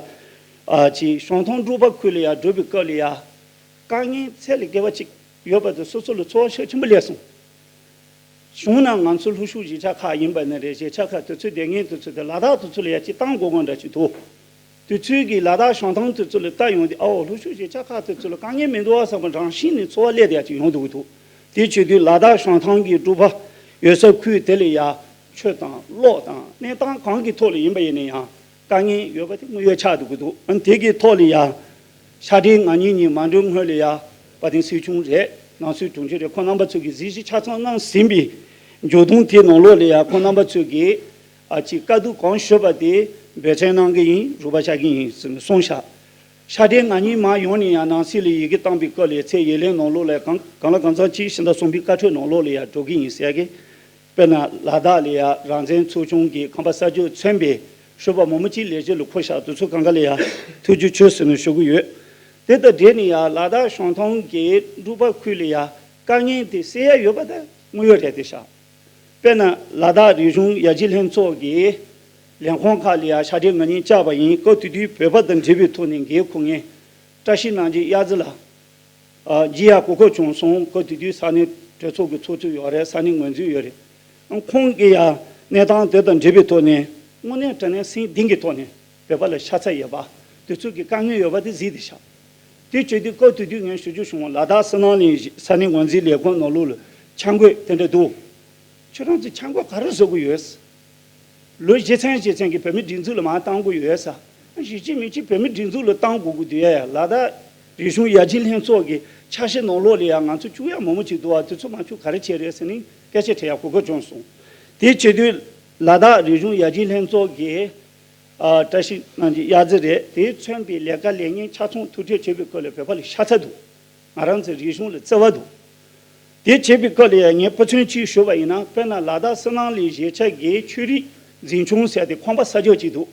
ཨ། ཅིག་བྱང་ཐང་འབྲུག་པ་ཁུལ་ལ་ཡང་འགྲོ་བའི་སྐབས་ལ་ཡང་དཀའ་ངལ་ཚད་ལས་བརྒལ་བ་ཅིག་ཡོད་པ་དེ་སོ་སོ་ལ་ཚོར་བ་ཤུགས་ཆེན་པོ་སླེབས་སོང་། བྱུང་ན་ང་ཚོ་ལྷོ་ཕྱོགས་གཞིས་ཆགས་ཁག་ཡིན་པ་ནི་རེད། གཞིས་ཆགས་ཁག་དེ་ཚོའི་སྡོད་མཁན་དེ་ཚོ་དེ་ལ་དྭགས་དེ་ཚོ་ལ་ཡ་གཅིག་བཏང་དགོས་མཁན་འདྲ་ཅིག་འདུག་དེ་ཚོའི་གི་ལ་དྭགས་བྱང་ཐང་དེ་ཚོ་ལ་ལྟ་ཡོང་དུས། ཨའོ། ལྷོ་ཕྱོགས་གཞིས་ཆགས་ཁག་དེ་ཚོ་ལ་དཀའ་ངལ་མི་འདུག་ཨ་བསམ་པ་རང་བཞིན་ནས་ཚོར་བ་སླེབས་བསྡད་ཡ་ཅིག་ཡོང་འདུག་གི་འདུག་དེ་བྱེད་དུས་ལ་དྭགས་བྱང་ཐང་གི་འབྲུག་པ་ཡོད་ས་ཁུལ་དེ་ལ་ཡ་ཆུ་དང་གློག་དང་གནས་སྟངས་གང་གི་ཐོག་ལ་ཡིན་པ་ཡིན་ན་ཡང་། དཀའ་ངལ་ཡོད་པ་དེ་དངོས་ཡོད་ཆགས་འདུག་གི་འདུག་ཨ། དེ་གི་ཐོག་ལ་ཡ། ཤར་འབྲེལ་ང་གཉིས་གཉིས་མ་འགྲོ་སྔོན་ལ་ཡ། དཔལ་ལྡན་སྲིད་སྐྱོང་རེད། ནང་སྲིད་དྲུང་ཆེ་རེད། ཁོང་རྣམ་པ་ཚོ་གིས་གཟིགས་ཞིབ་ཆ་ཚང་གནང་ཟིན་པའི་མཇུག་སྡོམ་དེའི་ནང་ལོགས་ལ་ཡ། ཁོང་རྣམ་པ་ཚོ་གིས། ཨ། ཅིག་བཀའ་བསྡུར་གང་ཞུས་པ་དེ་འབད་བརྩོན་གནང་གི་ཡིན། རོགས་པ་བྱ་གི་ཡིན་ཟེར་ནས་གསུངས་ཤག་ཤར་འབྲེལ་ང་གཉིས་མར་ཡོང་ནས་ཡ། ནང་སྲིད་ལ་ཡི་གེ་བཏང་པའི་སྐབས་ལ་ཚད་ཡིག་ལན་ནང་ལོགས་ལ་གང་གང་ལ་གང་འཚམ་ཅིག་ཕྱི་ཟླ་གསུམ་པའི་བཀའ་འཁྲོལ་ནང་ལོགས་ལ་ཡ་འགྲོ་གི་ཡིན་ཟེར་གི། དཔེར་ན་ལ་དྭགས་ལ་ཡ་རང་བཙན་ཚོགས་ཆུང་གི་ཁང་པ་གསར་འཇོག་མཚོན་པའི་ཞུ་བ་མང་པོ་ཅིག་ལས་བྱེད་ལ་འཁོད་བཞག་དེ་ཚོ་གང་ག་ལ་ཡ་ཐུགས་རྗེ་ཆེ་ཟེར་ནས་ཞུ་གི་ཡོད། དེ་དང་འབྲེལ་ནས་ཡ་ལ་དྭགས་བྱང་ཐང་གི་འབྲུག་པ་ཁུལ་ལ་ཡ་དཀའ་ངལ་དེ་སེལ་ཡ་ཡོད་པ་དེ་དངོས་ཡོད་རེད་དེ་ཤག་དཔེར་ན་ལ་དྭགས་རིག་གཞུང་ཡར་རྒྱས་ལྷན་ཚོགས་ཀྱི་ལས་ཁུངས་ཁག་ལ་ཡ་ཤར་འབྲེལ་ང་གཉིས་བཅར་བ་ཡིན། སྐབས་དེ་དུས་བོད་པ་དང་འབྲེལ་བའི་ཐོག་ནས་འགན་འཁུར་མཁན་བཀྲ་ཤིས་རྣམ་རྒྱལ་གཡག་རྫི་ལགས། ཨ། མཇལ་ཡག་གོ་སྐབས་བྱུང་སོང་། སྐབས་དེ་དུས་ས་གནས་གྲོས་ཚོགས་ཀྱི་ཚོགས་གཙོ་ཡོད་རེད། ས་གནས་ངོས་འཛིན་ཡོད་རེད། ཨ། ཁོང་གིས་ཡང་གནས་སྟངས་དེ་དང་འབྲེལ་བའི་ཐོག་ནས་དངོས་གནས་དྲང་གནས་སེམས་གཏིང་གི་ཐོག་ནས་བོད་པ་ལ་ཤ་ཚ་ཡོད་པ། དེ་ཚོ་གི་དཀའ་ངལ་ཡོད་པ་དེ་གཟིགས་བསྡད་ཤག་དེ་བྱེད་དུས་སྐབས་དེ་དུས་ངས་ཞུ་རྒྱུ་བྱུང་བ། ལ་དྭགས་སི་ནང་གླིང་ས་གནས་ངོས་འཛིན་ལས་ཁུངས་ནང་ལོགས་ལ་འཆར་འགོད་དེ་འདྲ་འདུག་ཁྱོད་རང་ཚོས་འཆར་འགོད་ག་རེ་བཟོ་གི་ཡོད། ལོ་བཞི་ཚན་བཞི་ཚན་གྱི་བོད་མིའི་སྒྲིག་འཛུགས་ལ་མར་བཏང་དགོས་ཡོད་ས། གཞིས་བྱེས་མི་གཅིག་བོད་མིའི་སྒྲིག་འཛུགས་ལ་བཏང་དགོས་ཀྱི་འདུག་ཡ། ཡ་ལ་དྭགས་རིག་གཞུང་ཡར་རྒྱས་ལྷན་ཚོགས་ཀྱི་འཆར་གཞི་ནང་ལོགས་ལ་ཡ་ང་ཚོ་བཅུག་ཡ་མང་པོ་ཅིག་འདུག་བ། དེ་ཚོ་མ་བཅུག་ག་རེ་བྱས་རེད་ཟེར་ནས་སྐད་ཆ་དྲི་ཡ་གོ་སྐབས་བྱུང་སོང་། དེ་བྱེད་དུས་ ལ་དྭགས་རིག་གཞུང་ཡར་རྒྱས་ལྷན་ཚོགས་ཀྱི་ཨ་བཀྲ་ཤིས་གནང་རྒྱུ་གཡར་རྫི་རེད། དེས་མཚོན་པའི་ལས་ཀ་ལས་ངན་ཆ་ཚང་ཐུགས་ཁྲལ་བྱེད་པའི་སྐོར་ལ་བོད་པ་ལ་ཤ་ཚ་འདུག་ང་རང་ཚོའི་རིག་གཞུང་ལ་བརྩེ་བ་འདུག་དེ་བྱེད་པའི་སྐོར་ལ་ཡང་ངས་དཔེ་མཚོན་གཅིག་ཞུ་བ་ཡིན་ན། དཔེར་ན་ལ་དྭགས་སུད་ནང་ལའི་གཞིས་ཆགས་ཀྱི་ཆོས་རིག་འཛིན་སྐྱོང་ཟེར་ཏེ་ཁང་པ་གསར་རྒྱག་ཅིག་འདུག་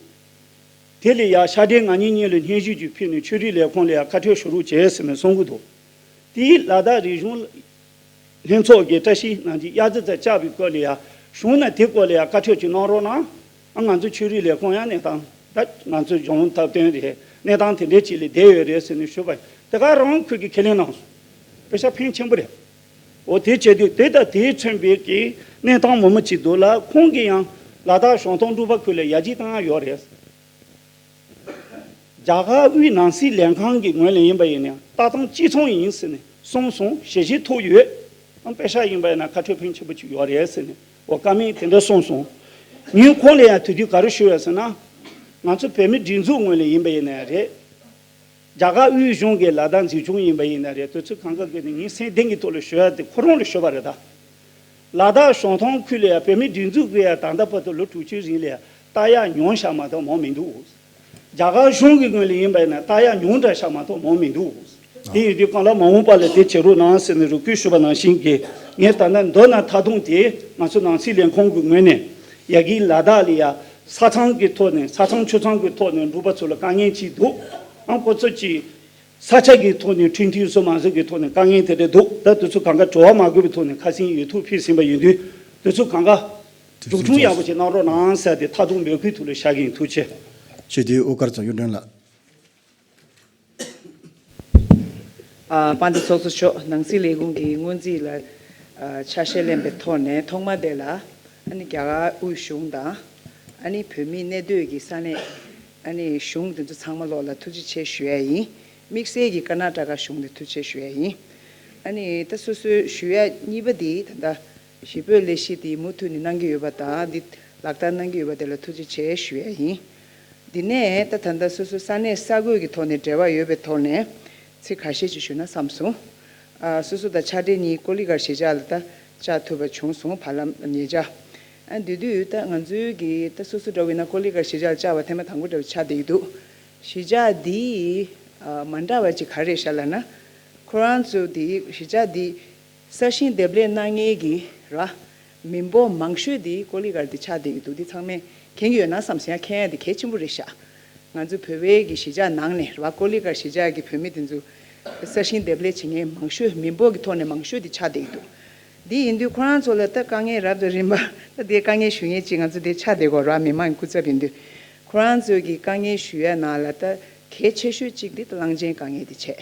དེ་ལ་ཡང་ཤར་འབྲེལ་ང་གཉིས་གཉིས་ལ་སྙན་ཞུ་ཅིག་ཕུལ་ནས་ཆོས་རིག་ལས་ཁུངས་ལ་ཡང་བཀའ་འཁྲོལ་ཞུ་རོགས་བྱས་ཟེར་ནས་གསུང་གི་འདུག་དེའི་ལ་དྭགས་རིག་གཞུང་ལྷན་ཚོགས་ཀྱི་བཀྲ་ཤིས་གནང་རྒྱུ་གཡར་རྫི་རྩ་བཅག་པའི་སྐོར་ལ་ཡང་གཞུང་ནས་དེ་སྐོར་ལ་ཡང་བཀའ་འཁྲོལ་ཅིག་གནང་རོགས་གནང་། ཨ་ང་ཚོ་ཆོས་རིག་ལས་ཁུངས་ཡང་གནས་སྟངས་ད་ང་ཚོ་གཞུང་ཐབས་བརྟན་རེད། གནས་སྟངས་དེ་འདྲའི་ཅིག་ལ་བསྡད་ཡོད་རེད་ཟེར་ནས་ཞུས་པ་དེ་ག་རང་ཁུལ་གྱིས་ཁས་ལེན་གནང་སོང་། དཔེ་ཆ་ཕན་ཆེན་པོ་རེད། འོ་དེ་བྱས་དུས་དེ་དང་དེས་མཚོན་པའི་གི་གནས་སྟངས་མང་པོ་ཅིག་འདུག་ལ། ཁོང་གིས་ཡང་ལ་དྭགས་གཞུང་ཐང་འབྲུག་པ་ཁུལ་ལ་ཡར་རྒྱས་བཏང་ཡ་ཡོད་རེད། རྒྱ་གར་དབུས་ནང་སྲིད་ལས་ཁང་གི་ངོས་ལ་ཡིན་པ་ཡིན་ན་ལྟ་སྟངས་གཅིག་མཚུངས་ཡིན་ཟེར་ནས་གསུངས་སོང་། ཞལ་བཞེས་ཐོབ་ཡོད། ཨང་། པེ་ཤག་ཡིན་པ་ཡིན་ན་ཁ་ཕྲལ་ཕོན་ཆེན་པོ་ཅིག་ཡོད་རེད་ཟེར་ནས་འོ་བཀའ་མོལ་དེ་འདྲ་གསུངས་སོང་། ངས་ཁོང་ལ་ཡང་དེ་དུས་ག་རེ་ཞུས་ཡོད་ཟེར་ན། ང་ཚོ་བོད་མི་སྒྲིག་འཛུགས་ངོས་ལ་ཡིན་པ་ཡིན་ན་ཡང་རེད། རྒྱ་གར་དབུས་གཞུང་གི་ལ་དྭགས་འཛིན་སྐྱོང་ཡིན་པ་ཡིན་ན་རེད། དུས་ཚོད་གང་ག་གི་ནས་ངས་སེམས་གཏིང་གི་ཐོག་ལ་ཞུ་ཡ་དེ་ཁོ་རང་ལ་ཞུ་བ་རེད་ད། ལ་དྭགས་གཞུང་ཐང་ཁུལ་ལ་ཡང་བོད་མི་སྒྲིག་འཛུགས་ཀྱིས་ཡང་ད་ལྟ་བར་དུ་ལོ་དྲུག་ཅུའི་རིང་ལ་ཡང་ལྟ་ཡག་ཉུང་ཤ་མ་གཏོགས་མང་མི་འདུག་རྒྱ་གར་གཞུང་གི་ངོས་ལ་ཡིན་པ་ཡིན་ན་ལྟ་ཡག་ཉུང་དྲགས་ཤ་མ་གཏོགས་མང་མི་འདུག་དེ་ཡིན་དུས་གང་ལ་མ་འོངས་པ་ལ་དེ་བྱེད་རོགས་གནང་ཟེར་ནས་རེ་སྐུལ་ཞུ་བ་ནང་བཞིན་གྱི་ངས་ད་ལྟ་མདོར་ན་མཐའ་དོན་དེ་ང་ཚོ་ནང་སྲིད་ལས་ཁུངས་ཀྱི་ངོས་ནས་ཡ་གི་ལ་དྭགས་ལ་ཡ་ས་མཚམས་ཀྱི་ཐོག་ནས་ས་མཚམས་ཆུ་མཚམས་ཀྱི་ཐོག་ནས་འབྲུག་པ་ཚོ་ལ་དཀའ་ངལ་ཅིག་འདུག་ཨང་། ཁོ་ཚོ་ཅིག་ས་ཆ་གི་ཐོག་ནས་ཁྲིམས་མཐུན་སོ་མ་སོ་གི་ཐོག་ནས་དཀའ་ངལ་དེ་འདྲ་འདུག་ད་དུས་ཚོད་གང་ག་བྲོ་བ་མ་དགོས་པའི་ཐོག་ནས་ཁ་སང་ཡིག་ཐོག་ཕུལ་ཟིན་པ་ཡིན་དུས་དུས་ཚོད་གང་ག་འཛུགས་སྐྲུན་ཡག་པོ་ཞིག་གནང་རོགས་གནང་ཟེར་ཏེ་མཐའ་སྡོམ་འབོད་སྐུལ་ཐོག་ལ་བཞག་གི་ཡིན། ཐུགས་རྗེ་ཆེ། དུས་དབུ་དཀར་ཚོ་གཡུ་སྒྲོན་ལགས། ཨ། དཔལ་ལྡན་ཚོགས་གཙོ་མཆོག་ནང་སྲིད་ལས་ཁུངས་ཀྱི་སྔོན་རྩིས་ལ་ཨ་ཆ་ཤས་ལེན་པའི་ཐོག་ནས་ཐོག་མ་དེ་ལ་ཨ་ནི་རྒྱ་གར་དབུས་གཞུང་དང་ཨ་ནི་བོད་མིའི་གནས་སྡོད་ཀྱི་ས་གནས་ཨ་ནི་གཞུང་དེ་ཚོ་ཚང་མ་ལོག་ལ་ཐུགས་རྗེ་ཆེ་ཞུ་ཡ་ཡིན། དམིགས་བསལ་གྱི་ཀར་ན་ཊ་ཀ་གཞུང་ལ་ཐུགས་རྗེ་ཆེ་ཞུ་ཡ་ཡིན། ཨ་ནི་ད་སོ་སོའི་ཞུ་ཡ་གཉིས་པ་དེ་ད་ལྟ་ཞི་བོད་ལས་གཞི་དེ་མུ་མཐུད་ནས་གནང་གི་ཡོད་པ་དང་འདི་ལག་བསྟར་གནང་གི་ཡོད་པ་དེ་ལ་ཐུགས་རྗེ་ཆེ་ཞུ་ཡ་ཡིན། འདི་ནས་ད་ད་ལྟ་སོ་སོ་ས་གནས་ས་ཁུལ་གྱི་ཐོག་ནས་འབྲེལ་བ་ཡོད་པའི་ཐོག་ནས་ཚིག་ཁ་ཤས་ཅིག་ཞུས་ན་བསམ་སོང་། ཨ། སོ་སོ་དང་ཕྱག་སྦྲེལ་གཉིས་ཀོ་ལི་གྷལ་གཞིས་ཆགས་ལ་ད་བཅར་ཐུབ་པ་བྱུང་སོང་། བར་ལམ་ཉེ་ཆར། ཨ། དེ་དུས་ད་ང་ཚོའི་གི་ད་སོ་སོ་འདྲ་བོ་ཡིན་ན་ཀོ་ལི་གྷལ་གཞིས་ཆགས་ལ་བཅར་བ་ཐེངས་མ་དང་པོ་འདྲ་བོ་ཆགས་བསྡད་ཀྱི་འདུག་གཞིས་ཆགས་འདི་ཨ་མ་འདྲ་བ་ཅིག་ག་རེ་རེད་ཤག་ལབ་ན། ཁོ་རང་ཚོ་འདི་གཞིས་ཆགས་འདི་གསར་བཞེངས་འདེབས་ལས་གནང་མཁན་གྱི་ར་མི་འབོར་མང་ཤོས་འདི་ཀོ་ལི་གྷལ་འདི་ཆགས་བསྡད་ཀྱི་འདུག་འདི་ཚང་མས་མཁྱེན་གྱི་ཡོད་ན་བསམ་སོང་། ཡང་མཁྱེན་ཡ་འདི་གལ་ཆེན་པོ་རེད་ཤག་ང་ཚོ་བོད་པའི་གི་གཞིས་ཆགས་ནང་ནས་ར་ཀོ་ལི་གྷལ་གཞིས་ཆགས་ཀྱི་བོད་མི་དེ་ཚོ་གསར་བཞེངས་འདེབས་ལས་བྱེད་མཁན་མང་ཤོས་མི་འབོར་གྱི་ཐོག་ནས་མང་ཤོས་འདི་ཆགས་བསྡད་ཀྱི་འདུག་འདི་ཡིན་དུས་ཁོ་རང་ཚོ་ལ་ད་དཀའ་ངལ་རབ་དང་རིམ་པ་ད་འདི་དཀའ་ངལ་ཞུ་མཁན་ཅིག་ང་ཚོ་འདིར་ཆགས་བསྡད་ཀྱི་ཡོད་རེད་བ། མི་མང་གི་སྐུ་ཚབ་ཡིན་དུས་ཁོ་རང་ཚོའི་གི་དཀའ་ངལ་ཞུ་ཡ་ནང་ལ་ད་གལ་ཆེ་ཤོས་གཅིག་འདི་ད་གླང་ཆེན་དཀའ་ངལ་འདི་བྱས།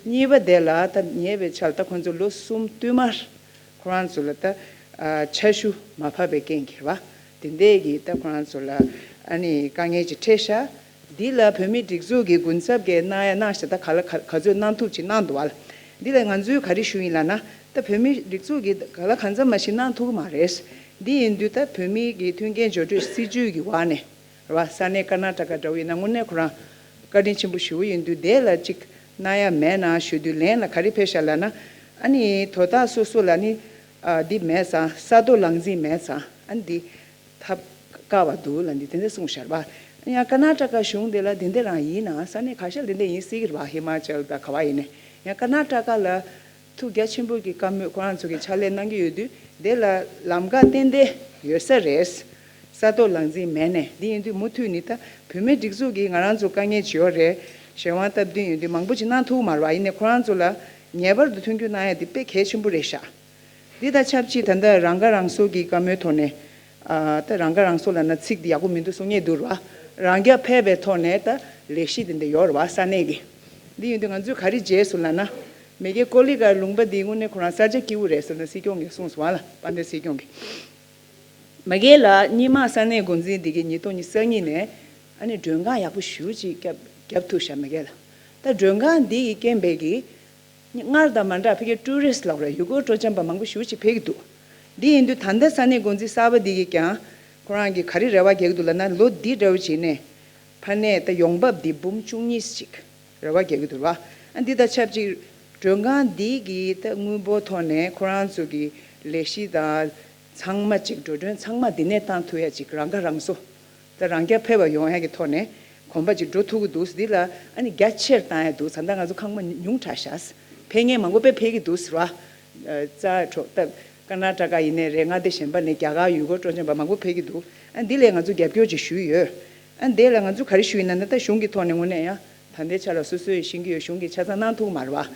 གཉིས་པ་དེ་ལ་ད་ཉེ་བའི་ཆར་ད་ཁོ་ཚོ་ལོ་གསུམ་བསྟུད་མར་ཁོ་རང་ཚོ་ལ་ད་ཨ་ཆར་ཆུ་མ་བབས་པའི་རྐྱེན་གྱིས་རེད་བ། དེ་འདྲས་ཀྱི་ད་ཁོ་རང་ཚོ་ལ་ཨ་ནི་དཀའ་ངལ་ཅིག་འཕྲད་ཤག་འདི་ལ་བོད་མིའི་སྒྲིག་འཛུགས་ཀྱི་གུན་གསབ་ཀྱི་གནང་ཡ་གནང་ཤག་ད་ག་ལ་ག་ག་ཚོད་གནང་ཐུབ་ཅིག་གནང་འདུག་བ་ལ། འདི་ལ་ང་ཚོས་ག་རེ་ཞུ་ཡིན་ལབ་ན། ད་བོད་མིའི་སྒྲིག་འཛུགས་ཀྱིས་ག་ལ་གང་འཚམ་མ་ཞིག་གནང་ཐུབ་ཀྱི་མ་རེད། འདི་ཡིན་དུས་ད་བོད་མིའི་གི་མཐུན་རྐྱེན་སྦྱོར་སྤྲོད་སྲིད་ཇུས་ཀྱི་འོག་ནས་རེད་བ། ས་གནས་ཀར་ན་ཊ་ཀ་འདྲ་བོ་ཡིན་ན་དངོས་གནས་ཁོ་རང་བཀའ་དྲིན་ཆེན་པོ་ཞེ་པོ་ཡིན་དུས་དེ་ལ་ཅིག་གནང་ཡ་མེད་ན་ཞུ་དུས་ལན་ལ་ག་རེ་ཕེབས་ཤག་ལབ་ན། ཨ་ནི་དོ་བདག་སོ་སོ་ལ་ནི་ཨ་འདི་མེད་ཙང་ས་ཐོག་ལག་འཛིན་མེད་ཙང་ཨ་ནི་འདི་ཐབས་དཀའ་བ་འདུག་ལབ་འདི་དེ་འདྲ་གསུངས་ཤག་རེད་བ། ཡང་ཀར་ན་ཊ་ཀ་གཞུང་དེ་ལ་དེ་འདྲ་རང་ཡིན་ན་ས་གནས་ཁ་ཤས་ལ་དེ་འདྲ་ཡིན་སྲིད་ཀྱི་རེད་བ། ཧི་མ་ཅལ་དང་ག་བ་ཡིན་ནའི་ཡང་ཀར་ན་ཊ་ཀ་ལ་ཐུགས་རྒྱ་ཆེན་པོ་གི་བཀའ་མོལ་ཁོ་རང་ཚོ་གི་ཕྱག་ལས་གནང་གི་ཡོད་དུས་དེ་ལ་ལམ་ཁ་ཏན་ཏན་ཡོད་ས་རེད། ས་ཐོག་ལག་འཛིན་མེད་ནས་འདི་ཡིན་དུས་མུ་མཐུད་ནས་ད་བོད་མིའི་སྒྲིག་འཛུགས་ཀྱིས་ང་རང་ཚོ་དཀའ་ངལ་ཅིག་ཡོད་རེད། གཞན་དབང་སྟབས་བསྟུན་ཡོད་དུས་མང་པོ་ཅིག་གནང་ཐུབ་མ་རེད་བ། ཡིན་ནའི་ཁོ་རང་ཚོ་ལ་ངེས་པར་དུ་མཐུན་འགྱུར་གནང་ཡ་དེ་དཔེ་གལ་ཆེན་པོ་རེད་ཤག་འདི་དང་ཆབས་ཅིག་ད་ལྟ་རང་ཁ་རང་གསོ་གི་བཀའ་མོལ་ཐོག་ནས་ཨ་ད་རང་ཁ་རང་གསོ་ལབ་ན་ཚིག་འདི་ཡག་པོ་མི་འདུག་གསུང་མཁན་འདུག་རེད་བ། རང་རྐྱ་འཕེར་བའི་ཐོག་ནས་ད་ལས་གཞི་དེ་འདྲ་ཡོད་རེད་བ་ས་གནས་ཀྱི། འདི་ཡིན་དུས་ང་ཚོས་ག་རེ་བྱས་སོང་ལབ་ན། མ་གི་ཀོ་ལི་གྷལ་ལུང་པ་འདི་དངོས་གནས་ཁོ་རང་གསར་བརྗེ་སྐྱིད་པོ་རེད་ཟེར་ནས་སྲིད་སྐྱོང་གིས་གསུངས་སོང་བ་ལ། དཔལ་ལྡན་སྲིད་སྐྱོང་གིས། མ་གི་ལ་སྔོན་མ་ས་གནས་འགོ་འཛིན་འདི་གིས་ཉིས་སྟོང་ཉི་ཤུ་རྩ་གཉིས་ནས་ཨ་ནི་མགྲོན་ཁང་ཡག་པོ་ཞེ་པོ་ཅིག་བརྒྱབ་བརྒྱབ་ཐུབ་ཤག་མ་གི་ལ། ད་མགྲོན་ཁང་འདི་གི་རྐྱེན་པས་གི་སྔར་དང་མ་འདྲ་ཕ་གིའི་ཊུ་རི་སི་ལབ་ར་ཡུལ་སྐོར་སྤྲོ་འཆམ་པ་མང་པོ་ཞེ་པོ་ཅིག་ཕེབས་ཀྱི་འདུག་འདི་ཡིན་དུས་ད་ལྟ་ས་གནས་འགོ་འཛིན་གསར་པ་འདི་གིས་ཀྱང་ཁོ་རང་གིས་ག་རེ་རེ་བ་རྒྱག་གི་འདུག་ལབ་ན། ལོ་འདི་འདྲ་བོ་བྱས་ནས་ཕ་ནས་ད་ཡོང་འབབ་འདི་འབུམ་བཅུ་གཉིས་ཅིག་རེ་བ་རྒྱག་གི་འདུག་ར། ཨ་འདི་དང་ཆབས་ཅིག་མགྲོན་ཁང་འདི་གི་ད་དངུལ་འབོར་ཐོག་ནས་ཁོ་རང་ཚོ་གི་ལས་གཞི་དང་ ཚང་མ་ཅིག་འགྲོ་གྲོན་ཚང་མ་འདི་ནས་བཏང་ཐུབ་ཡ་ཅིག་རང་ཁ་རང་གསོ། ད་རང་རྐྱ་འཕེར་བ་ཡོང་ཡ་གི་ཐོག་ནས་གོམ་པ་ཅིག་འགྲོ་ཐུབ་ཀྱི་འདུག་འདི་ལ་ཨ་ནི་རྒྱ་ཆེར་བཏང་ཡ་འདུག་ད་ལྟ་ང་ཚོ་ཁང་པ་ཉུང་དྲགས་ཤག་ཕེབས་མཁན་མང་པོ་དཔེ་ཕེབས་ཀྱི་འདུག་ཟེར་བ། རྩ་གྲོགས་ད་ཀར་ནཱ་ཊ་ཀ་ཡིན་ནའི་རེད། མངའ་སྡེ་གཞན་པ་ནས་རྒྱ་གར་ཡུལ་སྐོར་སྤྲོ་འཆམ་པ་མང་པོ་ཕེབས་ཀྱི་འདུག་ཨ་འདི་ལས་ང་ཚོ་རྒྱབ་སྐྱོར་ཅིག་ཞུས་ཡོད། ཨ་འདི་ལ་ང་ཚོ་ག་རེ་ཞུས་ཡིན་ན་ད་གཞུང་གི་ཐོག་ནས་དངོས་གནས་ཡང་ད་ལྟའི་ཆ་ལ་སོ་སོའི་ཤེས་ཀྱི་ཡོད། གཞུང་གིས་ཆ་ཚང་གནང་ཐུབ་མ་རེད་བ།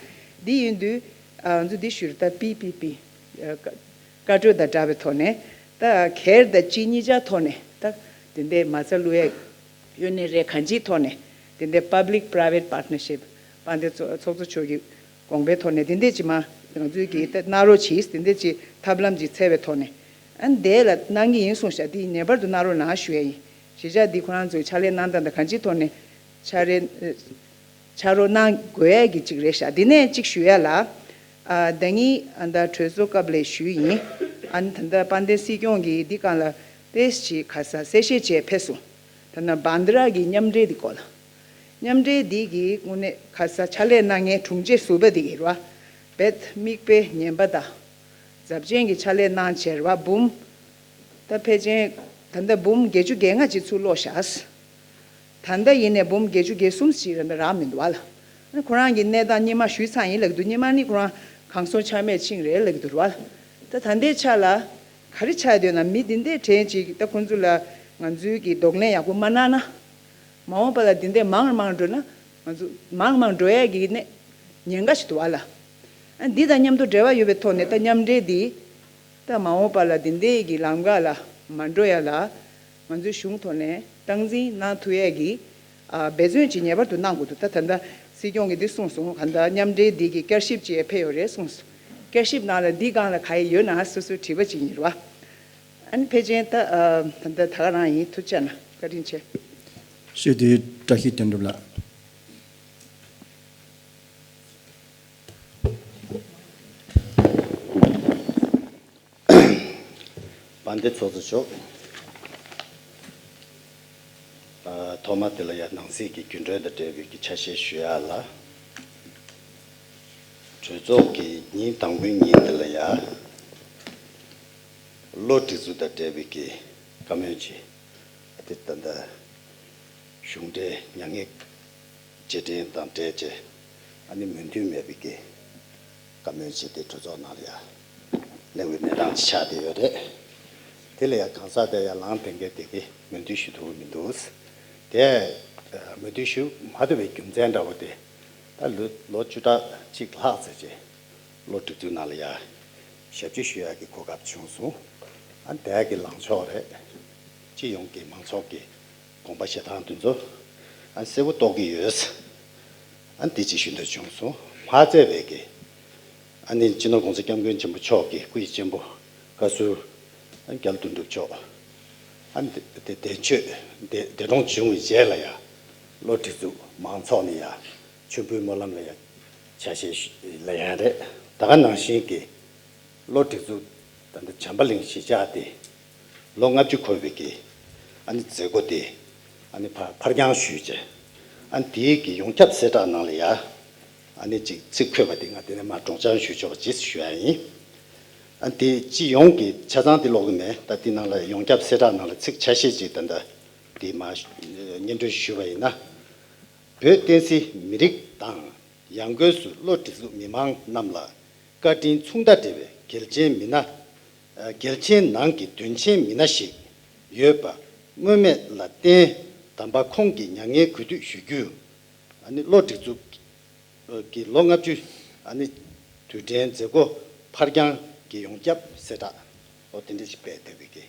འདི་ཡིན་དུས་ཨ་ང་ཚོ་འདི་ཞུས་རེད། ད་པི་པི་པི་བཀའ་བཀའ་འཁྲོལ་དང་སྦྲགས་པའི་ཐོག་ནས་ད་སྒེར་དང་སྤྱི་གཉིས་ཆ་ཐོག་ནས་ད་དེ་འདྲའི་མ་རྩ་བླུག་ཡས་ཡོད་ནའི་རེད། གང་ཅིའི་ཐོག་ནས་དེ་འདྲའི་Public Private Partnership དཔལ་ལྡན་ཚོགས་ཚོགས་གཙོ་མཆོག་གི་དགོངས་པའི་ཐོག་ནས་དེ་འདྲས་ཅིག་མ་ང་ཚོས་ཀྱིས་ད་གནང་རོགས་གྱིས། དེ་འདྲས་ཅིག་ཐབས་ལམ་ཅིག་འཚོལ་བའི་ཐོག་ནས་ཨ་ནི་དེ་ལ་གནང་གི་ཡིན་གསུངས་ཤག་དེ་ངེས་པར་དུ་གནང་རོགས་གནང་ཞུ་ཡ་ཡིན། གཞིས་ཆགས་འདི་ཁོ་རང་ཚོའི་ཕྱག་ལས་གནང་སྟངས་དང་གང་ཅིའི་ཐོག་ནས་ཕྱག་ལས་ཕྱག་རོགས་གནང་དགོས་ཡ་གི་ཅིག་རེད་ཤག་འདི་ནས་ཅིག་ཞུ་ཡ་ལ། ཨ་ཟླ་ཉིན་ཨ་ད་གྲོས་ཚོགས་སྐབས་ལ་ཞུས་ཡིན། ཨ་ནི་ད་ལྟ་དཔལ་ལྡན་སྲིད་སྐྱོང་གིས་འདི་སྒང་ལ་དཔེ་ཞིག་ག་ས་གསལ་བཤད་བྱས་ཕེབས་སོང་། ད་ནི་བྷན་དྷ་ར་གི་མཉམ་འབྲེལ་འདི་སྐོར་ལ། མཉམ་འབྲེལ་འདི་གི་དངོས་གནས་ག་ས་ཕྱག་ལས་གནང་མཁན་དྲུང་ཆེ་ཟུར་པ་འདི་གི་རེད་བ། རྦད་མིག་དཔེ་ཉན་པ་དང་། ཚབས་ཆེན་གྱི་ཕྱག་ལས་གནང་བྱས་རེད་བ། འབུམ། ད་ཕལ་ཆེར་ད་ལྟ་འབུམ་བརྒྱད་ཅུ་གྱ་ལྔ་ཅིག་ཚུར་སློག་ཤག་ད་ལྟ་ཡིན་ནའི་འབུམ་བརྒྱད་ཅུ་གྱ་གསུམ་ཅིག་རེད་འདྲ་རག་མི་འདུག་བ་ལ། ཁོ་རང་གི་གནས་སྟངས་སྔོན་མ་ཞུས་ཚར་ཡིན་ལབ་ཀྱི་འདུག་སྔོན་མ་ནི་ཁོ་རང་གང་སོང་ཆ་མེད་ཕྱིན་རེད་ལབ་ཀྱི་འདུག་བ་ལ། ད་ད་ལྟའི་ཆ་ལ་ག་རེ་ཆགས་ཡོད་ན། མི་འདི་འདྲའི་དྲན་ཅིག་ད་ཁོང་ཚོ་ལ་ང་ཚོའི་གི་གདོང་ལེན་ཡག་པོ་མ་གནང་ན། མ་འོངས་པ་ལ་འདི་འདྲའི་མང་རུ་མང་རུ་འགྲོ་ན། ང་ཚོ་མང་རུ་མང་རུ་འགྲོ་ཡས་ཀྱི་ནས་ཉེན་ཁ་ཞིག་འདུག་བ་ལ། ཨ་འདི་དང་མཉམ་དུ་འབྲེལ་བ་ཡོད་པའི་ཐོག་ནས་ད་མཉམ་འབྲེལ་འདི། ད་མ་འོངས་པ་ལ་འདི་འདྲའི་གི་ལམ་ཁ་ལ་མ་འགྲོ་ཡ་ལ། ང་ཚོའི་གཞུང་ཐོག་ནས་སྟངས་འཛིན་གནང་ཐུབ་ཡས་ཀྱི་ཨ་འབད་བརྩོན་ཅིག་ངེས་པར་དུ་གནང་དགོས་འདུག་ད་ད་ལྟ་སྲིད་སྐྱོང་གིས་འདི་གསུངས་སོང་། ག་ད་མཉམ་འབྲེལ་འདི་གི་བསྐྱར་ཞིབ་ཅིག་ཕེབས་ཡོད་རེད་གསུངས་སོང་། བསྐྱར་ཞིབ་ནང་ལ་འདི་སྒང་ལ་ག་ཡི་ཡོད་ན་སོ་སོའི་དྲི་བ་ཅིག་ཡིན་རེད་བ། ཨ་ནི་ཕལ་ཆེར་ད་ཨ་ད་ད་ག་རང་ཡིན། ཐུགས་རྗེ་གནང་། བཀའ་དྲིན་ཆེ། ཤེས་དེ་བཀྲ་ཤིས་དོན་གྲུབ་ལགས། དཔལ་ལྡན་ཚོགས་གཙོ་མཆོག་ཨ་ཐོག་མ་དེ་ལ་ཡང་ནང་སྲིད་ཀྱི་རྒྱུན་གྲོན་དང་འབྲེལ་བའི་གི་ཆ་ཤས་ཞུ་ཡ་ལ། གྲོས་ཚོགས་ཀྱི་ཉིན་དང་པོའི་ཉིན་དེ་ལ་ཡང་བློ་སྒྲིག་འཛུགས་དང་འབྲེལ་བའི་གི་བཀའ་མོལ་ཅིག་ཨ་དེ་ད་ལྟ་གཞུང་འབྲེལ་མྱ་ངན་རྗེས་དྲན་དང་འབྲེལ་བྱས། ཨ་ནི་མོས་མཐུན་མེད་པའི་གི་བཀའ་མོལ་བྱས་ཏེ་གྲོས་ཚོགས་ནང་ལ་ཡང་གླེང་བའི་གནས་སྟངས་ཅིག་ཆགས་བསྡད་ཡོད་རེད། དེ་ལ་ཡང་གང་ཟག་དེ་ཡར་ལངས་ཕེབས་མཁན་དེ་གིས་མོས་མཐུན་ཞུ་ཐུབ་ཀྱི་མི་འདུག་དེ་མོས་མཐུན་ཞུ་མ་ཐུབ་པའི་རྒྱུ་མཚན་འདྲ་བོ་དེ་ད་ལོ་ལོ་བཅུ་ཕྲག་གཅིག་ལྷག་ཙམ་རྗེས་བློ་སྒྲིག་འཛུགས་ནང་ལ་ཡང་ཞབས་ཕྱི་ཞུ་ཡག་གི་གོ་སྐབས་བྱུང་སོང་། ཨ་དེ་གི་ལངས་ཕྱོགས་རེད། སྤྱི་ཡོངས་ཀྱི་མང་ཚོགས་ཀྱི་དགོངས་པ་བཞེས་སྟངས་དེ་ཚོ་ཨ་གསལ་པོ་རྟོགས་ཀྱི་ཡོད། ཨ་འདི་ཅིག་ཞུ་འདོད་བྱུང་སོང་། མ་ཚད་པའི་གི་ཨ་ནི་སྤྱི་ནོར་༸གོང་ས་༸སྐྱབས་མགོན་ཆེན་པོ་མཆོག་གི་སྐུ་ཡི་གཅེན་པོ་བཀའ་ཟུར་ཨ་རྒྱ་ལོ་དོན་གྲུབ་མཆོག་ཨ་འདི་འདས་མཆོད་འདས་འདས་གྲོངས་བྱུང་བའི་རྗེས་ལ་ཡང་བློ་སྒྲིག་འཛུགས་མང་ཚོགས་ནས་ཡང་མཆོད་འབུལ་སྨོན་ལམ་ལ་ཡང་ཆ་ཤས་ལ་ཡང་རེད། ད་ག་ནང་བཞིན་གྱི་བློ་སྒྲིག་འཛུགས་ད་ལྟ་བྱམས་པ་གླིང་གཞིས་ཆགས་དེ་ལོ་ལྔ་བཅུ་འཁོར་བའི་གི་ཨ་ནི་མཛད་སྒོ་དེ་ཨ་ནི་ཕར་ཕར་འགྱངས་ཞུས་བྱས། ཨ་ནི་དེའི་གི་ཡོངས་ཁྱབ་གསལ་བསྒྲགས་ནང་ལ་ཡ་ཨ་ནི་ཅིག་ཚིག་འཁོད་པ་དེ་ང་དེ་ནས་མར་སྒྲོག་སྦྱང་ཞུ་ཆོག་ཅེས་ཞུ་ཡ་ཡིན། ཨ་ནི་དེ་སྤྱི་ཡོངས་ཀྱི་ཆ་ཚང་དེ་ཀློག་གི་མེད། ད་དེ་ནང་ལ་ཡོངས་ཁྱབ་གསལ་བསྒྲགས་ནང་ལ་ཚིག་ཆ་ཤས་ཅིག་ད་ལྟ་དེ་མར་སྙན་སྒྲོན་ཞུས་པ་ཡིན་ན། བོད་བསྟན་སྲིད་མི་རིགས་དང་ཡང་སྒོས་སུ་བློ་སྒྲིག་འཛུགས་མི་མང་རྣམས་ལ་བཀའ་དྲིན་མཚུངས་ཟླ་སྤྲད་པའི་གལ་ཆེན་མི་སྣ། གལ་ཆེན་ནང་གི་དོན་ཆེན་མི་སྣ་ཞིག་ཡོད་པ་སྔོན་མེད་ལ་བརྟེན། དམ་པ་ཁོང་གི་མྱ་ངན་གུས་འདུད་ཞུ་རྒྱུ། ཨ་ནི་བློ་སྒྲིག་འཛུགས་ཀྱི་ལོ་ལྔ་བཅུ་ཨ་ནི་དུས་དྲན་མཛད་སྒོ་ཕར་འགྱངས་ཀྱི་ཡོངས་ཁྱབ་གསལ་བསྒྲགས་ཨོ་དེ་འདྲ་ཞིག་སྤེལ་བསྡད་པའི་གི་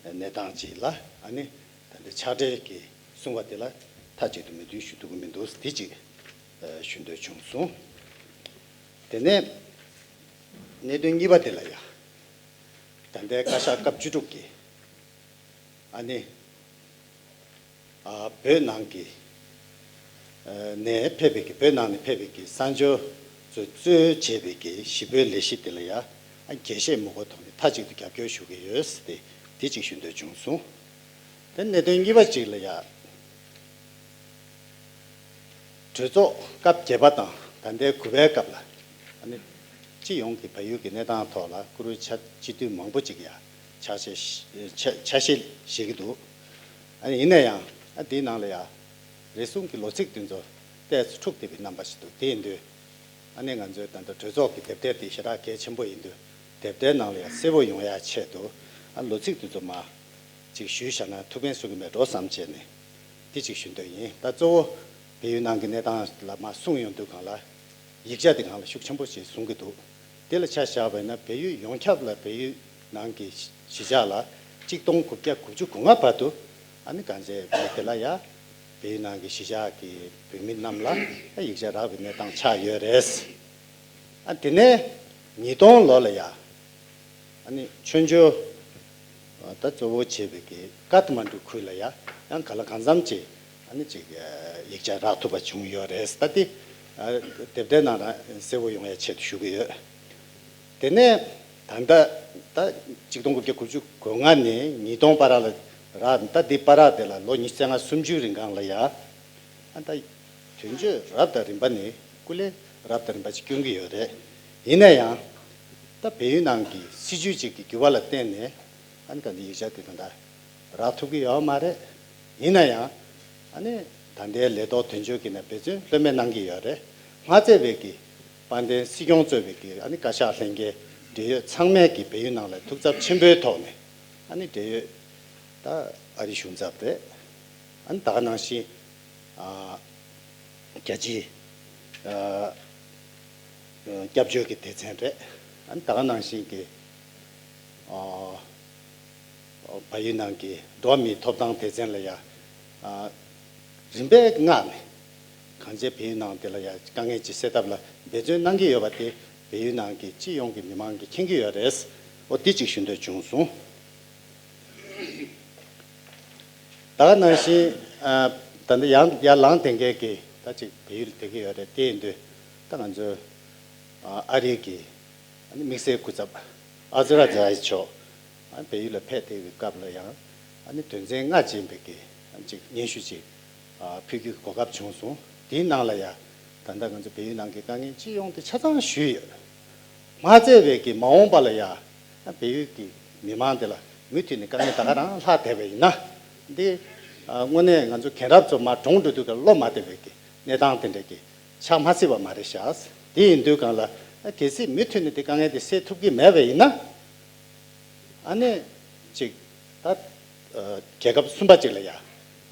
གནས་སྟངས་ཅིག་ལ། ཨ་ནི་ད་ལྟ་ཕྱག་སྦྲེལ་གྱི་གསུང་བ་དེ་ལ་མཐའ་གཅིག་ཏུ་མོས་མཐུན་ཞུ་ཐུབ་ཀྱི་མི་འདུག་དེ་གཅིག་ཞུ་འདོད་བྱུང་སོང་། དེ་ནས་གནད་དོན་གཉིས་པ་དེ་ལ་ཡ། ད་ལྟའི་བཀའ་ཤག་སྐབས་བཅུ་དྲུག་གི་ཨ་ནི་ཨ་བོད་ནང་གི་ཨ་ནས་ཕེབས་པའི་གི་བོད་ནང་ནས་ཕེབས་པའི་གི་གསར་འབྱོར་ཚོས་གཙོས་བྱས་པའི་གི་ཞི་བོའི་ལས་གཞི་དེ་ལ་ཡ་ཨ་རྒྱས་བཤད་མི་དགོས་ཐོག་ནས་མཐའ་གཅིག་ཏུ་རྒྱབ་སྐྱོར་ཞུ་གི་ཡོད་ཟེར་ཏེ་དེ་གཅིག་ཞུ་འདོད་བྱུང་སོང་། དེ་གནད་དོན་གཉིས་པ་གཅིག་ལ་ཡ། གྲོས་ཚོགས་སྐབས་བརྒྱད་པ་དང་ད་ལྟའི་དགུ་པའི་སྐབས་ལ་ཨ་ནི་སྤྱི་ཡོངས་ཀྱི་བལ་ཡུལ་གྱི་གནས་སྟངས་ཐོག་ལ་བཀུར་འོས་ཆ་སྤྱི་འཐུས་མང་པོ་ཅིག་ཡ་ ཆ་ཤས་ཤིག་ཆ་ཆ་ཤས་བཞེས་ཀྱི་འདུག་ཨ་ནི་ཡིན་ན་ཡང་ཨ་དེའི་ནང་ལ་ཡང་རེ་ཟུང་གི་ལོ་ཚིགས་དེ་ཚོ་ཏོག་ཙམ་འཁྲུག་བསྡད་པའི་རྣམ་པ་ཞིག་འདུག་དེ་ཡིན་དུས་ཨ་ནི་ང་ཚོའི་ད་ལྟ་གྲོས་ཚོགས་ཀྱི་དེབ་ཐེར་དེ་ཞེ་དྲག་གལ་ཆེན་པོ་ཡིན་དུས་དེབ་ཐེར་ནང་ལ་ཡང་གསལ་པོ་ཡོང་ཡ་ཆེད་དུ་ཨ་ལོ་ཚིགས་དེ་ཚོ་མ་ཅིག་ཞུས་བཞག་ན་ཐུགས་ཕན་གསོས་ཀྱི་མེད་འགྲོ་བསམ་བྱས་ནས་དེ་ཅིག་ཞུ་འདོད་ཡིན། ད་གཙོ་བོ་བལ་ཡུལ་ནང་གི་གནས་སྟངས་ལ་མ་གསུངས་ཡོང་དུས་སྒང་ལ། ཡིག་ཆ་དེ་སྒང་ལ་ཤུགས་ཆེན་པོ་ཞིག་བཟུང་གི་འདུག་དེ་ལ་ཆ་བཞག་པ་ཡིན་ན་བལ་ཡུལ་ཡོངས་ཁྱབ་ལ་བལ་ཡུལ་ནང་གི་གཞིས་ཆགས་ལ་གཅིག་སྟོང་དགུ་བརྒྱ་དགུ་བཅུ་གོ་ལྔ་བར་དུ་ཨ་ནི་གང་ཅི་མི་དེ་ལ་ཡ་བལ་ཡུལ་ནང་གི་གཞིས་ཆགས་ཀྱི་བོད་མི་རྣམས་ལ་ཡིག་ཆ་རག་པའི་གནས་སྟངས་ཆགས་ཡོད་རེད། ཨ་དེ་ནས་ཉིས་སྟོང་ལོ་ལ་ཡ། ཨ་ནི་ཆོས་འབྱོར་ད་གཙོ་བོ་བྱས་པའི་གི་ཀ་ཐ་མན་གྲུ་ཁུལ་ལ་ཡ་ཡང་ག་ལ་གང་འཚམ་ཅིག་ཨ་ནི་ཅིག་ཡིག་ཆ་རག་ཐུབ་པ་བྱུང་ཡོད་རེད། ད་དེ་དེབ་ཐེར་ནང་ལ་གསལ་པོ་ཡོང་ཡ་ཆེད་དུ་ཞུ་གི་ཡོད། དེ་ནས་ད་ལྟ་ད་གཅིག་སྟོང་དགུ་བརྒྱ་དགུ་བཅུ་གོ་ལྔ་ནས་ཉིས་སྟོང་བར་ལ་རག་ད་དེ་བར་དེ་ལ་ལོ་ཉི་ཤུ་རྩ་ལྔ་སུམ་ཅུའི་རིང་སྒང་ལ་ཡ། ཨ་ད་དོན་གཅོད་རབ་དང་རིམ་པ་ནས་སྐུ་ལས་རབ་དང་རིམ་པ་ཅིག་བསྐྱོན་གྱི་ཡོད་རེད། ཡིན་ན་ཡང་ད་བལ་ཡུལ་ནང་གི་སྲིད་བྱུས་ཅིག་གི་འགྱུར་བ་ལ་བརྟེན་ནས་ཨ་ནི་ད་འདི་ཡིག་ཆ་དེ་ད་ལྟ་རག་ཐུབ་ཀྱི་ཡོད་མ་རེད། ཡིན་ན་ཡང་ཨ་ནི་ད་ལྟའི་ལས་ཐོག་དོན་གཅོད་ཀྱི་ནས་འབད་བརྩོན་ལྷོད་མེད་གནང་གི་ཡོད་རེད། མ་ཚད་པའི་གི་དཔལ་ལྡན་སྲིད་སྐྱོང་གཙོས་པའི་གི་ཨ་ནི་བཀའ་ཤག་ལྷན་རྒྱས་འབྲེལ་ཡོད་ཚང་མས་གི་བལ་ཡུལ་ནང་ལ་ཐུགས་འཚབ་ཆེན་པོའི་ཐོག་ནས་ཨ་ནི་འབྲེལ་ཡོད་ད་ཨ་རི་གཞུང་ཚབ་རེད། ཨ་ནི་ད་ག་ནང་བཞིན། ཨ། རྒྱ་ཆེའི་ཨ་སྐྱབས་བཅོལ་གྱི་སྡེ་ཚན་རེད། ཨ་ནི་ད་ག་ནང་བཞིན་གྱི་ཨ་བལ་ཡུལ་ནང་གི་འགྲོ་བ་མིའི་ཐོབ་ཐང་སྡེ་ཚན་ལ་ཡང་ཨ་རིམ་པས་མངགས་ནས་གང་ཅི་བལ་ཡུལ་ནང་དེ་ལ་ཡང་དཀའ་ངལ་ཅིག་སེལ་ཐབས་ལ་འབད་བརྩོན་གནང་གི་ཡོད་པ་དེ་བལ་ཡུལ་ནང་གི་སྤྱི་ཡོངས་ཀྱི་མི་མང་གིས་མཁྱེན་གྱི་ཡོད་རེད། འོ་འདི་གཅིག་ཞུ་འདོད་བྱུང་སོང་། ད་ག་ནང་བཞིན་ཨ་ད་ལྟ་ཡང་ཡར་ལངས་བསྡད་མཁན་གྱི་ད་ཅིག་བལ་ཡུལ་བསྡད་ཀྱི་ཡོད་རེད། དེ་ཡིན་དུས་ད་ང་ཚོས་ཨ་ཨ་རིའི་གི་ཨ་ནི་དམིགས་བསལ་སྐུ་ཚབ་ཨ་ཛི་ར་ཛ་ཡི་མཆོག་ཨ་བལ་ཡུལ་ལ་ཕེབས་བསྡད་པའི་སྐབས་ལ་ཡང་ཨ་ནི་དོན་ཚན་ལྔ་ཅན་པའི་གི་ཨ་ཅིག་སྙན་ཞུ་ཅིག་ཨ་ཕུལ་རྒྱུའི་གོ་སྐབས་བྱུང་སོང་། དེའི་ནང་ལ་ཡང་ད་ལྟ་ང་ཚོ་བལ་ཡུལ་ནང་གི་དཀའ་ངལ་སྤྱི་ཡོངས་དེ་ཆ་ཚང་ཞུས་ཡོད། མ་ཚད་པའི་གི་མ་འོངས་པ་ལ་ཡ་ཨ་བལ་ཡུལ་གྱི་མི་མང་དེ་ལ་མུ་མཐུད་ནས་དཀའ་ངལ་ད་ག་རང་ལྷག་བསྡད་པ་ཡིན་ན། འདི་ཨ་དངོས་གནས་ང་ཚོ་རྒན་རབས་ཚོ་མར་གྲོངས་འགྲོ་དུས་ཀྱི་བློ་མ་བདེ་བའི་གི་གནས་སྟངས་དེ་འདྲ་གི་ཆགས་མ་སྲིད་པ་མ་རེད་ཤག་དེ་ཡིན་དུས་སྒང་ལ་ཨ་གལ་སྲིད་མུ་མཐུད་ནས་དེ་དཀའ་ངལ་དེ་སེལ་ཐུབ་ཀྱི་མེད་པ་ཡིན་ན། ཨ་ནི་ཅིག་ད་ཨ་རྒྱལ་ཁབ་གསུམ་པ་ཅིག་ལ་ཡ་ཨ་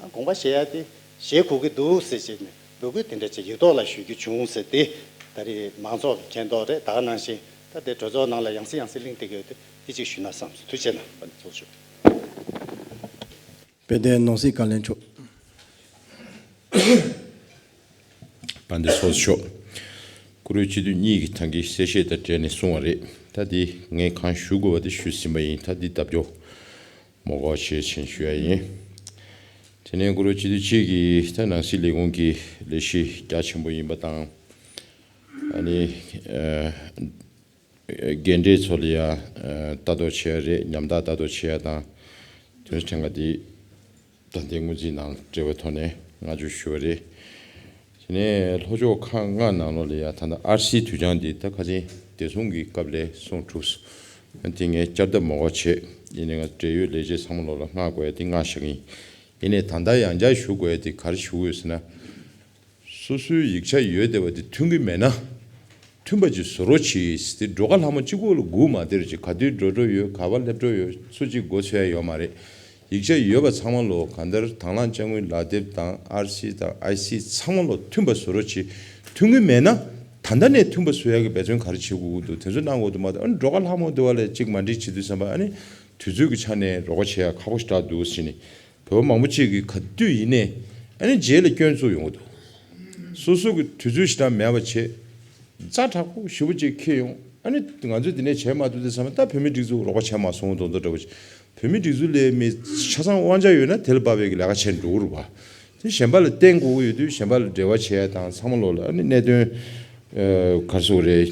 དགོངས་པ་བཞེས་ཡ་དེ་བཞེས་དགོས་ཀྱི་འདུག་ཟེར་བྱས་ནས་འབོད་སྐུལ་དེ་འདྲ་ཅིག་ཡིག་ཐོག་ལ་ཞུ་རྒྱུ་བྱུང་ཟེར་ཏེ། ད་རེས་མང་ཚོགས་ཀྱིས་མཁྱེན་རྟོགས་རེད། ད་ག་ནང་བཞིན་ད་དེ་གྲོས་ཚོགས་ནང་ལ་ཡང་སེ་ཡང་སེ་གླེང་བསྡད་ཀྱི་ཡོད་དུས་དེ་གཅིག་ཞུས་ན་བསམ་སོང་། ཐུགས་རྗེ་གནང་། དཔལ་ལྡན་ནང་སྲིད་བཀའ་བློན་མཆོག་དཔལ་ལྡན་ཚོགས་གཙོ་མཆོག་བཀུར་འོས་སྤྱི་འཐུས་གཉིས་ཀྱིས་ད་གིན་གསལ་བཤད་དང་འབྲེལ་ནས་གསུངས་པ་རེད། ད་འདི་ངས་གང་ཞུ་དགོས་པ་དེ་ཞུས་ཟིན་པ་ཡིན། ད་འདི་ལྟ་སྐྱོ་མོ་གོ་ཆེ་ཆེན་ཞུ་ཡ་ཡིན། དེ་ནས་བཀུར་འོས་སྤྱི་འཐུས་གཅིག་གིས་ད་ནང་སྲིད་ལས་ཁུངས་ཀྱི་ལས་གཞི་རྒྱ་ཆེན་པོ་ཡིན་པ་དང་། ཨ་ནི་ཨ་རྒན་གྲས་ཚོ་ལ་ཡ་ཨ་ལྟ་རྟོག་བྱེད་ཡ་རེད། ཉམས་ཐག་ལྟ་རྟོག་བྱེད་ཡ་དང་། དོན་ཕྲན་ཁ་འདི་ད་ལྟའི་སྔོན་རྩིས་ནང་འབྲེལ་བའི་ཐོག་ནས་བསྔགས་བརྗོད་ཞུ་བ་རེད། དེ་ནས་ལྷོ་ཕྱོགས་ཁག་ལྔ་ནང་ལོགས་ལ་ཡ་ད་ལྟ་ཨར་སིའི་དུས་འགྱངས་འདི་ད་ཁ་སང་བདེ་སྲུང་གི་སྐབས་ལ་གསུངས་གྲུབ་སོང་། དེ་ངས་བསྐྱར་ལྡབ་མ་དགོས་བྱས། ཡིན་ནའི་ང་འབྲེལ་ཡོད་ལས་བྱེད་ཚང་མ་ལོགས་ལ་མངགས་དགོས་ཡ་དེ་མངགས་བཞག་གི་ཡིན། ཡིན་ནའི་ད་ལྟ་ཡང་བསྐྱར་ཞུ་དགོས་ཡ་དེ་ག་རེ་ཞུ་དགོས་ཟེར་ན། སོ་སོའི་ཡིག་ཆ་ཡོད་བསྡད་པ་དེ་མཐུན་གྱི་མེད་ན། མཐུན་པ་ཅིག་བཟོ་རོགས་གྱིས་ཟེར་ཏེ། འགྲོ་ཁ་ལྷ་མོ་གཅིག་པོ་ལ་སྒུག་མ་སྡོད་རོགས་གྱིས། ག་དུས་འགྲོ་འགྲོ་ཡོད། ག་པར་སླེབས་འགྲོ་ཡོད། སུ་གཅིག་མགོ་ཚོས་ཡ་ཡོད་མ་རེད། ཡིག་ཆ་ཡོད་པ་ཚང་མ་ལོ་གང་ལྟར་དང་བླངས་དཔྱ་དངུལ་ལག་དེབ་དང་ཨར་སི་དང་ཨའི་སི་ཚང་མ་ལོ་མཐུན་པ་བཟོ་རོགས་གྱིས། མཐུན་གྱི་མེད་ན་ད་ལྟ་ནས་མཐུན་པ་བཟོ་ཡ་གི་འབད་བརྩོན་ག་རེ་བྱེད་དགོས་ཀྱི་འདུག་དེ་ཚོ་གནང་དགོས་འདུག་མ་གཏོགས། ཨ་ནི་འགྲོ་ཁ་ལྷ་མོ་དེ་བ་ལ་གཅིག་མ་འགྲིག་བྱེད་དུས་ཙམ་པ་ཨ་ནི་དུས་ཚོད་ཀྱི་ཆ་ནས་རོགས་པ་བྱེད་ཡ་ཁག་པོ་ཞེ་དྲག་འདུག་ཟེར་ནས། བོད་པ་མང་པོ་ཅིག་གིས་ག་དུས་ཡིན་ནའི་ཨ་ནི་རྗེས་ལ་སྐྱོན་བཙུགས་ཡོང་གི་འདུག་སོ་སོ་གི་དུས་ཚོད་ཞེ་དྲག་མེད་པ་བྱས། ཛ་དྲག་པོ་ཞེ་པོ་ཅིག་འཁྱེར་ཡོང་། ཨ་ནི་ང་ཚོས་འདི་ནས་བྱས་མ་ཐུབ་དུས་ཙམ་པ་ད་བོད་མིའི་སྒྲིག་འཛུགས་རོགས་པ་བྱས་མ་སོང་མདོག་མདོག་འདྲ་པོ་ཅིག་བོད་མིའི་སྒྲིག་འཛུགས་ལས་མི་ཆ་ཚང་དབང་ཆ་ཡོད་ན་དེ་ལ་དཔག་པའི་གི་ལས་ཀ་བྱས་འགྲོ་གི་རེད་པ། དེ་གཞན་པ་ལ་བརྟེན་དགོས་ཀྱི་ཡོད་དུས་གཞན་པ་ལ་འབྲེལ་བ་བྱེད་ཡ་དང་། ཚང་མ་ལོགས་ལ་ཨ་ནི་གནད་དོན་ཨ་ག་རེ་ཟེར་དགོས་རེད།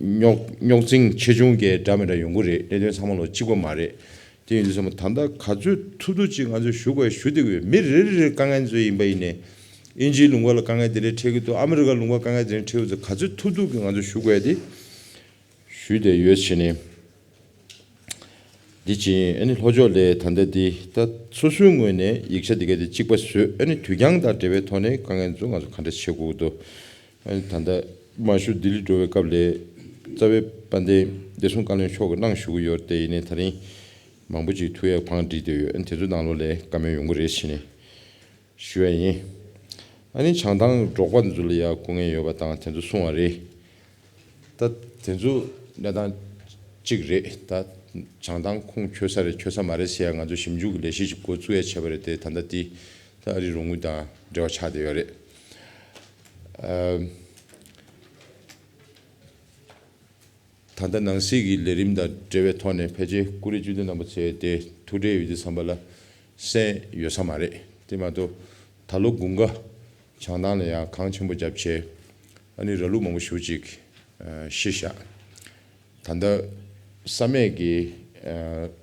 རྙོག་རྙོག་འཛིང་ཆེ་ཆུང་གི་འདྲ་མི་འདྲ་ཡོང་གི་རེད། གནད་དོན་ཚང་མ་ལོགས་གཅིག་པ་མ་རེད། དེ་ཡིན་དུས་ཙམ་པ་ད་ལྟ་ག་ཚོད་ཐུབ་ཐུབ་ཅིག་ང་ཚོས་ཞུ་དགོས་ཞུ་བསྡད་ཀྱི་ཡོད། མི་རེ་རེ་རེར་དཀའ་ངལ་ཚོ་ཡིན་པ་ཡིན་ནའི། དབྱིན་ཇིའི་ལུང་པ་ལ་དཀའ་ངལ་དེ་འདྲ་འཕྲད་ཀྱི་འདུག་ཨ་མི་རི་ཀ་ལུང་པ་དཀའ་ངལ་དེ་འདྲ་འཕྲད་ཀྱི་འདུག་ག་ཚོད་ཐུབ་ཐུབ་ཀྱིས་ང་ཚོས་ཞུ་དགོས་ཡ་དེ་ཞུས་བསྡད་ཡོད་བྱས་ནས། འདི་ཅིང་ཨ་ནི་ལྷོ་ཕྱོགས་ལས་ད་ལྟ་འདི་ད་སོ་སོའི་ངོས་ནས་ཡིག་ཆ་འདི་ག་དེ་གཅིག་པ་བཟོས། ཨ་ནི་དུས་འགྱངས་དང་འབྲེལ་བའི་ཐོག་ནས་དཀའ་ངལ་ཚོ་ང་ཚོ་ག་འདྲ་བྱེད་དགོས་ཀྱི་འདུག་ཨ་ནི་ད་ལྟ་མ་ཞུ་ལྡི་ལི་འགྲོ་བའི་སྐབས་ལས་རྩ་བའི་དཔལ་ལྡན་བདེ་སྲུང་བཀའ་བློན་མཆོག་གིས་གནང་ཞུ་གི་ཡོད་རེད་དེ། ཡིན་ནའི་ད་རིང་མང་པོ་ཅིག་ཐུགས་ཡག་བང་བསྒྲིགས་བསྡད་ཡོད། ཨ་ནི་དེ་ཚོའི་ནང་ལོགས་ལས་བཀའ་མོལ་ཡོང་གི་རེད་ཟེར་ནས་ཞུ་ཡ་ཡིན། ཨ་ནི་བྱང་ཐང་འབྲོག་པ་འདི་ཚོ་ལ་ཡ་སྐུ་ངལ་ཡོད་པ་དང་དེ་ཚོ་གསུངས་པ་རེད། ད་དེ་ཚོ་གནས་སྟངས་གཅིག་རེད། ད་བྱང་ཐང་ཁུངས་འཁྱོལ་ས་རེད་འཁྱོལ་ས་མ་རེད་ཟེར་ཡ་ང་ཚོ་ཞིབ་འཇུག་གི་ལས་གཞི་ཞིག་འགོ་བཙུགས་ཡ་བྱས་པ་རེད་དེ། ད་ལྟ་དེ་ད་ཨ་རིའི་རོགས་དངུལ་དང་འབྲེལ་བ་ཆགས་བསྡད་ཡོད་རེད། ཨ། ད་ལྟ་ནང་སྲིད་ཀྱི་ལས་རིམ་དང་འབྲེལ་བའི་ཐོག་ནས་ཕལ་ཆེར་ཀུ་རེ་བཅུ་བདུན་རྣམ་པ་ཚོས་དེ་ཐུགས་ཁྲལ་ཡོད་དུས་ཙམ་པ་ལ་གསན་ཡོད་ས་མ་རེད། དེ་མ་གཏོགས་ད་ལོ་དགུན་ཁ་བྱང་ཐང་ལ་ཡང་གངས་ཆེན་པོ་བརྒྱབ་བྱས་ཨ་ནི་ར་ལུག་མང་པོ་ཞེ་པོ་ཅིག་ཤི་ཤག་ད་ལྟ་ས་གནས་ཀྱི་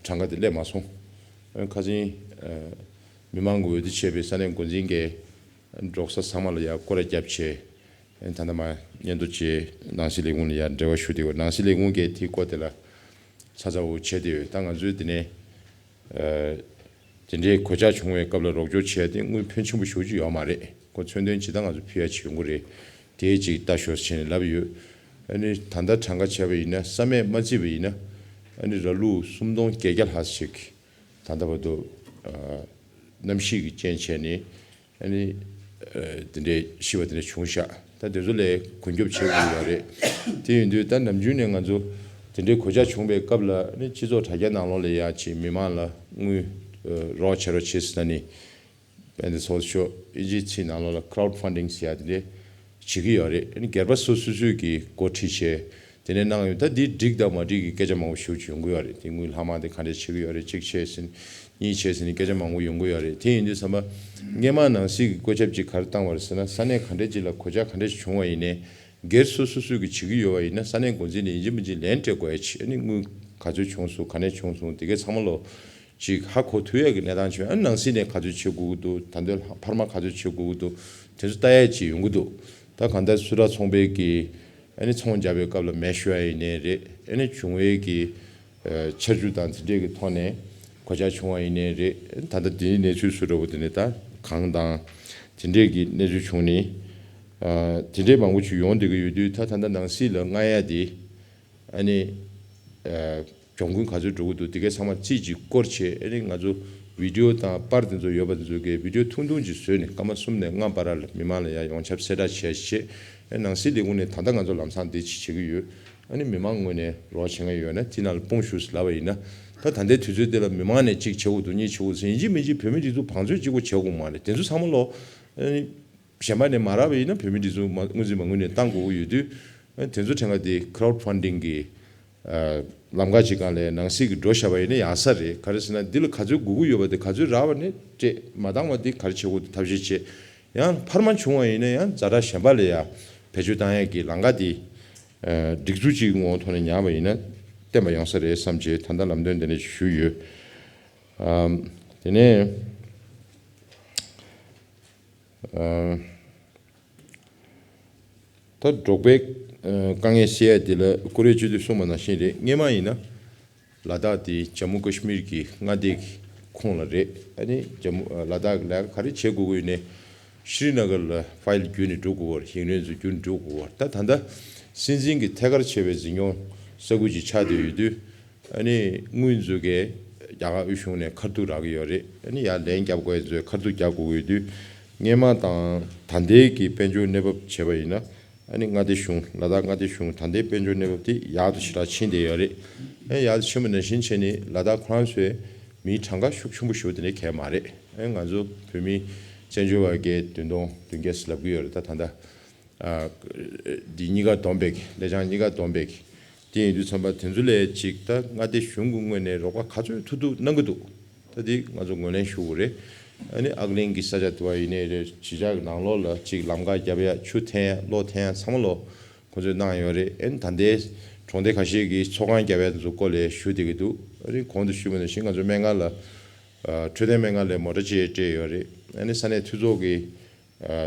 གྲངས་ཀ་དེ་སླེབས་མ་སོང་། ཁ་སང་མི་མང་གི་འོས་བསྡུ་བྱས་པའི་ས་གནས་འགོ་འཛིན་གྱིས་འབྲོག་ས་ཚང་མ་ལ་ཡང་སྐོར་ར་བརྒྱབ་བྱས། ད་ལྟ་མ་སྙན་ཐོ་བཅས་ནང་སྲིད་ལས་ཁུངས་ལ་ཡང་འབྲེལ་བ་ཞུ་བསྡད་ཡོད། ནང་སྲིད་ལས་ཁུངས་ཀྱིས་དེའི་སྐོར་དེ་ལ་ཚ་ཚ་འུར་འུར་བྱས་བསྡད་ཡོད། ད་ང་ཚོས་དེ་ནས་དེ་འདྲའི་གོད་ཆག་བྱུང་བའི་སྐབས་ལ་རོགས་སྐྱོར་བྱས་ཏེ་དངུལ་ཕོན་ཆེན་པོ་ཞེ་པོ་ཅིག་ཡོད་མ་རེད། ཁོ་མཚོན་དོན་ཇི་ལྟར་ང་ཚོ་ཕུལ་ཡ་ཅིག་ཡོང་གི་རེད། དེའི་ཅིག་ལྟ་ཞོག་ཟེར་ནས་ལབ་ཡོད། ཨ་ནི་ད་ལྟ་གྲངས་ཀ་བྱས་པ་ཡིན་ན་ས་གནས་མ་བརྩིས་པ་ཡིན་ན་ཨ་ནི་ར་ལུག་སུམ་སྟོང་བརྒྱད་བརྒྱ་ལྷག་ཞིག་ད་ལྟ་བར་དུ་གནམ་གཤིས་ཀྱི་རྐྱེན་བྱས་ནས་ཨ་ནི་དེ་འདྲའི་ཤི་བ་དེ་འདྲ་བྱུང་ཤག་ད་དེ་ཚོ་ལ་གུན་སྐྱོབ་བྱེད་དགོས་ཡོད་རེད། དེ་ཡིན་དུས་ད་ནམ་རྒྱུན་ནས་ང་ཚོ་དེ་འདྲའི་གོད་ཆག་བྱུང་བའི་སྐབས་ལ་ཨ་ནི་སྤྱི་ཚོགས་དྲ་རྒྱ་ནང་ལོགས་ལ་ཡ་ཅིག་མི་མང་ལ་དངུལ་རོགས་བྱེད་རོགས་བྱེད་ཟེར་ད་ནི། དཔལ་ལྡན་ཚོགས་གཙོ་མཆོག་དབྱིན་ཇིའི་ཚིག་ནང་ལོགས་ལ་crowd funding ཟེར་ཡ་དེ་འདྲ་བྱེད་ཀྱི་ཡོད་རེད། ཨ་ནི་སྒེར་པ་སོ་སོ་སོས་ཀྱིས་འགོ་ཁྲིད་བྱས་དེ་ནས་གནང་ཡོད། ད་འདི་འགྲིག་དང་མ་འགྲིག་གི་སྐད་ཆ་མང་པོ་ཞེ་པོ་ཅིག་ཡོང་གི་ཡོད་རེད། དེ་དངུལ་ལྷག་མ་དེ་ག་འདྲས་བྱེད་ཀྱི་ཡོད་རེད། གཅིག་བྱས་ཟིན་གཉིས་བྱས་ཟིན་སྐད་ཆ་མང་པོ་ཡོང་གི་ཡོད་རེད། དེ་ཡིན་དུས་ཙམ་པ་སྔས་མ་ནང་སྲིད་ཀྱི་བཀོད་ཁྱབ་ཅིག་ག་རེ་བཏང་བ་རེད་ཟེར་ན། ས་གནས་ག་འདྲས་ཅིག་ལ་གོད་ཆག་ག་འདྲས་ཅིག་བྱུང་བ་ཡིན་ནའི་སྒེར་སོ་སོ་སོས་ཀྱིས་བྱེད་ཀྱི་ཡོད་པ་ཡིན་ན་ས་གནས་འགོ་འཛིན་ནས་ཡིན་གཅིག་མིན་གཅིག་ལན་སྤྲད་དགོས་ཡ་ཆེ། ཨ་ནི་དངུལ་ག་ཚོད་བྱུང་སོང་ག་ནས་བྱུང་སོང་དེ་གའི་ཚང་མ་ལོ། ཅིག་ཧ་གོ་ཐུབ་ཡས་ཀྱི་གནས་སྟངས་བྱུང་ཡང་ནང་སྲིད་ནས་ག་ཚོད་བྱེད་དགོས་ཀྱི་འདུག་ད་དུང་ཕར་མ་ག་ཚོད་བྱེད་དགོས་ཀྱི་འདུག་དེ་ཚོ་ལྟ་ཡས་ཅིག་ཡོང་གི་འདུག་ད་གང་ལྟར་སུ་ར་ཚོང་པའི་གི་ཨ་ནི་ཚོང་རྒྱག་པའི་སྐབས་ལ་མེ་ཤོར་ཡ་ཡིན་ནའི་རེད། ཨ་ནི་བྱུང་བའི་གི་ཆར་ཆུ་དང་དེ་འདྲས་ཀྱི་ཐོག་ནས་གོད་ཆག་བྱུང་བ་ཡིན་ནའི་རེད། ད་ལྟ་དེའི་གནས་ཚུལ་སུ་འདྲ་བོ་དེ་ནས་ད་གངས་དང་དེ་འདྲས་ཀྱི་གནས་ཚུལ་བྱུང་ནས་དེ་འདྲས་མང་པོ་ཅིག་ཡོང་བསྡད་ཀྱི་ཡོད་དུས། ད་ད་ལྟ་ནང་སྲིད་ལ་མངགས་ཡ་དེ། ཨ་ནི། གྱོང་གུན་ག་ཚོད་འགྲོ་གི་འདུག་དེ་གའི་ཚང་མ་རྩིས་ཀྱིས་སྐོར་བྱས། ཨ་ནི་ང་ཚོ་བི་ཌི་ཨོ་དང་པར་དེ་ཚོ་ཡོད་པ་དེ་ཚོ་གའི་བི་ཌི་ཨོ་ཐུང་ཐུང་ཅིག་བཟོས་ནས་སྐར་མ་གསུམ་ནས་ལྔ་བར་ལ་མི་མང་ལ་ཡང་ཡོངས་ཁྱབ་གསལ་བསྒྲགས་བྱས་བྱས། ཨ་ནང་སྲིད་ལས་ཁུངས་ནས་ད་ལྟ་ང་ཚོ་ལམ་སང་འདི་ཅིག་བྱེད་ཀྱི་ཡོད། ཨ་ནི་མི་མང་ངོས་ནས་རོགས་བྱེད་མཁན་ཡོད་ན་དེ་ནང་ལ་སྤུངས་ཞུ་ཟེར་ལབ་པ་ཡིན་ན། ད་ད་ལྟའི་དུས་ཚོད་འདི་ལ་མི་མང་ནས་གཅིག་བྱེད་དགོས་འདུག་གཉིས་བྱེད་དགོས་འདུག་ཟེར་ཡིན་གཅིག་མིན་གཅིག་བོད་མི་སྒྲིག་འཛུགས་བང་མཛོད་གཅིག་པོ་བྱེད་དགོས་མ་རེད། དེ་ཚོ་ཚང་མ་ལོ། ཨ་ནི། གཞན་པ་ནས་མ་རག་པ་ཡིན་ན་བོད་མིའི་སྒྲིག་འཛུགས་མ་དངུལ་རྩིས་མ་དངུལ་ནས་བཏང་དགོས་ཀྱི་ཡོད་དུས། དེ་ཚོ་ཕྲན་ཁ་དེ་crowd funding གི་ལམ་ཁ་ཅིག་སྒང་ལས་ནང་སྲིད་ཀྱི་འགྲོ་བཞག་པ་ཡིན་ན་ཡག་ས་རེད། ག་རེ་ཟེར་ན་འདི་ལ་ག་ཚོད་དགོས་ཀྱི་ཡོད་པ་དེ་ག་ཚོད་རག་པ་ནས་སྤྲད། མ་འདང་བ་དེ་ག་རེ་བྱེད་དགོས་འདུག་ཐབས་ཤེས་བྱེད། ཡང་འཕར་མ་བྱུང་བ་ཡིན་ན་ཡང་ཛ་དྲག་གཞན་པ་ལ་ཡང་བེད་སྤྱོད་བཏང་ཡས་ཀྱི་ལམ་ཁ་དེ་སྒྲིག་འཛུགས་གཅིག་གི་ངོ་བོ་ཐོག་ནས་ཉར་བ་ཡིན་ན་བརྟན་པ་ཡོང་ས་རེད་བསམ་བྱས་ད་ལྟ་ལམ་སྟོན་དེ་འདྲ་ཞུས་ཡོད། དེ་ནས། ད་འབྲོག་པའི་དཀའ་ངལ་སེལ་ཡ་དེ་ལ་ཀུ་རེ་བཅུ་བདུན་གསུངས་པ་ནང་བཞིན་རེད། སྔས་མ་ཡིན་ན་ལ་དྭགས་དེ་ཇམ་མུ་ཀ་ཤི་མིར་གྱི་མངའ་སྡེ་གི་ཁོངས་ལ་རེད། ཨ་ནི་ཇམ་མུ་ལ་དྭགས་ཀྱི་ལས་ཀ་ག་རེ་བྱེད་དགོས་ཀྱི་ཡོད་ནའི་ཤྲི་ན་གར་ལ་ཕ་ཡིལ་བརྒྱུད་ནས་འགྲོ་དགོས་པ་རེད། ཡིག་སྣོད་ཚོ་བརྒྱུད་ནས་འགྲོ་དགོས་པ་རེད། ད་ད་ལྟ་སྲིད་འཛིན་གྱི་ཐད་ཀར་བྱས་པའི་འཛིན་སྐྱོང་ས་ཁུལ་ཅིག་ཆགས་བསྡད་ཡོད་དུས། ཨ་ནི་དངུལ་འཛུགས་ཀྱི་རྒྱ་གར་དབུས་གཞུང་ནས་ཁ་ཐུག་རག་གི་ཡོད་རེད། ཨ་ནི་ཡར་ལན་རྒྱབ་དགོས་ཡ་ཚོས་ཁ་ཐུག་རྒྱག་དགོས་ཀྱི་ཡོད་དུས། སྔས་མ་དང་ད་ལྟའི་གི་དཔལ་འབྱོར་གནས་བབ་བྱས་པ་ཡིན་ན། ཨ་ནི་མངའ་སྡེ་གཞུང་ལ་དྭགས་མངའ་སྡེ་གཞུང་ད་ལྟའི་དཔལ་འབྱོར་གནས་བབ་དེ་ཡག་ཏུ་ཞེ་དྲག་ཕྱིན་བསྡད་ཡོད་རེད། ཨ་ནི་ཡག་ཏུ་ཕྱིན་པ་ནང་བཞིན་བྱས་ནས་ལ་དྭགས་ཁོ་རང་ཚོའི་མིའི་གྲངས་ཀ་ཤུགས་ཆེན་པོ་ཞེ་པོ་དེ་འདྲ་གས་མ་རེད། ཨ་ནི་ང་ཚོ་བོད་མི་བཙན་བྱོལ་བ་བརྒྱད་བདུན་སྟོང་བདུན་བརྒྱ་ཟེར་ལབ་ཀྱི་ཡོད་རེད། ད་ད་ལྟ། འདི་གཉིས་ཀ་བསྡོམས་པའི་ལེ་ཆང་གཉིས་ཀ་བསྡོམས་པའི་དེ་ཡིན་དུས་ཙམ་པ་དེ་ཚོ་ལས་ཅིག་ད་མངའ་སྡེ་གཞུང་གི་ངོས་ནས་རོགས་པ་ག་ཚོད་ཐུབ་ཐུབ་གནང་གི་འདུག་ད་འདི་ང་ཚོ་ངོས་ལེན་ཞུ་དགོས་རེད། ཨ་ནི་ཨག་གླིང་གི་ས་ཆ་དེ་བ་ཡིན་ནའི་རེད། གཞིས་ཆགས་ཀྱི་ནང་ལོགས་ལ་ཅིག་ལམ་ཁ་རྒྱབ་ཡ་ཆུ་འཐེན་ཡ་གློག་འཐེན་ཡ་ཚང་མ་ལོ་ཁོང་ཚོས་གནང་ཡོད་རེད། ཨ་ནི་ད་ལྟའི་གྲོང་སྡེ་ཁ་ཤས་ཀྱིས་ཚོགས་ཁང་རྒྱབ་ཡ་དེ་ཚོ་སྐོར་ལས་ཞུ་བསྡད་ཀྱི་འདུག་ཨ་ནི་གོང་དུ་ཞུས་པ་ནང་བཞིན་ང་ཚོ་སྨན་ཁང་ལ་འཕྲོད་བསྟེན་སྨན་ཁང་ལ་མོ་ཊ་ཅིག་སྤྲད་ཡོད་རེད། ཨ་ནི་ས་གནས་འཐུས་ཚོགས་ཀྱི་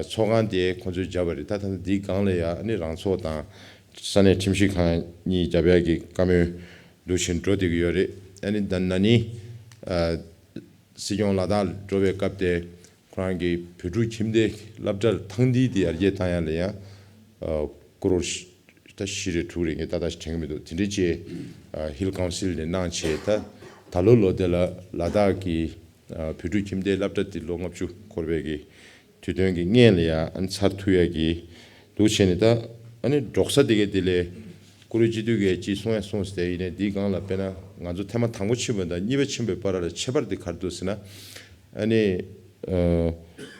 ཚོགས་ཁང་དེ་ཁོང་ཚོས་བརྒྱབ་པ་རེད། ད་ད་ལྟ་འདིའི་སྒང་ལ་ཡ་ཨ་ནི་རང་ཚོགས་དང་ས་གནས་ཁྲིམས་ཞིབ་ཁང་གཉིས་བརྒྱབ་ཡ་གི་བཀའ་མོལ་འདུག་བཞིན་འགྲོ་བསྡད་ཀྱི་ཡོད་རེད། ཨ་ནི་ད་ན་ནིང་ཨ་སྲིད་སྐྱོང་ལ་དྭགས་འགྲོ་བའི་སྐབས་དེ་ཁོ་རང་གི་བོད་ཕྲུག་ཁྱིམ་སྡེ་སློབ་གྲྭར་ཐེངས་འདིའི་དེ་ཡར་རྒྱས་བཏང་ཡ་ལ་ཡང་ཨ་ཀོ་རོར་ད་བཞི་རེ་དྲུག་རེ་ངས་ཏག་ཏག་ཞིག་དྲན་གྱི་མི་འདུག་དེ་འདྲའི་ཅིག་ཨ་ཧིལ་ཀའུན་སིལ་ནས་གནང་བྱས། ད་ད་ལོ་ལོ་དེ་ལ་ལ་དྭགས་ཀྱི་ཨ་བོད་ཕྲུག་ཁྱིམ་སྡེའི་སློབ་གྲྭ་དེ་ལོ་ལྔ་བཅུ་འཁོར་བའི་གི་དུས་སྟོན་གྱི་སྔོན་ལ་ཡ་ཨ་ནི་ཚར་ཐུབ་ཡ་གི་འདུག་བྱས་ནས། ད་ཨ་ནི་འབྲོག་ས་དེ་གའི་དེ་ལས་ཀུ་རེ་སྤྱི་འཐུས་ཀྱིས་ཅིག་གསུང་ཡ་གསུངས་ཟེར། ཡིན་ནའི་འདིའི་སྒང་ལ་དཔེར་ན་ང་ཚོ་ཐེངས་མ་དང་པོ་ཕྱིན་པ་དང་གཉིས་པ་ཕྱིན་པའི་བར་ལ་ཁྱད་པར་དེ་ག་རེ་འདུག་ཟེར་ན། ཨ་ནི་ཨ་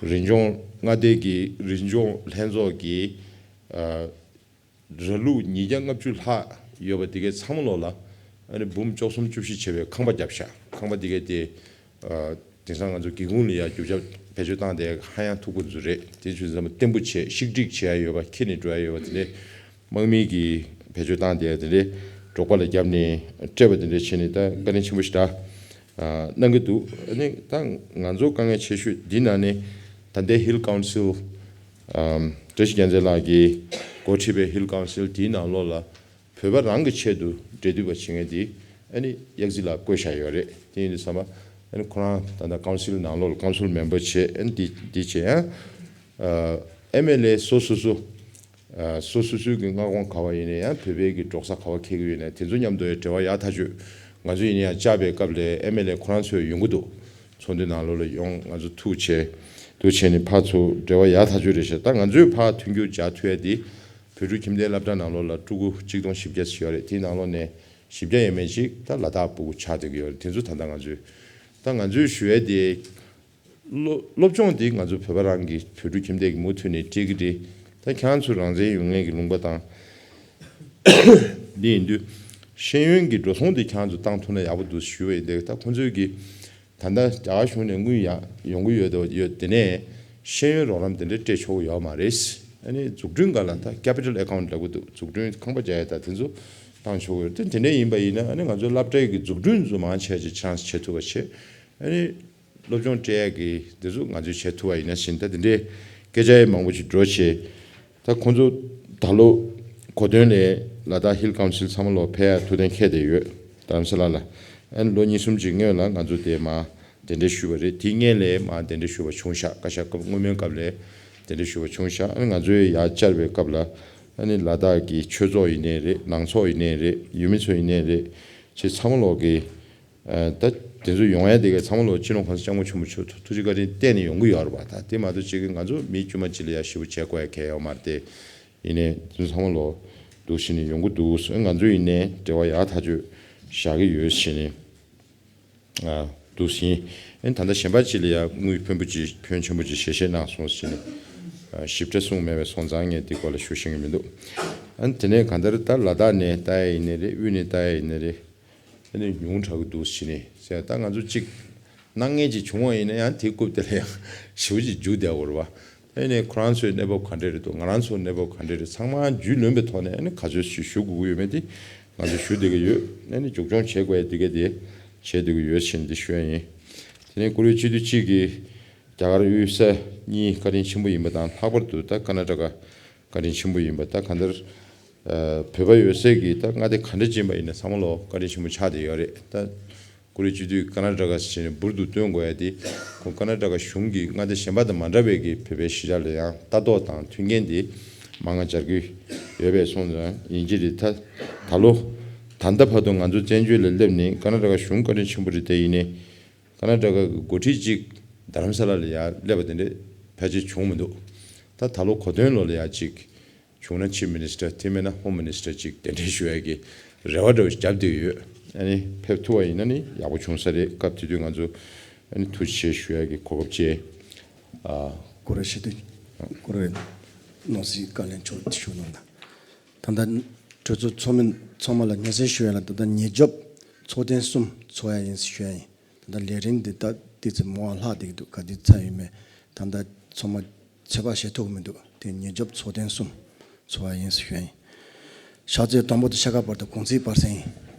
རིག་གཞུང་མངའ་སྡེ་གི་རིག་གཞུང་ལྷན་ཚོགས་ཀྱི་ཨ་ར་ལུག་ཉིས་བརྒྱ་ལྔ་བཅུ་ལྷག་ཡོད་པ་དེ་གའི་ཚང་མ་ལོག་ལ་ཨ་ནི་འབུམ་བཅུ་གསུམ་བཅུ་བཞི་བྱས་པའི་ཁང་པ་བརྒྱབ་ཤག་ཁང་པ་དེ་གའི་དེ་ཨ་དེང་སང་ང་ཚོ་སྒེའུ་ཁུང་ལ་ཡ་རྒྱུ་ཆ་བེད་སྤྱོད་བཏང་དེ་ཧ་ཡང་མཐུག་པོ་ཚོ་རེད། དེ་ཚོ་ཚང་མ་བརྟན་པོ་བྱས་ཤིག་སྒྲིག་བྱེད་ཡ་ཡོད་པ། ཁྱེར་ནས་འགྲོ་ཡ་ཡོད་པ། དེ་འདྲའི་དམག་མི་གིས་བེད་སྤྱོད་བཏང་དེ་དེ་འདྲའི་འབྲོག་པ་ལ་བརྒྱབ་ནས་སྤྲད་པ་དེ་འདྲ་བྱས་ནས་ད་བཀའ་དྲིན་ཆེན་པོ་ཞིག་ད་ཨ་གནང་གི་འདུག་ཨ་ནི་ད་ང་ཚོ་དཀའ་ངལ་ཆེ་ཤོས་འདི་ནང་ནས་ད་ལྟའི་ཧིལ་ཀའུན་སིལ་ཨམ་བཀྲ་ཤིས་རྒྱལ་མཚན་ལགས་ཀྱིས་འགོ་ཁྲིད་པའི་ཧིལ་ཀའུན་སིལ་དེའི་ནང་ལོགས་ལ་བོད་པ་རང་གི་ཆེད་དུ་འབྲེལ་མཐུད་པ་བྱེད་མཁན་དེ་ཨ་ནི་གཡག་རྩེ་ལགས་བསྐོས་བཞག་ཡོད་རེད། དེ་ཡིན་དུས་ཙམ་པ་ཨ་ནི་ཁོ་རང་ད་ལྟ་ཀའུན་སིལ་ནང་ལོགས་ལ་ཀའུན་སིལ་མེམ་བར་བྱས། ཨ་ནི་འདི་འདི་བྱས་ཡང་ཨ་ཨེམ་ཨེལ་ཨེ་སོ་སོ་སོ་ཨ་སོ་སོ་སོའི་གི་མངའ་ཁོངས་ག་བ་ཡིན་ནའི་ཡང་བོད་པའི་གི་འབྲོག་ས་ག་བ་འཁེལ་གི་ཡོད་ནའི་དེ་ཚོ་མཉམ་དུ་འབྲེལ་བ་ཡག་ཐག་ཆོད། ང་ཚོ་ཡིན་ནའི་ཡང་བཅར་བའི་སྐབས་ལ་ཨེམ་ཨེལ་ཨེ་ཁོ་རང་ཚོ་ཡོང་གི་འདུག་ཚོགས་འདུའི་ནང་ལོགས་ལ་ཡོང་། ང་ཚོ་ཐུག་བྱས་འདུག་བྱས་ནས་ཕར་ཚུར་འབྲེལ་བ་ཡག་ཐག་ཆོད་རེད་ཤག་ད་ང་ཚོས་ཕར་མཐུན་འགྱུར་རྒྱག་ཐུབ་ཡ་དེ་བོད་ཕྲུག་ཁྱིམ་སྡེའི་སློབ་གྲྭ་ནང་ལོགས་ལ་ཕྲུ་གུ་གཅིག་སྟོང་བཞི་བརྒྱ་ཙམ་ཡོད་རེད། དེའི་ནང་ལོགས་ནས་བཞི་བརྒྱ་ཡས་མས་ཅིག་ད་ལ་དྭགས་སྤུ་གུ་ཆགས་བསྡད་ཀྱི་ཡོད་རེད། དེ་ཚོ་ད་ལྟ་ང་ཚོས་ད་ང་ཚོས་ཞུ་ཡ་དེ་སློབ་སློབ་སྦྱོང་དེ་ང་ཚོ་བོད་པ་རང་གི་བོད་ཕྲུག་ཁྱིམ་སྡེ་གི་མུ་མཐུད་ནས་སྤྲད་ཀྱི་རེད། ད་ཁྱེད་རང་ཚོ་རང་བཙན་ཡོད་མཁན་གྱི་ལུང་པ་དང་འདི་ཡིན་དུས་ཤེས་ཡོན་གྱི་འགྲོ་སོང་དེ་ཁྱེད་རང་ཚོ་བཏང་ཐུབ་ན་ཡག་པོ་འདུག་ཞུ་བ་ཡིན། དེ་ད་ཁོང་ཚོས་ཀྱི་ད་ལྟ་རྒྱ་གར་གཞུང་ནས་དངུལ་ཡག་ཡོང་གི་ཡོད་དོ་ཡོད། དེ་ནས་ཤེས་ཡོན་རོགས་རམ་དེ་འདྲ་སྤྲད་ཆོག་གི་ཡོད་མ་རེད། ཨ་ནི་འཛུགས་སྐྲུན་སྒང་ལ་ད་ཀེ་པི་ཊལ་ཨེ་ཀའུན་ཊི་ལབ་ཀྱི་འདུག་འཛུགས་སྐྲུན་ཁང་པ་རྒྱག་ཡ་ད་དེ་ཚོ་བཏང་ཆོག་གི་ཡོད། དེ་དེ་འདྲ་ཡིན་པ་ཡིན་ན་ཨ་ནི་ང་ཚོ་སློབ་གྲྭའི་གི་འཛུགས་སྐྲུན་ཚོ་མང་ཆེ་ཆེ་ཆེ་ཆེ་ཐུབ་པ་བྱེད། ཨ་ནི་སློབ་སྦྱོང་སྤྲད་ཡ་གི་དེ་ཚོ་ང་ཚོས་བྱེད་ཐུབ་པ་ཡིན་ན་བཞིན་ད་དེ་འདྲའི་སྐད་ཆ་ཡང་མང་པོ་ཞིག་འགྲོ་བྱས། ད་ཁོང་ཚོ་ད་ལོ་གོ་སྟོན་ལས་ལ་དྭགས་ཧིལ་ཀའུན་སིལ་ཚང་མ་ལོ་ཕེབས་ཡ་ཐུགས་གཏན་འཁེལ་བསྡད་ཡོད། རྡ་རམ་ས་ལ་ལ་ཨ་ནི་ལོ་གཉིས་གསུམ་ཅིག་སྔོན་ལ་ང་ཚོ་དེ་མར་གདན་འདྲེན་ཞུས་པ་རེད། དེའི་སྔོན་ལས་མར་གདན་འདྲེན་ཞུས་པ་བྱུང་ཤག་བཀའ་ཤག་སྐབས་སྔོན་མའི་སྐབས་ལས་གདན་འདྲེན་ཞུས་པ་བྱུང་ཤག་ཨ་ནི་ང་ཚོའི་ཡར་བཅར་བའི་སྐབས་ལ་ཨ་ནི་ལ་དྭགས་ཀྱི་ཆོས་ཚོགས་ཡིན་ནའི་རེད། ནང་ཚོགས་ཡིན་ནའི་རེད། ཡུལ་མི་ཚོ་ཡིན་ནའི་རེད། ཅེས་ཚང་མ་ལོག་གི་ཨ་ད་དེ་ཚོ་ཡོང་ཡ་དེ་གའི་ཚང་མ་ལོ་སྤྱི་ནོར་གོང་ས་སྐྱབས་མགོན་ཆེན་པོ་མཆོག་ཐུགས་རྗེ་བཀའ་དྲིན་བརྟེན་ནས་ཡོང་གི་ཡོད་རེད་པ། ད་དེ་མ་གཏོགས་ཅིག་གི་ང་ཚོ་མི་དཀྱུས་མ་ཅིག་ལ་ཡ་ཞེ་པོ་བྱེད་དགོས་ཡ་གལ་ཡོད་མ་རེད་དེ། ཡིན་ནའི་དེ་ཚོ་ཚང་མ་ལོ་འདུག་བྱས་ནས་ཡོང་གི་འདུག་ང་ཚོ་ཡིན་ནའི་འབྲེལ་བ་ཡག་ཐག་ཆོད་བཞག་གི་ཡོད་བྱས་ནས་ཨ་འདུག་ཟིན། ཨ་ནི་ད་ལྟ་གཞན་པ་ཅིག་ལ་ཡ་དངུལ་ཕོན་པོ་ཅིག་ཕོན་ཆེན་པོ་ཅིག་ཞལ་བཞེས་གནང་སོང་ཟེར་ནས་ཨ་ཞིབ་ཕྲ་གསུངས་མེད་པས་སོང་ཙང་ངས་འདི་སྐོར་ལ་ཞུ་ཤེས་ཀྱི་མི་འདུག་ཨ་ནི་དེ་ནས་གང་ལྟར་ད་ལ་དྭགས་ནས་ལྟ་ཡ་ཡིན་ནའི་རེད། དབུས་ནས་ལྟ་ཡ་ཡིན་ནའི་རེད། ཨ་ནི་ཉུང་དྲགས་ཀྱི་འདུག་ཟེར་ནས་ཟེར། ད་ང་ཚོ་གཅིག་སྣང་ངན་ཅིག་བྱུང་བ་ཡིན་ན་ཡང་དེའི་རྐུབ་དེ་ལ་ཡང་ཞེ་པོ་ཅིག་རྒྱུག་བསྡད་ཡོད་རེད་པ། ཨ་ནི་ཁོ་རང་ཚོའི་གནས་བབ་ག་འདྲ་རེད་འདུག་ང་རང་ཚོའི་གནས་བབ་ག་འདྲ་རེད། ཚང་མ་རྒྱུས་ལོན་པའི་ཐོག་ནས་ཨ་ནི་ག་ཚོད་ཞུ་ཞུ་དགོས་ཀྱི་ཡོད་མེད་དེ་ང་ཚོས་ཞུ་བསྡད་ཀྱི་ཡོད། ཨ་ནི་མཇུག་སྐྱོང་བྱེད་དགོས་ཡ་དེ་ག་དེ་བྱེད་བསྡད་ཀྱི་ཡོད་ཟེར་ནས་འདི་ཞུ་ཡ་ཡིན། དེ་ནས་ཀུ་རེ་སྤྱི་འཐུས་གཅིག་གིས་རྒྱ་གར་དབུས་ས་གཉིས་བཀའ་དྲིན་ཆེན་པོ་ཡིན་པ་དང་། ལྷག་པར་དུ་ད་ཀར་ན་ཊ་ཀ་བཀའ་དྲིན་ཆེན་པོ་ཡིན་པ། ད་གང་ལྟར་ཨ་བོད་པ་ཡོད་སའི་གི་ད་མངའ་སྡེ་ག་འདྲ་ཅིག་ཡིན་པ་ཡིན་ན་ཚང་མ་ལོ་བཀའ་དྲིན་ཆེན་པོ་ཆགས་བསྡད་ཡོད་རེད། ད་ཀུ་རེ་སྤྱི་འཐུས་ཀར་ན་ཊ་ཀ་ཟེར་ནས་འབུར་དུ་བཏོན་དགོས་ཡ་དེ་ཁོང་ཀར་ན་ཊ་ཀ་གཞུང་གི་མངའ་སྡེ་གཞན་པ་དང་མ་འདྲ་བའི་གི་བོད་པའི་གཞིས་ཆགས་ལ་ཡང་ལྟ་རྟོག་དང་མཐུན་རྐྱེན་དེ་མང་ང་སྦྱར་གྱི་ཡོད་པས་སོང་ཙང་ཡིན་གྱི་རེད། ད་ད་ལོ་ད་ལྟ་བར་དུ་ང་ཚོ་བཙན་བྱོལ་ལ་སླེབས་ནས་ཀར་ན་ཊ་ཀ་གཞུང་བཀའ་དྲིན་ཆེན་པོ་རེད། དེ་ཡིན་ནའི་ཀར་ན་ཊ་ཀ་གི་འགོ་ཁྲིད་ཅིག་རྡ་རམ་ས་ལ་ལ་ཡར་སླེབས་པ་དེ་འདྲ་ཕལ་ཆེར་བྱུང་མི་འདུག་ད་ད་ལོ་གོ་སྟོན་ལོ་ལ་ཡར་ཅིག་བྱུང་ན་ཆིབ་མི་ནི་སི་ཊར་དེ་མིན་ན་ཧོམ་མི་ནི་སི་ཊར་ཅིག་གདན་འདྲེན་ཞུ་ཡ་གི་རེ་བ་འདྲ་བོ་ཞིག་བརྒྱབ་བསྡད་ཡོད། ཨ་ནི་ཕེབས་ཐུབ་པ་ཡིན་ན་ནི་ཡག་པོ་བྱུང་ས་རེད། སྐབས་དེ་དུས་ང་ཚོ་ཨ་ནི་ཐུགས་རྗེ་ཆེ་ཞུ་ཡ་གི་གོ་སྐབས་བཅས། ཨ་ཀུ་རེ་ཤི་ཏུ་ཀུ་རེ་ནོར་སྲིད་བཀའ་བློན་མཆོག་ཞུ་གནང་དང་། ད་ལྟ་གྲོས་ཚོགས་ཚོགས་མི་ཚང་མ་ལ་སྙན་སེང་ཞུ་ཡ་ལ་ད་ལྟ་ཉེན་སྐྱོབ་ཚོགས་ཐེངས་གསུམ་ཚོགས་ཡ་ཡིན་ཞུ་ཡ་ཡིན། ད་ལྟ་ལས་རིམ་འདི་ད་ཏི་ཙི་མོ་བ་ལྷག་བསྡད་ཀྱི་འདུག་ག་དུས་ཚར་ཡོད་མེད་ད་ལྟ་ཚང་མ་ཚོད་དཔག་བྱེད་ཐུབ་ཀྱི་མི་འདུག་དེ་ཉེན་སྐྱོབ་ཚོགས་ཐེངས་གསུམ་ཚོགས་པ་ཡིན་ཟེར་ཞུ་ཡ་ཡིན། ཕྱག་ཚོད་དང་པོ་དང་ཕྱེད་ཀ་བར་དུ་གུང་ཚིགས་བར་གསེང་ཡིན།